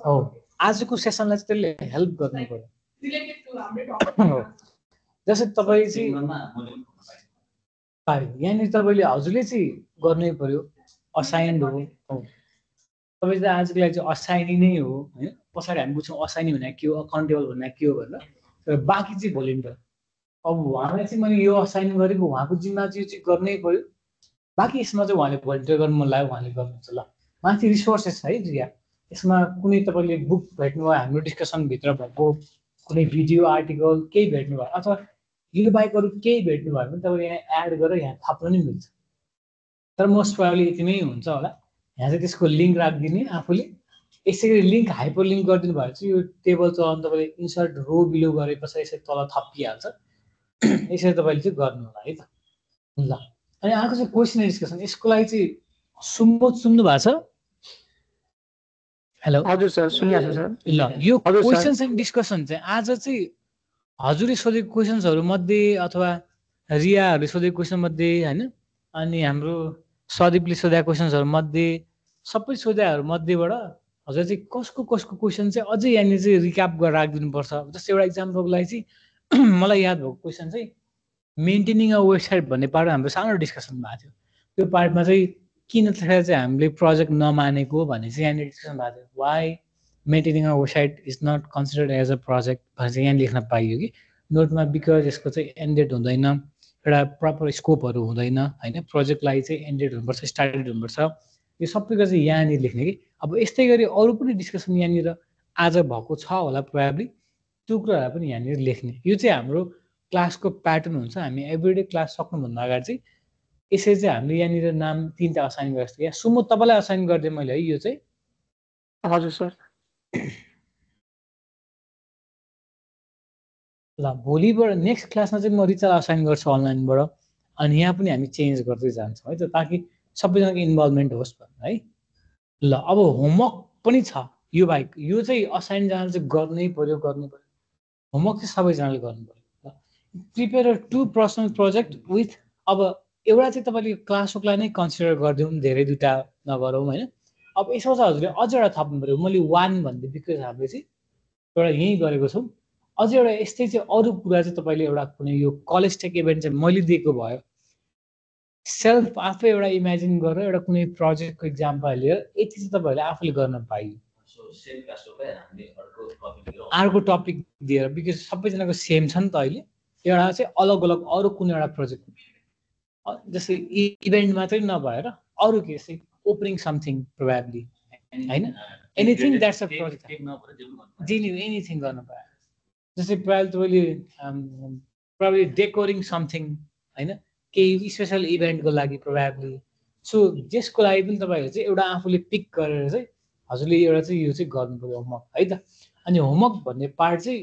हो आजको सेसनलाई चाहिँ त्यसले हेल्प गर्नु पर्यो जस्तै तपाईँ चाहिँ पायो। यहाँनिर तपाईँले हजुरले चाहिँ गर्नै पर्यो, असाइन्ड हो। तपाईँ चाहिँ आजको लागि चाहिँ असाइनी नै हो होइन। पछाडि हामी बुझ्छौँ असाइनी भनेको के हो, अकाउन्टेबल भनेको के हो भनेर, तर बाँकी चाहिँ भोलिन्टियर। अब उहाँलाई चाहिँ मैले यो असाइन गरेको, उहाँको जिम्मा चाहिँ यो चाहिँ गर्नै पर्यो। बाँकी यसमा चाहिँ उहाँले भोलिन्टियर गर्नु मन लाग्यो उहाँले गर्नुहुन्छ। ल माथि रिसोर्सेस है रिया, यसमा कुनै तपाईँले बुक भेट्नुभयो, हाम्रो डिस्कसनभित्र भएको कुनै भिडियो आर्टिकल केही भेट्नुभयो, अथवा यो बाहेक अरू केही भेट्नुभयो भने तपाईँले यहाँ एड गरेर यहाँ थप्न नि मिल्छ। तर मोस्ट प्रोबेबली यति नै हुन्छ होला। यहाँ चाहिँ त्यसको लिङ्क राखिदिने आफूले, यसै गरी लिङ्क हाइपर लिङ्क गरिदिनु भयो चाहिँ यो टेबल चलाउनु तपाईँले इन्सर्ट रो बिलो गरेपछि यसरी तल थपिहाल्छ। यसरी तपाईँले चाहिँ गर्नु होला है त। ल अनि अर्को चाहिँ क्वेसन डिस्कसन, यसको लागि चाहिँ सुम्बोध सुन्नु भएको छ? हेलो हजुर सर, सुनिहाल्छु सर। ल यो क्वेसन्स एन्ड डिस्कसन चाहिँ आज चाहिँ हजुरले सोधेको क्वेसन्सहरू मध्ये अथवा रियाहरूले सोधेको क्वेसन मध्ये होइन, अनि हाम्रो सदीपले सोधेको क्वेसन्सहरू मध्ये सबै सोधेहरू मध्येबाट हजुर चाहिँ कसको क्वेसन चाहिँ अझै यहाँनिर चाहिँ रिक्याप गरेर राखिदिनुपर्छ। जस्तै एउटा इक्जाम्पलको लागि चाहिँ मलाई याद भएको क्वेसन चाहिँ मेन्टेनिङ अ वेबसाइट भन्ने पार्ट हाम्रो सानो डिस्कसन भएको थियो। त्यो पार्टमा चाहिँ किन चाहिँ हामीले प्रोजेक्ट नमानेको भन्ने चाहिँ यहाँनिर डिस्कसन भएको थियो। Why maintaining a website is not considered as a project भनेर चाहिँ यहाँ लेख्न पाइयो कि नोटमा, बिकज यसको चाहिँ एन्डेड हुँदैन, एउटा प्रपर स्कोपहरू हुँदैन होइन, प्रोजेक्टलाई चाहिँ एन्डेड हुनुपर्छ, स्टार्टेड हुनुपर्छ, यो सबैको चाहिँ यहाँनिर लेख्ने कि। अब यस्तै गरी अरू पनि डिस्कसन यहाँनिर आज भएको छ होला प्रोबेबली, त्यो कुराहरू पनि यहाँनिर लेख्ने। यो चाहिँ हाम्रो क्लासको प्याटर्न हुन्छ। हामी एभ्रिडे क्लास सक्नुभन्दा अगाडि चाहिँ यसरी चाहिँ हामीले यहाँनिर नाम 3टा असाइन गरेको थिएँ। सुमो तपाईँलाई असाइन गरिदिएँ मैले है यो चाहिँ। हजुर सर। ल भोलिबाट नेक्स्ट क्लासमा चाहिँ म रिचालाई असाइन गर्छु अनलाइनबाट, अनि यहाँ पनि हामी चेन्ज गर्दै जान्छौँ है त, ताकि सबैजनाको इन्भल्भमेन्ट होस् भनेर है। ल अब होमवर्क पनि छ यो बाहेक, यो चाहिँ असाइनजनाले चाहिँ गर्नै पर्यो। होमवर्क चाहिँ सबैजनाले गर्नु पर्यो। ल प्रिपेयर 2 पर्सनल प्रोजेक्ट विथ, अब एउटा चाहिँ तपाईँले क्लासवर्कलाई नै कन्सिडर गरिदिउँ, धेरै 2टा नगरौँ होइन। अब यसो चाहिँ हजुरले अझ एउटा थप्नु पऱ्यो। मैले 1 भनिदिएँ बिकज हामीले चाहिँ एउटा यहीँ गरेको छौँ। अझै एउटा यस्तै चाहिँ अरू कुरा चाहिँ तपाईँले एउटा कुनै यो कलेज टेक इभेन्ट चाहिँ मैले दिएको भयो, सेल्फ आफै एउटा इमेजिन गरेर एउटा कुनै प्रोजेक्टको इक्जाम्पल लिएर यति चाहिँ तपाईँहरूले आफूले गर्न पाइयो। अर्को टपिक दिएर, बिकज सबैजनाको सेम छ नि त अहिले, एउटा चाहिँ अलग अलग अरू कुनै एउटा प्रोजेक्ट, जस्तै इभेन्ट मात्रै नभएर अरू के चाहिँ ओपनिङ समथिङ प्रोबेबली होइन, anything that's a project, anything गर्नु पायो। जस्तै प्रोबेबली डेकोरिङ समथिङ होइन, केही स्पेसल इभेन्टको लागि प्रोबेबली। सो जसको लागि पनि तपाईँहरू चाहिँ एउटा आफूले पिक गरेर चाहिँ हजुरले एउटा चाहिँ यो चाहिँ गर्नु पर्यो होमवर्क है त। अनि होमवर्क भन्ने पार्ट चाहिँ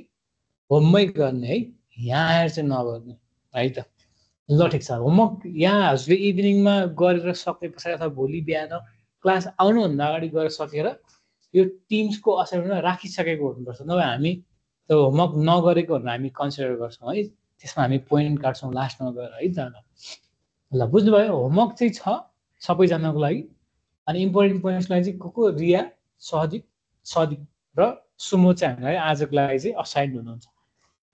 होममै गर्ने है, यहाँ आएर चाहिँ नगर्ने है त। ल ठिक छ, होमवर्क यहाँ हजुरले इभिनिङमा गरेर सक्ने पछाडि अथवा भोलि बिहान क्लास आउनुभन्दा अगाडि गरेर सकेर यो टिम्सको असाइनमेन्टमा राखिसकेको हुनुपर्छ। नभए हामी त्यो होमवर्क नगरेको भनेर हामी कन्सिडर गर्छौँ है, त्यसमा हामी पोइन्ट काट्छौँ लास्टमा गएर है त। ल बुझ्नुभयो, होमवर्क चाहिँ छ सबैजनाको लागि। अनि इम्पोर्टेन्ट पोइन्ट्सलाई चाहिँ को रिया, सदीप र सुमो चाहिँ हामीलाई आजको लागि चाहिँ असाइन हुनुहुन्छ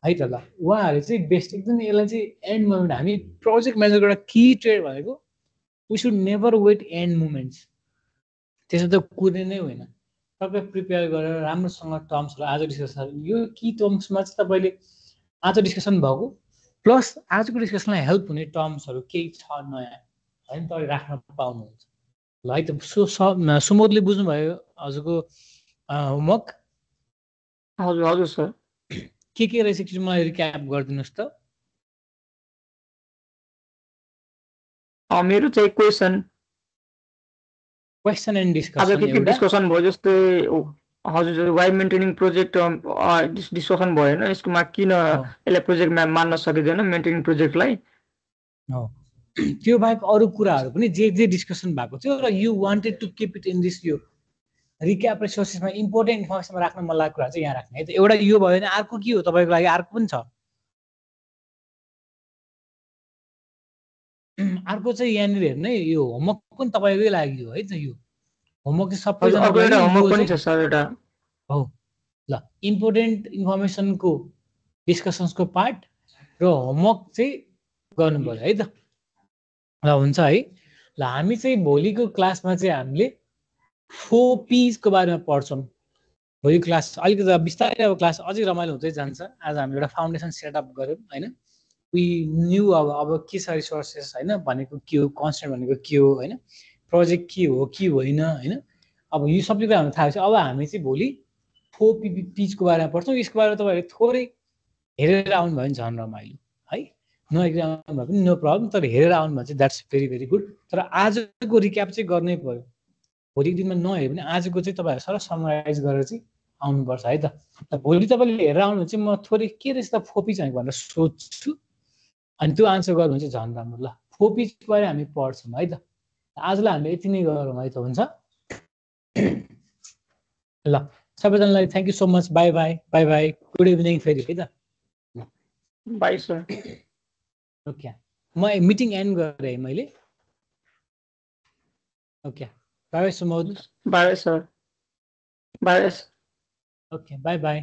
है त। ल उहाँहरूले चाहिँ बेस्ट एकदम यसलाई चाहिँ एन्ड मोमेन्ट, हामी प्रोजेक्ट म्यानेजरको एउटा की ट्रेड भनेको we should never wait end moments, त्यसो त कुनै नै होइन। तपाईँ प्रिपेयर गरेर राम्रोसँग टर्म्सहरू आज डिस्कसन, यो की टर्म्समा चाहिँ तपाईँले आज डिस्कसन भएको प्लस आजको डिस्कसनलाई हेल्प हुने टर्म्सहरू केही छ नयाँ होइन, तपाईँले राख्न पाउनुहुन्छ। ल है त। सुमोदले बुझ्नुभयो हजुरको होमवर्क? हजुर सर। के रहेछ कि मलाई रिक्याप गरिदिनुहोस् त। मेरो चाहिँ क्वेसन एन्ड डिस्कसन, आज के डिस्कसन भयो जस्तै हजुर वाइ मेन्टेनिङ प्रोजेक्ट डिस्कसन भयो होइन, यसकोमा किन यसलाई प्रोजेक्ट मान्न सकिँदैन मेन्टेनिङ प्रोजेक्टलाई। त्यो बाहेक अरू कुराहरू पनि जे डिस्कसन भएको थियो र you wanted to keep it in this यो रिक्याप रिसोर्सेसमा इम्पोर्टेन्ट इन्फर्मेसनमा राख्न मन लागेको कुरा चाहिँ यहाँ राख्ने है त। एउटा यो भयो भने अर्को के हो तपाईँको लागि? अर्को पनि छ, अर्को चाहिँ यहाँनिर हेर्ने यो होमवर्क पनि तपाईँकै लागि हो है त। यो होमवर्क चाहिँ सबैजना हो। ल इम्पोर्टेन्ट इन्फर्मेसनको डिस्कसन्सको पार्ट र होमवर्क चाहिँ गर्नु पर्यो है त। ल हुन्छ है। ल हामी चाहिँ भोलिको क्लासमा चाहिँ हामीले 4 Ps को बारेमा पढ्छौँ। भोलि क्लास अलिकति बिस्तारै अब क्लास अझै रमाइलो हुँदै जान्छ। आज हामीले एउटा फाउन्डेसन सेटअप गऱ्यौँ होइन। वी न्यू अब के छ रिसोर्सेस होइन, भनेको के हो, कन्सेप्ट भनेको के हो होइन, प्रोजेक्ट के हो कि होइन होइन। अब यो सबै कुरा हामीलाई थाहा छ। अब हामी चाहिँ भोलि 4 Ps को बारेमा पढ्छौँ। यसको बारेमा तपाईँहरूले थोरै हेरेर आउनुभयो भने झन् रमाइलो है। नहेरेर आउनुभयो पनि नो प्रब्लम, तर हेरेर आउनुभयो चाहिँ द्याट्स भेरी भेरी गुड। तर आजको रिक्याप चाहिँ गर्नै पऱ्यो। भोलिको दिनमा नहेऱ्यो भने आजको चाहिँ तपाईँहरू सर समराइज गरेर चाहिँ आउनुपर्छ है त। भोलि तपाईँले हेरेर आउनु चाहिँ म थोरै के रहेछ त 4 Ps भनेर सोध्छु, अनि त्यो आन्सर गर्नु चाहिँ झन् राम्रो। ल 4 Ps बारे हामी पढ्छौँ है त। आजलाई हामीले यति नै गरौँ है त, हुन्छ। ल सबैजनालाई thank you so much. Bye bye bye bye, good evening फेरि है त। Bye sir. ओके, म मिटिङ एन्ड गरेँ मैले। Okay, bye bye Sumod. Bye sir. Bye. Okay, bye by.